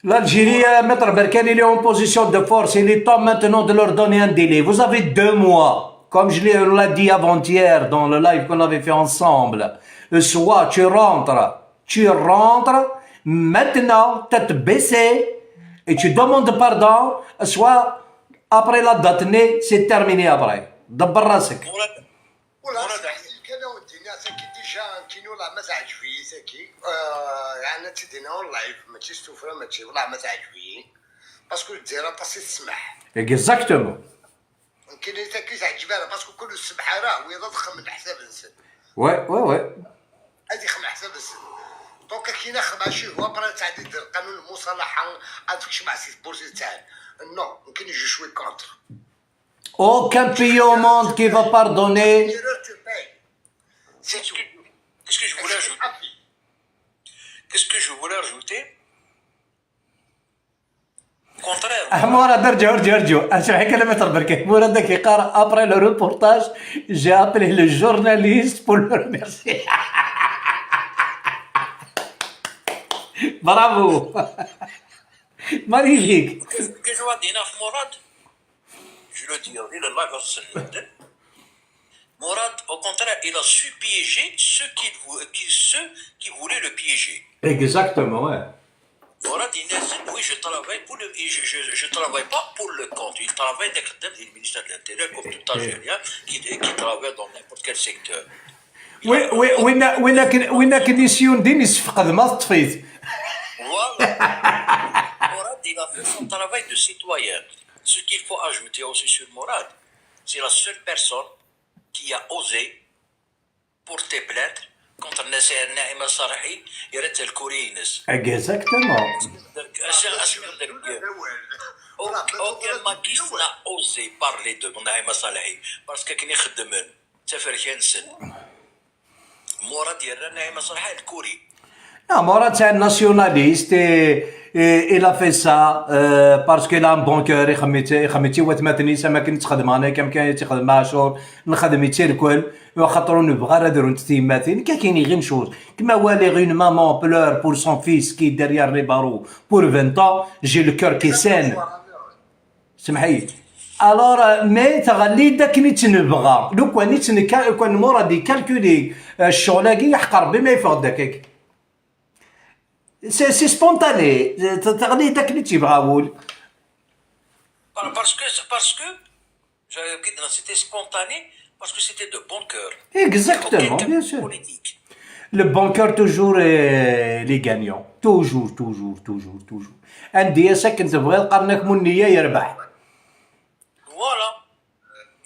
L'Algérie, euh, Maître Berkane, il est en position de force. Il est temps maintenant de leur donner un délai. Vous avez deux mois. Comme je l'ai, on l'a dit avant-hier dans le live qu'on avait fait ensemble. Euh, soit tu rentres, tu rentres maintenant, tête baissée, et tu demandes pardon, soit après la date née, c'est terminé après. دبر راسك. ولا سمحتي كان ودينا ساكي ديجا كينو، والله ما تعجبي ساكي. آه، يعني تدينا اون لايف، ماشي ستوفرا، ماشي، والله ما تعجبي. باسكو الجزيرة طاسي تسمح. Exactement. يمكن ساكي تعجبها، باسكو كل السمحة راه وين ضخم من حساب السن. Ouais, ouais, ouais. هذه خم حساب السن. دونك كاينه خم شي هو برا تاع دي القانون المصالحة، هذاك شي مع سي بورسي تاع. نو، يمكن يجي شوي كونتر. Aucun pays au monde qui va pardonner. C'est tout. Qu'est-ce que je voulais ajouter? Qu'est-ce que je voulais ajouter? Au contraire. Ah, مراد، ارجع، ارجع، ارجع. اسمعي كلمة البركة. مراد كيقرا: après le reportage, j'ai appelé le journaliste pour le remercier. Bravo. Magnifique. كاين واحد هنا في مراد. Je le dis, il est là, il va se le dire. Mourad, au contraire, il a su piéger ceux qui, vou- qui- ceux qui voulaient le piéger. Exactement, ouais. Mourad, il a dit, oui, je travaille pour le, je, je, je travaille pas pour le compte. Il travaille avec le ministère de l'Intérieur, comme tout Algérien qui, qui travaille dans n'importe quel secteur. وين وين وين كن وين كن يسيون دين يسفقد ما تطفيت. Voilà. Mourad, il a fait son travail de citoyen. Ce qu'il faut ajouter aussi sur Mourad, c'est la seule personne qui a osé porter plainte contre Nasser Naïma Sarhi, il était le Corée. Exactement. Aucun makis n'a osé parler de Naïma Sarhi parce que كان يخدم سفر كانسن. Mourad, il a Naïma Sarhi le Corée. Non, Mourad, c'est un nationaliste et, et il a fait ça euh, parce qu'il a un bon cœur. يخميتي يخميتي وثماتني سما كنت تخدم انا كم كان تخدم عاشور نخدم يتي الكل وخاطر نبغى راه درون تيماتين كاين غير نشوز كما والي une maman pleure pour son fils qui est derrière les barreaux pour vingt ans. J'ai le cœur qui saigne. سمحي. Alors mais تغلي داك نيت نبغى لو كان نيت نكا كان مورا دي كالكولي الشغل هاكي يحقر بما يفغ داك. C'est spontané. تغلي داك اللي تيبغى وول. Parce que, parce que, c'était spontané, parce que c'était de bon cœur. Exactement, bien sûr. Le bon cœur toujours est les gagnants. Toujours, toujours, toujours, toujours. عندي يا ساكن تبغي القرنك من النية يربح. Voilà.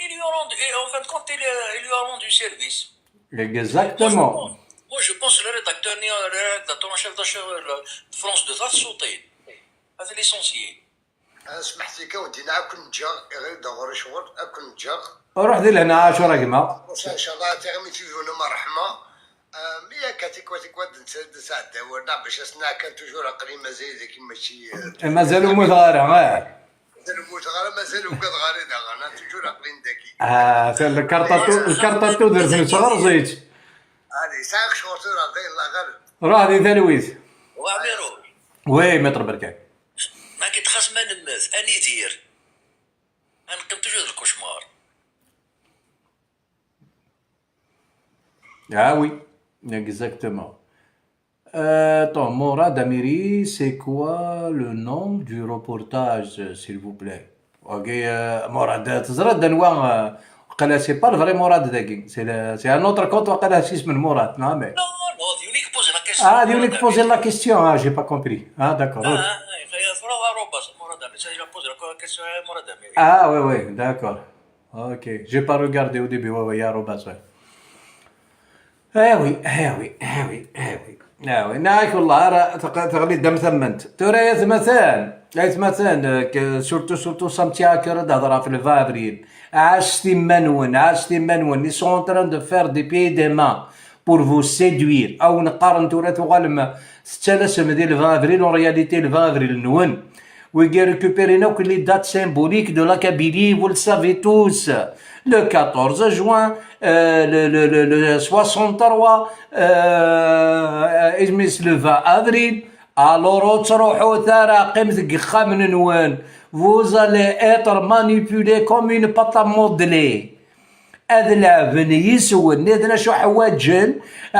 Il lui a rendu, et en fin de compte, il, il lui a rendu service. Exactement. Moi, je pense que le rédacteur, le rédacteur en chef de France deux a sauté. C'est l'essentiel. سمحتي كون دينا كون جا غير دغري شغل كون جا. روح دير لهنا عاشور كما. ان شاء الله تغمي تيجونا مرحمه. مي كاتي كواتي كوات نسد ساعه ولا باش اسنا كان توجور عقلي مازال ذاك ماشي. مازال موت غير ها. مازال موت غير مازال وكاد غاري دا انا توجور عقلي ذكي. اه الكارطه الكارطه تودر في صغر زيت. هذه ساق شورتو راه غير الله غير. راه هذه ثلويث. وعميرو. وي متر بركان. ما كنت خاص ما نمت اني دير. نقيم توجور الكوشمار. Ah oui, exactement. Euh, attends, Mourad Amiri, c'est quoi le nom du reportage, s'il vous plaît? Ok, euh, Mourad, تزرد دنوا قال c'est pas le vrai Mourad داكي. C'est un autre compte وقال اسم Mourad, non mais. Non, non, ديوني كبوز la question. Ah, ديوني كبوز la question, ah, j'ai pas compris. Ah, d'accord. Ah, ah, ah, Mourad Amiri, c'est la pose la question, Mourad Amiri. Ah, ouais, ouais, d'accord. Ok, j'ai pas regardé au début, ouais, ouais, يا روباس, ouais. ايوي ايوي ايوي ايوي ايوي ناك والله راه تغلي دم ثمنت ترى يا ثمثان يا ثمثان surtout surtout سامتيا كرا تهضر في le vingt avril. عاش تيمانون عاش تيمانون ils sont en train de faire des pieds et des mains pour vous séduire او نقارن ترى تغالم تتلاسم ديال le vingt avril en réalité le vingt avril نون. Wigi récupérer les dates symboliques de la Kabylie, vous le savez tous. Le quatorze juin, euh, le, le, le, le soixante-trois, euh, le vingt avril. Alors, ur ttruḥut ara, qqimet deg yixxamen-nwen. Vous allez être manipulés comme une pâte à modeler. Ad leɛben yis-wen, nitni acu ḥwaǧen?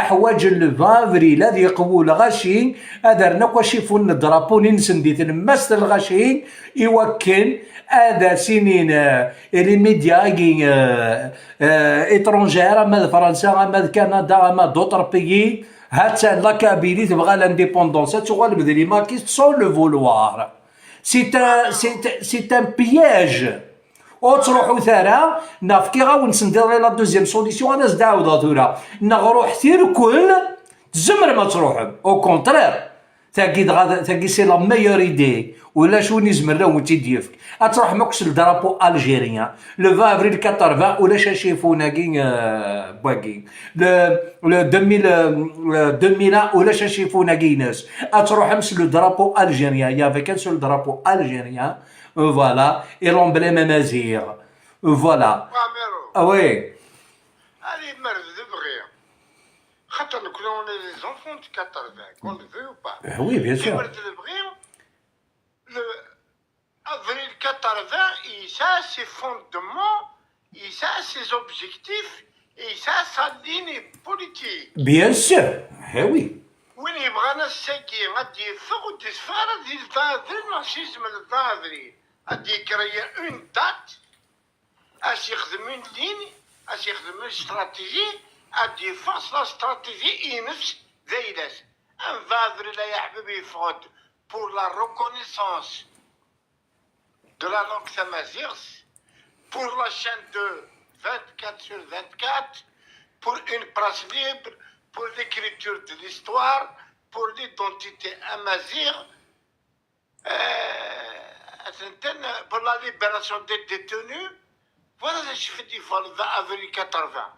Ḥwaǧen le vingt avril ad yeqwu lɣaci, ad rren akk acifun n drapu-nni-nsen di tlemmast n lɣaci, iwakken ad as-inin, eh, les médias-agi, eh, eh, étrangers, ama d Fransa, ama d Canada, ama d'autres pays, ha-tt-an la Kabylie tebɣa l'indépendance, ad tuɣalem d les makis sans le vouloir. C'est un, c'est, c'est un piège. Ur ttruḥut ara, neɣ fkiɣ-awen-tt la deuxième solution, ad as-d-ɛawdeɣ tura. Neɣ ruḥet irkel, tzemrem ad truḥem. Au contraire, tagi dɣa, tagi c'est la meilleure idée. Ulac win izemren ad wen-tt-id-yefk. Ad truḥem akk s le drapeau algérien. Le vingt avril quatre-vingts, ulac acifun-agi, euh, wagi. Le, le deux mille, euh, le deux mille un, ulac acifun-agi-ines. Ad truḥem s le drapeau algérien. Il y avait qu'un seul drapeau algérien. Voilà. Et l'emblème amaziɣ. Voilà. وعميرو. Ah oui. هذه مرض دبغي. خاطر نكونوا les enfants de quatre-vingts, qu'on le veuille ou pas. Ah oui, bien sûr. مرض دبغي. Le avril quatre-vingts, il a ses fondements, il a ses objectifs, Yesɛa sa ligne politique. Bien sûr. Eh oui. Win yebɣan ass-agi ad d-yeffeɣ, ur d-yeffeɣ ara di le vingt avril neɣ s yisem le vingt avril. Ad d-yekraya une date, ad s-yexdem une ligne, ad s-yexdem une stratégie, ad d-yeffeɣ s la stratégie ines d ayla-s. Am vingt avril ay aḥbib yeffeɣ-d pour la reconnaissance de la langue tamaziɣt, pour la chaîne de vingt-quatre sur vingt-quatre, pour une presse libre, pour l'écriture de l'histoire, pour l'identité amazigh, euh, pour la libération des détenus. Voilà ce que je dis, le vingt avril quatre-vingts.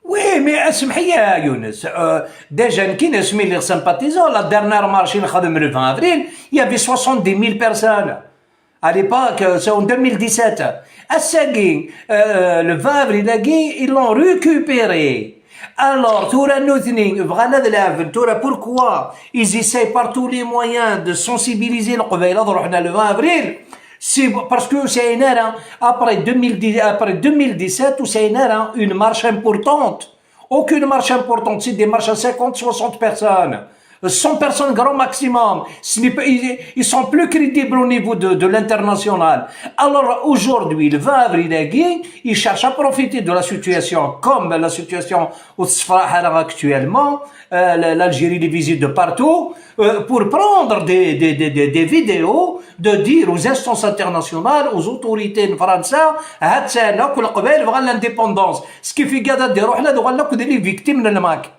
Oui, mais اسمح لي يا يونس. Euh, déjà, nekkin asmi lliɣ sympathisant, la dernière marche i nexdem le vingt avril, il y avait soixante-dix mille personnes. À l'époque, euh, c'est en deux mille dix-sept. Ass-agi, euh, le vingt avril-agi, ils l'ont récupéré. Alors, tura nutni, bɣan ad lɛeben, tura pourquoi ils essayent par tous les moyens de sensibiliser le Qbayl ad ruḥen le vingt avril? C'est parce que c'est une heure, hein, après deux mille dix, après deux mille dix-sept, où c'est une heure, hein, une marche importante. Aucune marche importante, c'est des marches à cinquante, soixante personnes. Cent personnes grand maximum. Ce n'est pas, ils, ils sont plus crédibles au niveau de, de l'international. Alors aujourd'hui, le vingt avril, ils cherchent à profiter de la situation, comme la situation au Sahara actuellement, euh, l'Algérie les visite de partout, euh, pour prendre des, des, des, des, des vidéos, de dire aux instances internationales, aux autorités de France, هاتسانا كل قبائل بغى l'indépendance. Ce qui fait قاعد ديروا حنا دوغا ناخذ les victimes de الماك.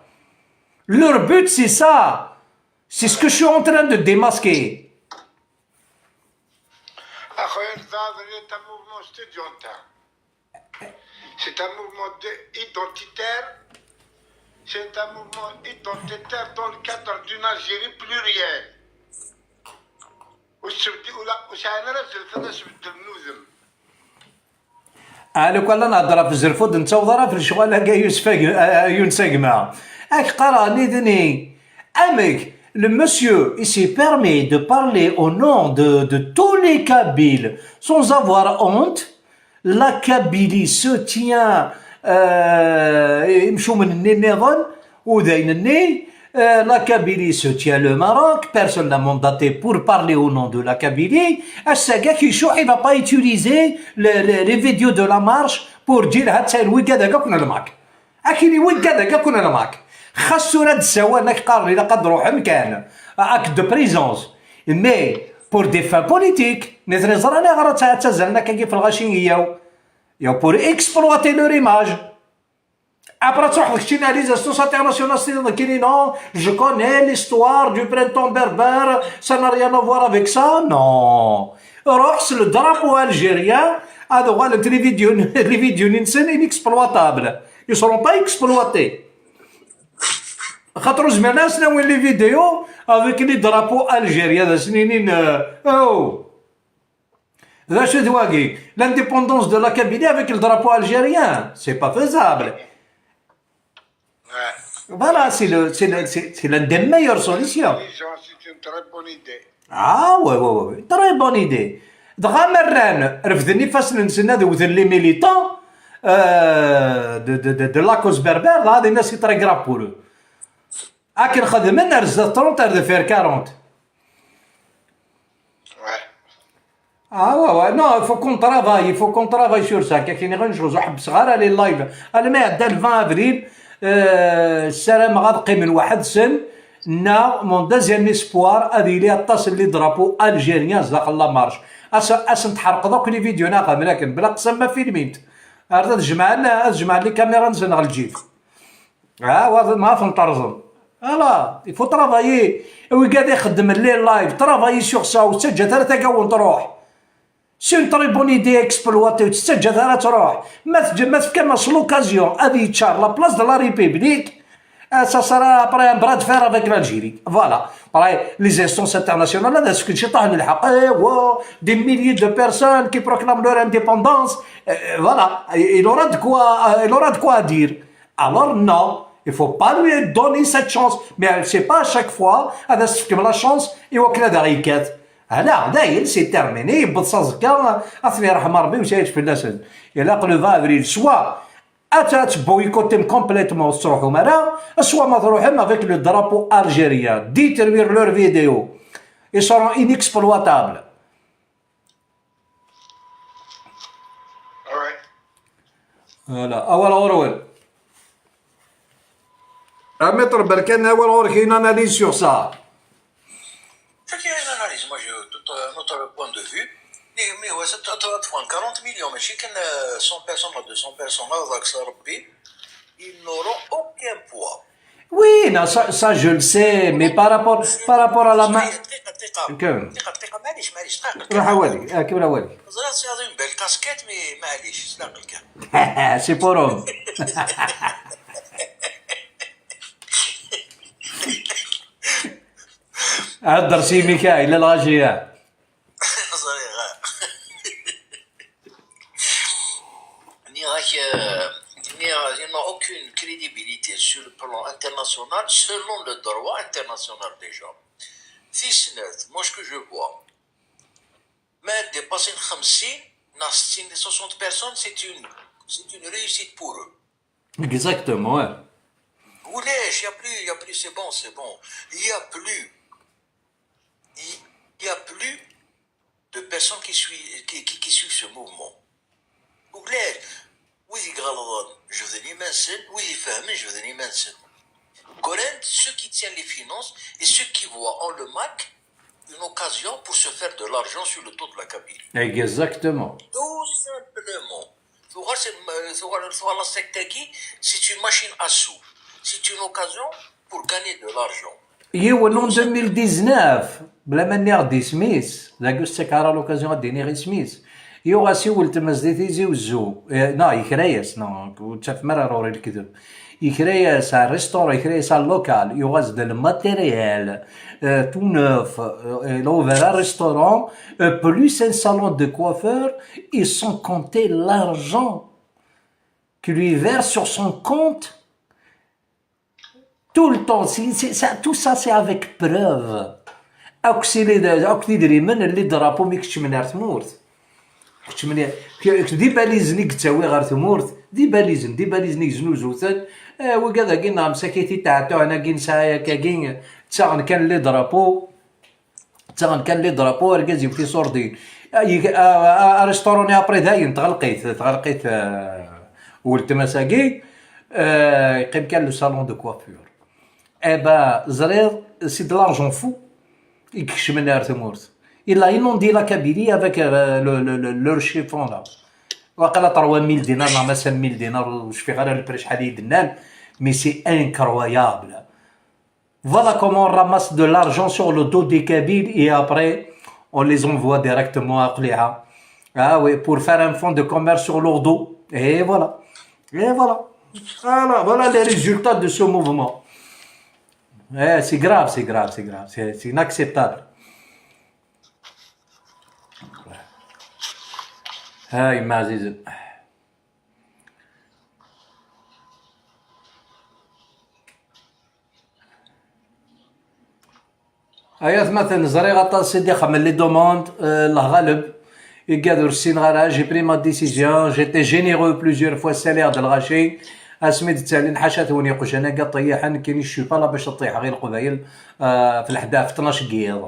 Leur but, c'est ça. C'est ce que je suis en train de démasquer. أخويا، le vingt avril est un mouvement studiantin. C'est un mouvement de- identitaire. C'est un mouvement identitaire dans le cadre d'une Algérie plurielle. وش بدي ولا وش أنا رجل فانا شفت الموزم. Lukan la nehder ɣef zzerfud, nettaweḍ ara ɣef lecɣal-agi a Yusef a Yunes a gma. Ak qqareɣ nitni, amek le monsieur il s'est permis de parler au nom de, de tous les Kabyles sans avoir honte? La Kabylie soutient euh, imcumen-nni nniḍen, udayen-nni, euh, la Kabylie soutient le Maroc, personne l'a mandaté pour parler au nom de la Kabylie. Ass-agi ak icuḥ, il va pas utiliser le, le, les vidéos de la marche pour dire هاتساين ويقاد هكاك نلماك. Akini wigad akka kun lmak. Xas tura d-ssawalen ak qqaren ilaq ad ruḥen kan, acte de présence. Mais pour des fins politiques, nitni ẓran ayɣer ad ttazzalen akkagi f lɣaci i yaw. Yaw pour exploiter leur image. Après ad truḥeḍ keččini à les instances internationales s-tiniḍ nekkini non, je connais l'histoire du printemps berbère, ça n'a rien à voir avec ça, non. Ruḥ s le drapeau algérien, ad uɣalent les vidéos, les vidéos-nni-nsen inexploitables. Ils seront pas exploités. Xaṭer ur zmiren ara ad s-nawin les vidéos avec les drapeaux algériens, ad as-ninin, euh, oh. D acu d wagi? L'indépendance de la Kabylie avec le drapeau algérien, c'est pas faisable. Ouais. Voilà, c'est le, c'est le, c'est, c'est l'une des meilleures solutions. Déjà, c'est une très bonne idée. Ah, ouais, ouais, ouais, ouais. Très bonne idée. Dɣa ma rran, refden ifassen-nsen ad wten les militants, euh, de, de, de, de la cause berbère, dɣa dinna c'est très grave pour eux. Akken xedmen ar zdat trente, ar deffir quarante. Ouais. Ah ouais, ouais, non, il faut qu'on travaille, il faut qu'on travaille sur ça. Kaki nɣen juz ur ḥebbseɣ ara les lives. Alma iɛedda le vingt avril, euh, ssarameɣ ad qqimen weḥd-sen. Neɣ mon deuxième espoir ad yili aṭas n les drapeaux algériens zdaxel la marche. As, as n-tḥerqeḍ akk les vidéos neɣ am lakken bla qsam ma filmint. Ar ad jemɛen, ad jemɛen les caméras-nsen ɣer lǧib. Ah, wa ma tenṭerẓem. Voilà, il faut travailler. Wigad ixeddmen les lives, travailler sur ça, ur ttaǧǧat ara tagawent truḥ. C'est une très bonne idée à exploiter, ur ttaǧǧat ara truḥ. Ma teǧ-, ma tefkam-as l'occasion ad yeččar la place de la République, ah, ça sera après un bras de fer avec l'Algérie. Voilà. Après, les instances internationales, ad as-fken ciṭṭaḥ n lḥeqq. Eh, wa, des milliers de personnes qui proclament leur indépendance. Euh, voilà. Il aura de quoi, euh, il aura de quoi dire. Alors non, il faut pas lui donner cette chance. Mais c'est pas à chaque fois ad as-tefkem la chance i wakken ad aɣ-yekkat. Ala, dayen, c'est terminé, yewweḍ s aẓekka, ad ten-yerḥem Rebbi, usayet fell-asen. Ilaq le vingt avril, soit Ad, ad tboycottem complètement, ur tettruḥum ara, soit ma tṛuḥem avec le drapeau algérien, détruire leurs vidéos, ils seront inexploitables. Voilà, awal ɣur-wen. A Maître Berkane, awal ɣur-k, une analyse sur ça. Une analyse, moi j'ai tout, euh, notre point de vue. Mais, mais ouais, ça, tu vas te prendre quarante millions, mais chacun, euh, cent personnes, deux cents personnes, là, avec ça, Rabbi, ils n'auront aucun poids. Oui, non, ça, ça, je le sais, mais par rapport, par rapport à la ma-, دقيقة، دقيقة. كمل. دقيقة، دقيقة، معليش، معليش، دقيقة. روح أولي، آه، كمل أولي. زرا c'est une belle casquette, mais معليش، سلاق الكلام. C'est pour eux. هدر سي ميكائيل الغاشية. صريغ. Nniɣ-ak, euh, nniɣ, il n'a aucune crédibilité sur le plan international, selon le droit international déjà. Tis snat, moi, ce que je vois, ma dépasser خمسين, neɣ ستين, soixante personnes, c'est une, c'est une réussite pour eux. Exactement, ouais. Ulac, il y a plus, il y a plus, c'est bon, c'est bon. Il y a plus, il y a plus de personnes qui suivent, qui, qui, qui suivent ce mouvement. Ulac, wid iɣelḍen, jebden iman-nsen, wid ifehmen, jebden iman-nsen. Ggran-d ceux qui tiennent les finances et ceux qui voient en le MAK une occasion pour se faire de l'argent sur le dos de la Kabylie. Exactement. Tout simplement. Tuɣal, tuɣal, tuɣal la secte-agi, c'est une machine à sous. C'est une occasion pour gagner de l'argent. Yiwen en deux mille dix-neuf, bla ma nniɣ-d isem-is, dagi ur s-ttakeɣ ara l'occasion ad d-iniɣ isem-is. Yuɣ-as i weltma-s di Tizi Wezzu, eh, non, yekra-yas, non, ur ttafem ara ɣur-i lekdeb. Yekra-yas un restaurant, yekra-yas un local, yuɣ-as-d le matériel, euh, tout neuf, euh, il a ouvert un restaurant, euh, plus un salon de coiffeur, et sans compter l'argent qu'il lui verse sur son compte tout le temps. C'est, c'est, ça, tout ça, c'est avec preuve. Akk s-, akk tidrimen, les drapeaux mi keččmen ar tmurt. Keččmen, k-, d ibalizen i yettawi ɣer tmurt, d ibalizen, d ibalizen i yeznuzuten. Eh, wigad-agi neɣ msakit i tɛettuɛen-agi nesɛa yakagi, ttaɣen kan les drapeaux, ttaɣen kan les drapeaux, argaz yewwet iṣurdiyen. Ah, yeg-, ah, ah, restaurant-nni après dayen, tɣelq-it, tɣelq-it, eh, weltma-s-agi, eh, yeqqim kan le salon de coiffure. Eh ben, ẓriɣ, c'est de l'argent fou i ikecmen ar tmurt. Il a inondé la Kabylie avec, euh, le, le, le, leur chiffon là. Waqila trois mille dinars, neɣ ma cinq mille dinars, ur cfiɣ ara le prix acḥal i d-nnan, mais c'est incroyable. Voilà comment on ramasse de l'argent sur le dos des Kabyles et après, on les envoie directement à Qliha. Ah oui, pour faire un fonds de commerce sur leur dos. Et voilà. Et voilà. Voilà, voilà les résultats de ce mouvement. Eh, c'est grave, c'est grave, c'est grave. C'est, c'est inacceptable. Ah, yemma ɛzizen. Ay atmaten, ẓriɣ aṭas i d-ixemmen les demandes, euh, Allah ɣaleb. Igad ur ssineɣ ara, j'ai pris ma décision, j'étais généreux plusieurs fois, ssaliɣ-d lɣaci. Asmi d-ttalin ḥaca-twen iqjan-agi ṭṭiyiḥen, nekkini je suis pas là bac ṭṭiḥeɣ i Leqbayel, euh, f lḥda, f tnac n yiḍ.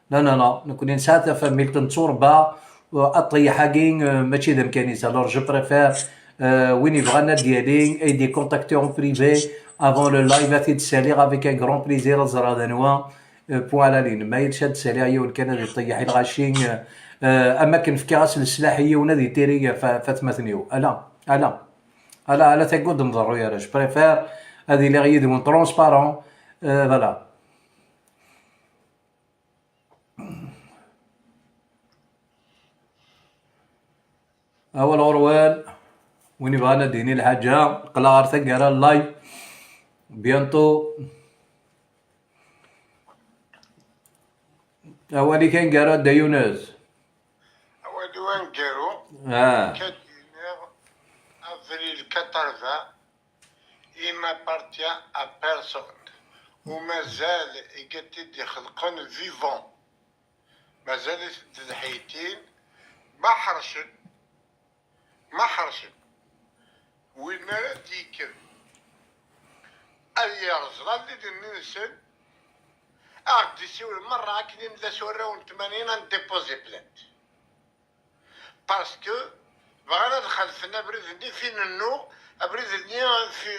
Non, non, non, nekkni nesɛa tafamilt, netturebba, euh, aṭṭiyaḥ-agi, euh, mačči d amkan-is. Alors, je préfère, euh, win yebɣan ad d-yali, ad yi-d-contacter en privé, avant le live, ad t-id-ssaliɣ avec un grand plaisir, ad ẓreɣ d anwa, euh, point à la ligne. Ma yelsa ad d-ssaliɣ yiwen kan ad iṭṭiyaḥ i lɣaci, euh, euh, am akken fkiɣ-as leslaḥ i yiwen ad itiri ɣef, ɣef atmaten-iw. Ala, ala, ala, ala, tagi ur d-nḍerru ara. Je préfère ad iliɣ yid-wen transparent, euh, voilà. Awal ɣur-wen, win yebɣan ad d-yini lḥaǧa, aql-aɣ ɣer taggara live, bientôt. Awal-ik aneggaru a Dda Yunes. Awal-iw aneggaru, ah, ad d-iniɣ, avril quatre-vingts, il m'appartient à personne. U mazal i t-id-ixelqen vivant. Mazal-iten d lḥeytin, ma ḥercen, ma ḥercen. Win ara d-yekkren ad yerẓ allen-nsen, ad ɣ-d-isiwel merra akken i nella s warraw n tmanyin, ad ndéposer plainte. Parce que bɣan ad xalfen abrid-nni fi nennuɣ, abrid-nni fi,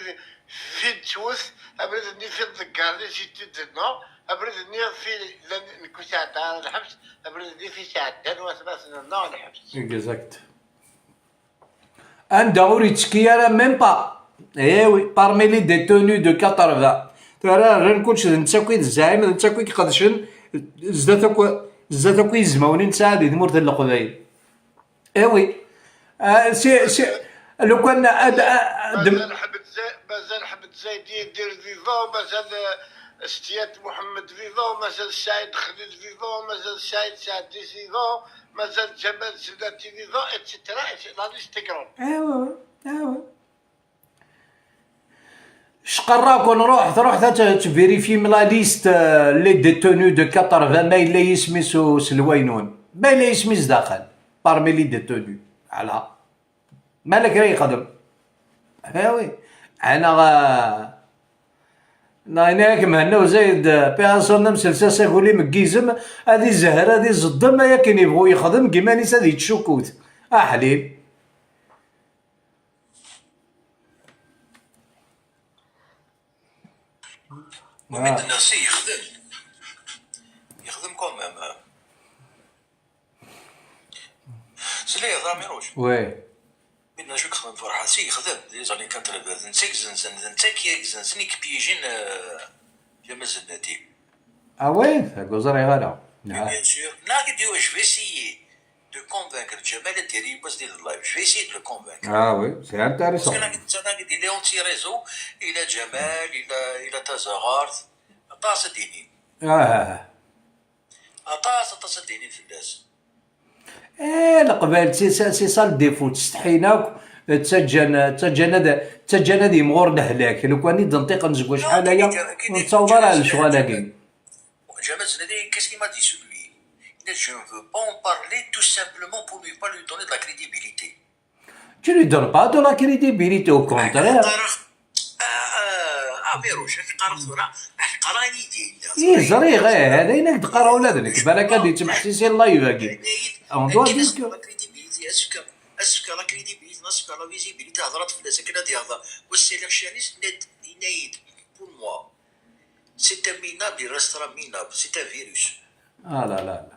fi nettwet, abrid-nni fi nḍegger les études-nneɣ, abrid-nni fi llan nekk ur sɛeddaɣ ara lḥebs, abrid-nni fi sɛeddan watmaten-nneɣ lḥebs. Exact. Anda ur yettekki ara, même pas. Eh oui, parmi les détenus de quatre-vingts. Tura rran kullec d netta akk i d zɛim, d netta akk i iqedcen zdat akk, zdat akk izmawen i nesɛa di tmurt n Leqbayel. Eh oui. Ah, si, si, lukan ad, ad, ad, mazal Ḥmed Zay-, mazal Ḥmed Zayed Yidir vivant, mazal, euh, Stiyat Mohamed vivant, mazal Saïd Khalil vivant, mazal Saïd Saadi vivant, mazal Ǧamal Zennati vivant, et cetera, et cetera. La liste est grande. Ah ouais, ah ouais. Cqarra-ken, ruḥet, ruḥet ad t-, ad tverifyem la liste, euh, les détenus de quatre-vingts, ma yella yisem-is uselway-nwen. Ma yella yisem-is daxel, parmi les détenus. Ala. Ma la kra yexdem. Ah oui. Anaɣ, euh, neɣ yenna-yak Mhenna Uzayed, euh, paix à son âme, s lsas agul-im n yizem, ad izehher, ad iẓeddem, ay akken yebɣu yexdem, deg iman-is ad yettcukkut. Aḥlil. Wa mi d-nniɣ si yexdem. Yexdem quand même. Sliɣ, d Amiruc. Oui. Mi d-nniɣ acu yexdem Ferḥat, si yexdem. Di les années quatre-vingts, d netta i izenzen, d netta i yegzenzen, i yepyijin, euh, Ǧamal Zennati. Ah oui, ça goes rien. Mais bien sûr. Là, il dit, ouais, je vais essayer de convaincre Ǧamal ad d-yerr yiwwas di live. Je vais essayer de le convaincre. Ah oui, c'est intéressant. Parce que là, il est anti-réseau, il a Ǧamal, il a, il a Tazaɣart. Aṭas ad d-yini. Ah. Aṭas, aṭas ad d-yini fell-as. Eh, Leqbayel, c'est ça, c'est ça le défaut. Ttsetḥin akk, ttaǧǧan, ttaǧǧan ad, ttaǧǧan ad yimɣur lehlak. Lukan i d-nṭiqen seg wacḥal aya, ur nettaweḍ ara ar lecɣal-agi. Ǧamal Zennati, qu'est-ce qu'il m'a dit celui? Il a dit, je ne veux pas en parler tout simplement pour ne pas lui donner de la crédibilité. Tu lui donnes pas de la crédibilité, au contraire. Aql-aɣ, ah, ah, Amiruc, ad k-qqareɣ tura, ad k-qqareɣ ayen i d-yenna. Ih, ẓriɣ, eh, d ayen ad k-d-qqareɣ ula d nekk, balak ad d-yettmeḥsisi live-agi. On doit dire que la crédibilité, est-ce que, est-ce que la crédibilité, est-ce que la visibilité, hedreɣ-d fell-as akken ad yehder, wa saliɣ ccan-is, yenna-d, yenna-yi-d, pour moi, c'est un minable, il restera minable, c'est un virus. Ah là là là.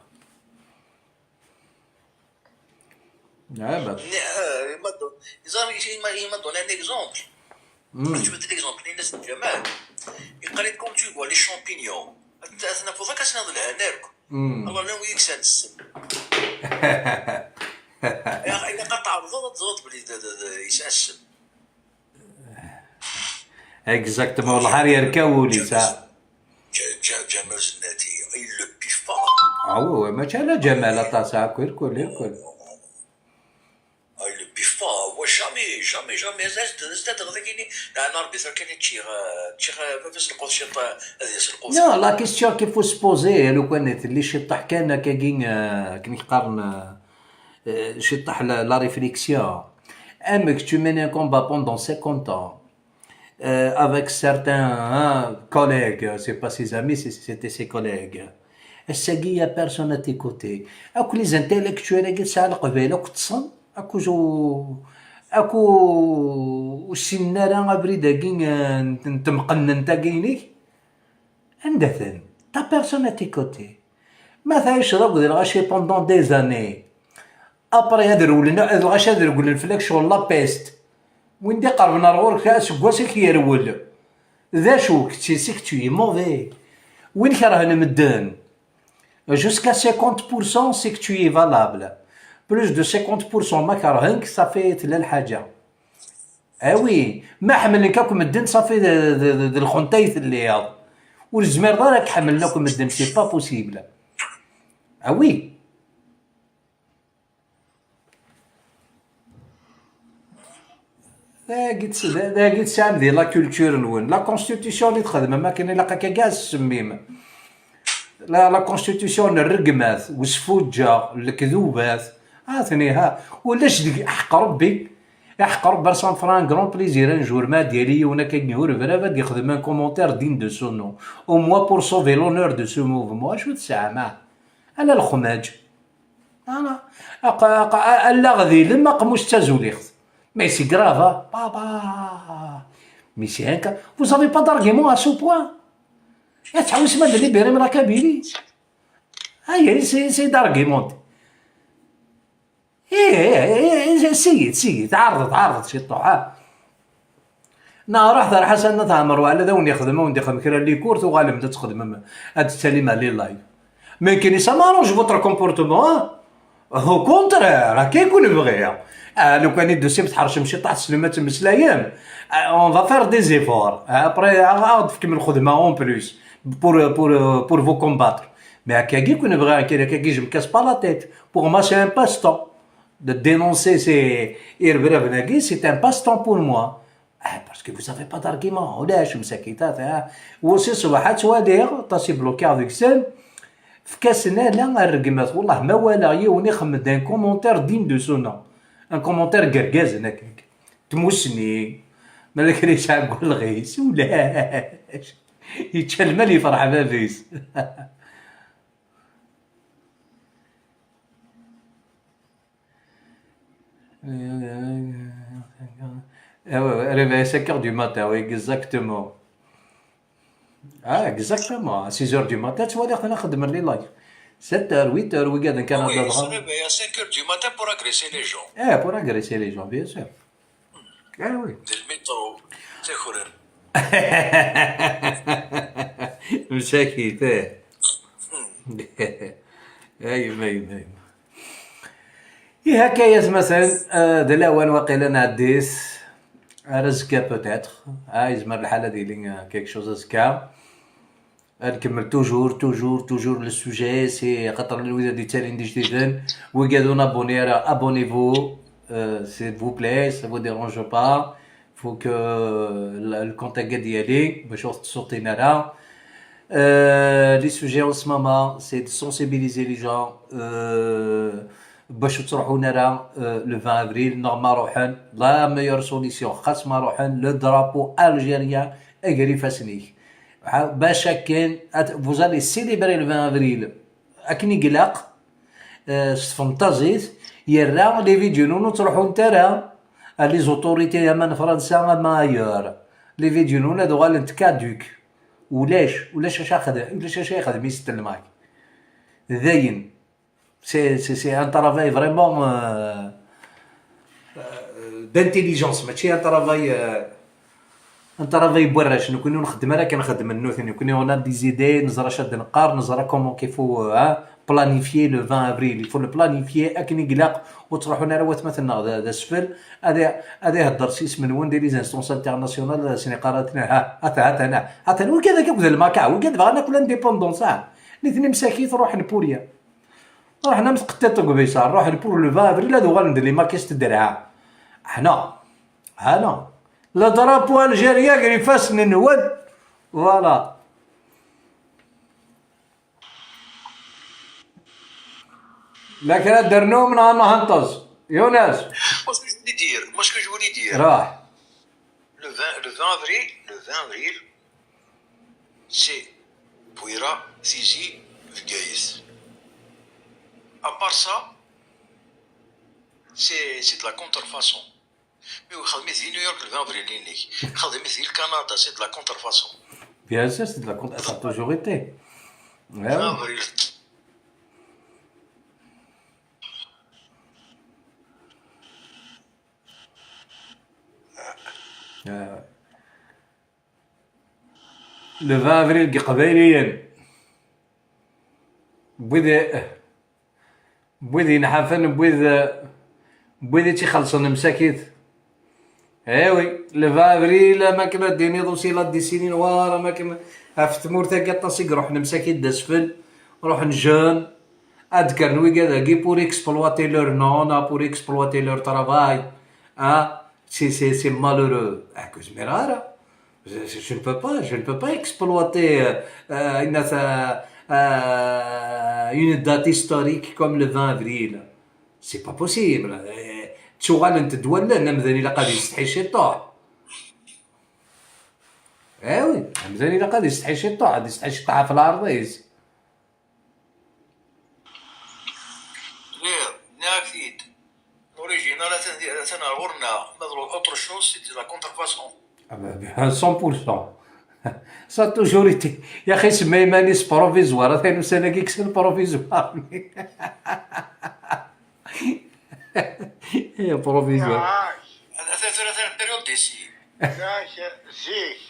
Ah, bah. Ne-, euh, il m'a don-, il m'a, il m'a donné un exemple. Hmm. Je vais te l'exemple, Inès Djamal. Il parlait comme tu vois, les champignons. Atna faut que ça n'a de l'air. Hmm. Alors, là, oui, que ça, c'est il a, il a pas tardé, d'autres, d'autres, il, de, de, de, il s'assume. Exactement, lḥar yerka wul-is, ah. Ǧa-, Ǧa-, Ǧamal Zennati, il le piffe pas. Ah oui, oui, mačči ala Ǧamal aṭas, ah, kul, kul, kul. Ah, il le piffe pas, wa jamais, jamais, jamais. Zdat, zdat, ɣer dagini, lɛana Rebbi, tura kan ččiɣ, eh, ččiɣ, eh, baba-s lqut ciṭ, eh, ad yas lqut. Non, la question qu'il faut se poser, lukan telli ciṭṭaḥ kan akkagi, eh, akken i qqaren, eh, eh, ciṭṭaḥ la, la réflexion. Amek tu mènes un combat pendant cinquante ans, euh, avec certains, hein, collègues, c'est pas ses amis, c'est, c'était ses collègues. Ass-agi, y a personne à tes côtés. Akk les intellectuels-agi tesɛa Leqbayel, akk ṭṭsen, akk zo-, akk ur ssinen ara abrid-agi, euh, n, n temqennent-agi-inek. Anda-ten? T'as personne à tes côtés. Ma tɛiceḍ akked lɣaci pendant des années, après ad rewlen, lɣaci ad rewlen fell-ak ccɣel la peste. Win d-iqerben ar ɣur-k aseggas ad k-yerwel. D acu, kečč, c'est que tu es mauvais. Win kerhen medden, jusqu'à cinquante pour cent, c'est que tu es valable. Plus de cinquante pour cent ma kerhen-k, ça fait tella lḥaǧa. Ah oui, ma ḥemmlen-k akk medden, ṣafi d, d, d, d lxent ay telliḍ. Ur zmireḍ ara ad k-ḥemmlen akk medden, c'est pas possible. Ah oui. Dagi ts-, dagi tesɛam di la culture-nwen. La constitution i txedmem akken ilaq akka ad s-semmim. La, la constitution n rregmat, usfuǧǧeɣ, lekdubat, atni ha, ulac deg ḥeqq Rebbi. Iḥeqq Rebbi ar cent francs, grand plaisir, un jour ma ad yali yiwen akkagi ur brab ad yexdem un commentaire digne de son nom. Au moins pour sauver l'honneur de ce mouvement. Acu tesɛam, ah? Ala lexmaǧ. Ala. Aq-, aq-, a-, allaɣ d ilem, aqemmuc d tazuliɣt. Mais c'est grave, hein? Baba. Mais c'est un cas. Vous avez pas d'argument à ce point? Ad tḥewwsem ad libérem la Kabylie? Ayer, c'est, c'est d'argument. Ih, ih, ih, ih, siyit, siyit, ɛerḍet, ɛerḍet ciṭuḥ, ha. Neɣ ruḥet ar Ḥasan n At Ɛmer, weɛla ad awen-yexdem, ad awen-d-ixdem kra n likurt, tuɣalem-d ad txedmem, ad d-talim ɛli live. Mais kini, ça m'arrange votre comportement, hein. Au contraire, akka i kun-bɣiɣ. Ah, lukan i d-tusim tḥercem ciṭuḥ, teslem ad temmeslayem. Ah, on va faire des efforts. Ah, après, ad aɣ-d-tefkem lxedma en plus pour, pour, pour vous combattre. Mais akkagi kun-bɣiɣ, akkagi, je me casse pas la tête. Pour moi, c'est un passe-temps. De dénoncer ces irebraben-agi, c'est un passe-temps pour moi. Ah, parce que vous avez pas d'argument. Ulac, msakit, ah, ah. Wasi ṣṣbeḥ ad twaliɣ, ṭasi bloqué avec ça. Fkasen ala rregmat. Wallah, ma walaɣ yiwen ixemmem-d un commentaire digne de son nom. Un commentaire gergazen, akka. Tmussni. Ma d kra yesɛa deg walɣis, ulac. Yečča lmal, yefreḥ bab-is. Ah ouais, ouais, réveil à cinq heures du matin, oui, exactement. Ah, exactement. À six heures du matin, tu vois, on a fait des lives. Sept heures, huit heures, oui, dans le Canada. Ah oui, il se réveille à cinq heures du matin pour agresser les gens. Eh, pour agresser les gens, bien sûr. Ah oui. Dans le métro, c'est horrible. Msakit, eh. Ay, ay, ay. Ihi akka, ay atmaten, euh, d lawan waqila nɛeddi-t ar azekka peut-être. Ah, yezmer lḥal ad yili, euh, quelque chose azekka. Ad nkemmel toujours, toujours, toujours le sujet, c'est xaṭer llan wid ad d-yettalin d ijdiden. Wigad ur abonné ara, abonnez-vous, euh, s'il vous plaît, ça vous dérange pas. Faut que, euh, le, le compte ad yali, bac ur tettsuṭin ara. Euh, les sujets en ce moment, c'est de sensibiliser les gens, euh, bac ur ttruḥun ara, euh, le vingt avril, neɣ ma ruḥen, la meilleure solution, xas ma ruḥen, le drapeau algérien, ger ifassen-ik. Ha, bac akken, at-, vous allez célébrer le vingt avril akken i ilaq, euh, s tfenṭazit, yerra les vidéos-nwen ur ttruḥunt ara ar les autorités, ama n Fransa, ama ailleurs. Les vidéos-nwen ad uɣalent caduques. Ulac, ulac acu xedem, ulac acu yexdem yisettelmak. Dayen. C'est, c'est, c'est un travail vraiment, euh, euh, d'intelligence, mačči un travail, euh, un travail n warrac. Nekkni ur nxeddem ara akken xeddmen nutni. Nekkni, on a des idées, neẓra acu ad neqqar, neẓra comment qu'il faut, euh, hein, planifier le vingt avril. Il faut le planifier akken i ilaq. Ur ttruḥun ara watmaten-nneɣ d, d asfel. Ad i-, ad ihedder s yisem-nwen di les instances internationales, ad asen-iqqar, atan, ha, atan, atan, atan, wigad akka akked lmakaɛ, wigad bɣan akk l'indépendance, ha. Nitni msakit, ruḥen pour rien. Ruḥen am tqeṭṭiṭ deg ubiṣar, ruḥen pour le vingt avril ad uɣalen d les makis n ddreɛ. Hana, hana. Le drapeau algérien gar ifassen-nwen. Voilà. La kra d-rnum neɣ nhenṭeẓ. Younes. Moi, ce que je voulais dire, moi, ce que je voulais dire. Ruḥ. Le vingt, le vingt avril, le vingt avril, c'est Bouira, Sisi, Bgayes. À part ça, c'est, c'est de la contrefaçon. Mais oui, خدمت في نيويورك le vingt avril, خدمت في كندا, c'est de la contrefaçon. Bien sûr, c'est de la contre-, ça a toujours été. Ouais, ouais. Vingt avril. Ouais, ouais. Le vingt avril deg Iqbayliyen. Wid, wid yenḥafen, wid, wid i tt-ixellṣen msakit. Eh oui, le vingt avril, am akken ad d-tiniḍ aussi la décennie noire, am akken ɣef tmurt-agi aṭas i iruḥen msakit d asfel, ruḥen jeune, ad d-kkren wigad-agi pour exploiter leur nom, pour exploiter leur travail. Ah, c'est, c'est, c'est malheureux. Ah, ur zmireɣ ara. Je, je, je ne peux pas, je ne peux pas exploiter, euh, euh, une, euh, euh, une date historique comme le vingt avril. C'est pas possible. Euh, Ttuɣalent-d wallen, amdan ilaq ad yessetḥi ciṭuḥ. Awi, amdan ilaq ad yessetḥi ciṭuḥ, ad yessetḥi ciṭuḥ ɣef lɛerḍ-is. Lliɣ, nniɣ-ak-t-id. L'original atan di, atan ar ɣur-neɣ, ma d autre chose, c'est de la contrefaçon. Ah ben, bien, cent pour cent. Ça a toujours été. Yaxi semma iman-is provisoire, atan ussan-agi kksen provisoire. Eh, provisoire. Atan, atan, atan période d'essai. Yak, zik,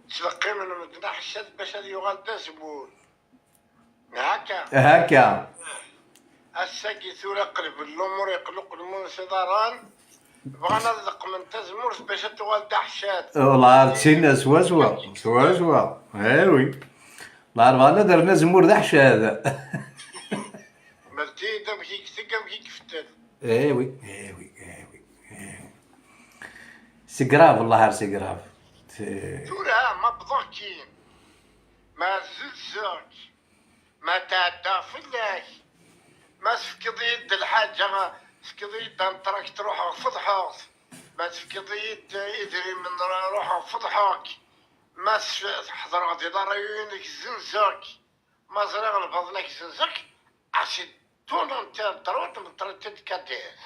ttleqqimen medden aḥeccad bac ad yuɣal d azemmur. Haka. Haka. Ass-agi tura qelben lumuṛ, iqluq lmun s iḍarren. Bɣan ad leqqmen tazemmurt bac ad tuɣal d aḥeccad. Lɛerb d tinna, swaswa, swaswa. Eh oui. Lɛerb bɣan ad rren azemmur d aḥeccad. Mačči d amek i yeteg, amek i yeftel. Eh oui, eh oui, eh oui, eh oui. C'est grave, والله c'est grave. C'est Tura ma bḍeɣ-k-in, ma zzenzeɣ-k, ma tɛeddaɣ fell-ak, ma tefkiḍ-iyi-d lḥaǧa, tefkiḍ-iyi-d un tract, ruḥeɣ feḍḥeɣ-t, ma tefkiḍ-iyi-d idrimen, ruḥeɣ feḍḥeɣ-k, ma s-, ḥeḍreɣ di la réunion-inek zzenzeɣ-k, ma ẓriɣ lbaḍna-k zzenzeɣ-k, ah, c'est tout l'entier droit de me traiter de K D S.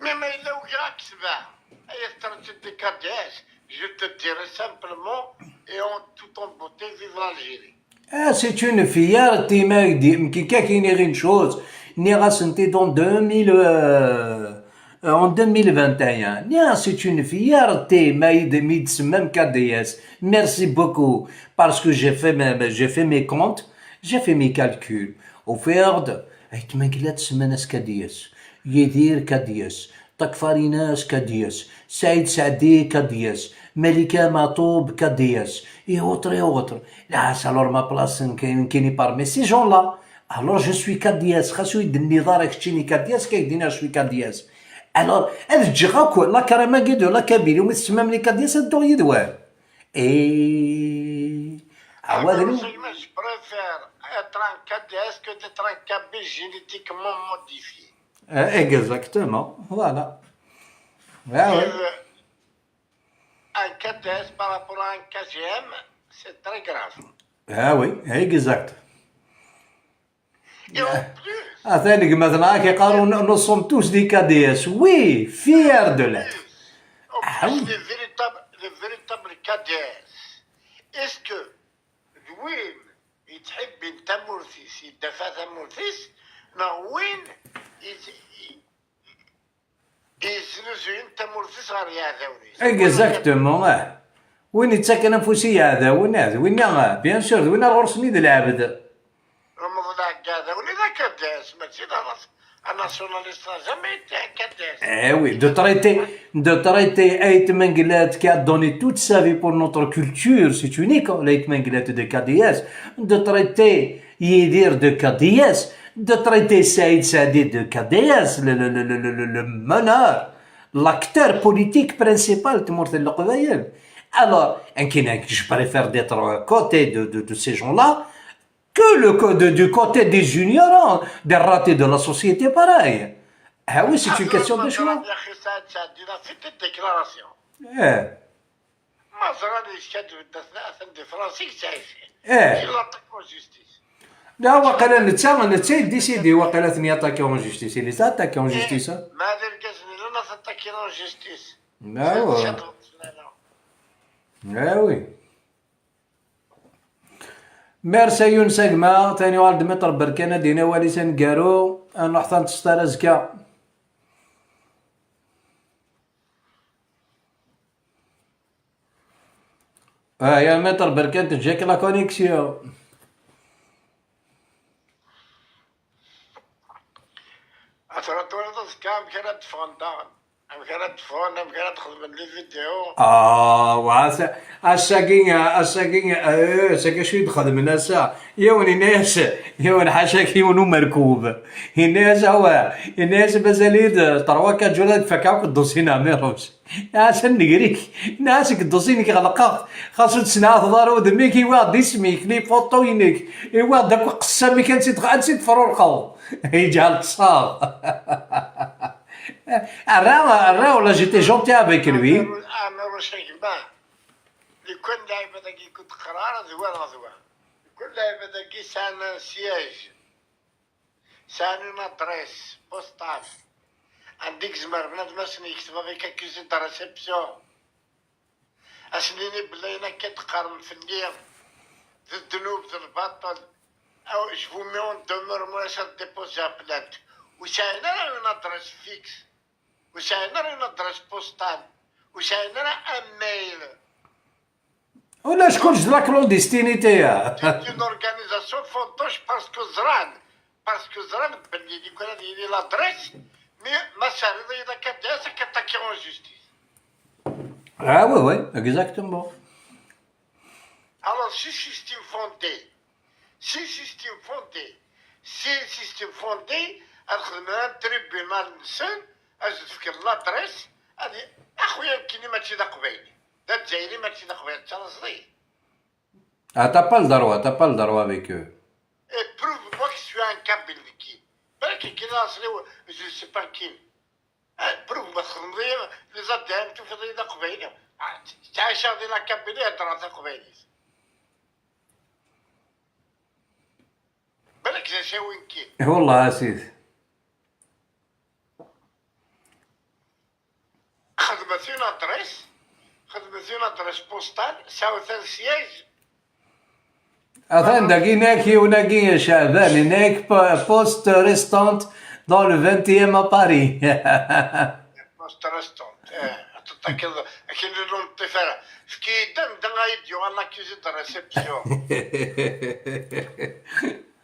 Mais ma yella ugiɣ-ak sebɛa, ay traiter de K D S, je te dirai simplement et en tout en beauté, vive l'Algérie. Ah, c'est une fierté, ma d-, mkikak iniɣ une chose, nniɣ-asent-id en deux mille, euh, euh, en deux mille vingt et un. Nniɣ, c'est une fierté, ma id-, mi d-tsemmam K D S. Merci beaucoup, parce que j'ai fait mes, j'ai fait mes comptes, j'ai fait mes calculs. Ufiɣ-d, Ayt Mengellat semman-as K D S, Yidir K D S, Takfarinas K D S, Saïd Saadi K D S, Malika Matoub K D S, et autres, et autres. Là, c'est alors ma place, nekkini parmi ces gens-là. Alors, je suis K D S, xas ur yi-d-tenniḍ ara keččini K D S, kak d-iniɣ je suis K D S. Alors, ad ǧǧeɣ akk la karama-agi de la Kabylie, umi tessemmam-iyi K D S, ad dduɣ yid-wen. Et, ah, ouais, je préfère être un K D S que d'être un Kabyle génétiquement modifié. Euh, exactement, voilà. Ah ouais. Et, euh, un K D S par rapport à un K G M, c'est très grave. Ah oui, exact. Et en plus, atan gma-tneɣ ak iqqar, nous sommes tous des K D S. Oui, fiers de l'être. En plus, ah oui, les véritables, les véritables K D S. Est-ce que d win yettḥibbin tamurt-is, yeddafa tamurt-is, neɣ win yet-, yesnuzuyen tamurt-is ɣer yiɛdawen-is? Exactement, ah. Win yettaken afus i yiɛdawen, ah, d winna, ah, bien sûr, d winna ɣur-sen i d lɛebd. Remḍan aɛegga d awen-, d akeddas, mačči d anas-, anasyonalist, jamais été akeddas. Eh oui, de traiter, de traiter Ayt Mengellat qui a donné toute sa vie pour notre culture, c'est unique, hein, l'Ayt Mengellat de K D S, de traiter Yidir de K D S, de traiter Saïd Saadi de K D S, le, le, le, le, le, le meneur, l'acteur politique principal de Tmurt n Leqbayel. Alors, je préfère d'être à côté de, de, de ces gens-là, que le co-, de, du côté des ignorants, des ratés de la société, pareil. Ah oui, c'est une question de choix. Eh. Ma ẓran yeskaddeb-d atan di Fransa i yettɛici. Eh. Il l'attaque en justice. La, waqila netta, netta i décidé, waqila ad ten-yattaqué en justice. Il les a attaqués en justice, hein. Ma d irgazen llan ad t-attaquin en justice. Ah ouais. Ah oui. Merci a Younes a gma, tani yuɣal-d Maître Berkan ad d-yini awal-is aneggaru, ad nruḥ ta nettseṭṭar azekka. Ah, ya Maître Berkan, teǧǧa-k la connexion. Tura twalaḍ azekka amek ara d-ffɣen daɣen. Amek ara d-ffɣen, amek ara d-xedmen les vidéos. Ah, wa, ass-, ass-agi, ass-agi, eh, ass-agi acu i d-xedmen ass-a? Yiwen yenna-yas, yiwen ḥaca-k, yiwen umerkub. Yenna-yas, awa, yenna-yas mazal-iyi-d trois quatre jours ad fakkeɣ akk ddusi n Ɛmiruc. Yenna-as a nnger-ik, yenna-as deg ddusi-inek ɣelqeɣ-t, xas ur d-tesneɛteḍ ara udem-ik, iwiɣ-d isem-ik, les photos-inek, iwiɣ-d akk aqessam-ik, ansi d-, ansi d-tefrurqeḍ. Yeǧɛel ṭṭṣaɣ. Ara, ara, là, j'étais gentil avec lui. Amer ucagma. Lukan lɛibad-agi kut qrar d wa d wa. Lukan lɛibad-agi sɛan siège. Sɛan une adresse postale. Anda i yezmer bnadem ad sen-yekteb avec accusé de réception. Ad sen-yini belli ayen akka d-qqaren fell-i d ddnub, d lbaṭel. Aw, je vous mets en demeure, moi, ça dépose la plainte. Ur sɛin ara une adresse fixe. Ur sɛin ara une adresse postale. Ur sɛin ara un mail. Ulac kullec d la clandestinité. C'est une organisation fantoche parce que ẓran, parce que ẓran belli lukan ad yili l'adresse, mais ma terriḍ-iyi-d akka d-as, ad k-attaquer en justice. Ah oui, oui, exactement. Alors, si système fondé, si système fondé, si système fondé, ad xedmen un tribunal-nsen, ad s-d-fken l'adresse, ad y-, a xuya, nekkini mačči d aqbayli. D azzayri, mačči d aqbayli, d taneẓli. Ah, t'as pas le droit, t'as pas le droit avec eux. Et prouve-moi que je suis un kabyle, nekkini. Balak nekkini d aneẓli, je ne sais pas qui. Ah, prouve-moi, txedmeḍ-iyi les A D N, tufiḍ-iyi d aqbayli. Ah, ttɛiceɣ di la Kabylie, heddreɣ taqbaylit. Balak d acu-agi. Wallah a sidi. Xedmet une adresse, xedmet une adresse postale, sɛut un siège. Atan dagi yenna-ak yiwen-agi, Ceɛban, yenna-ak po-, poste restante dans le vingtième à Paris. Poste restante, eh, ad tettakeḍ akken ur neṭṭif ara. Efk-iyi-d anda ay d-yuɣal l'accusé de réception.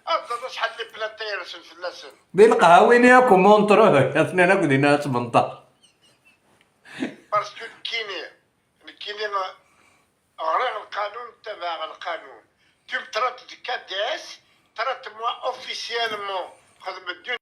Ad d acḥal n les plaintes ay yersen fell-asen. Di lqahwa-nni akk Montreux, atnan akk dinna ad tmenṭer. Parce que nekkini, nekkini ɣriɣ lqanun, ttabaɛeɣ lqanun. Tu me traites de K D S, traite-moi officiellement. Xedm-d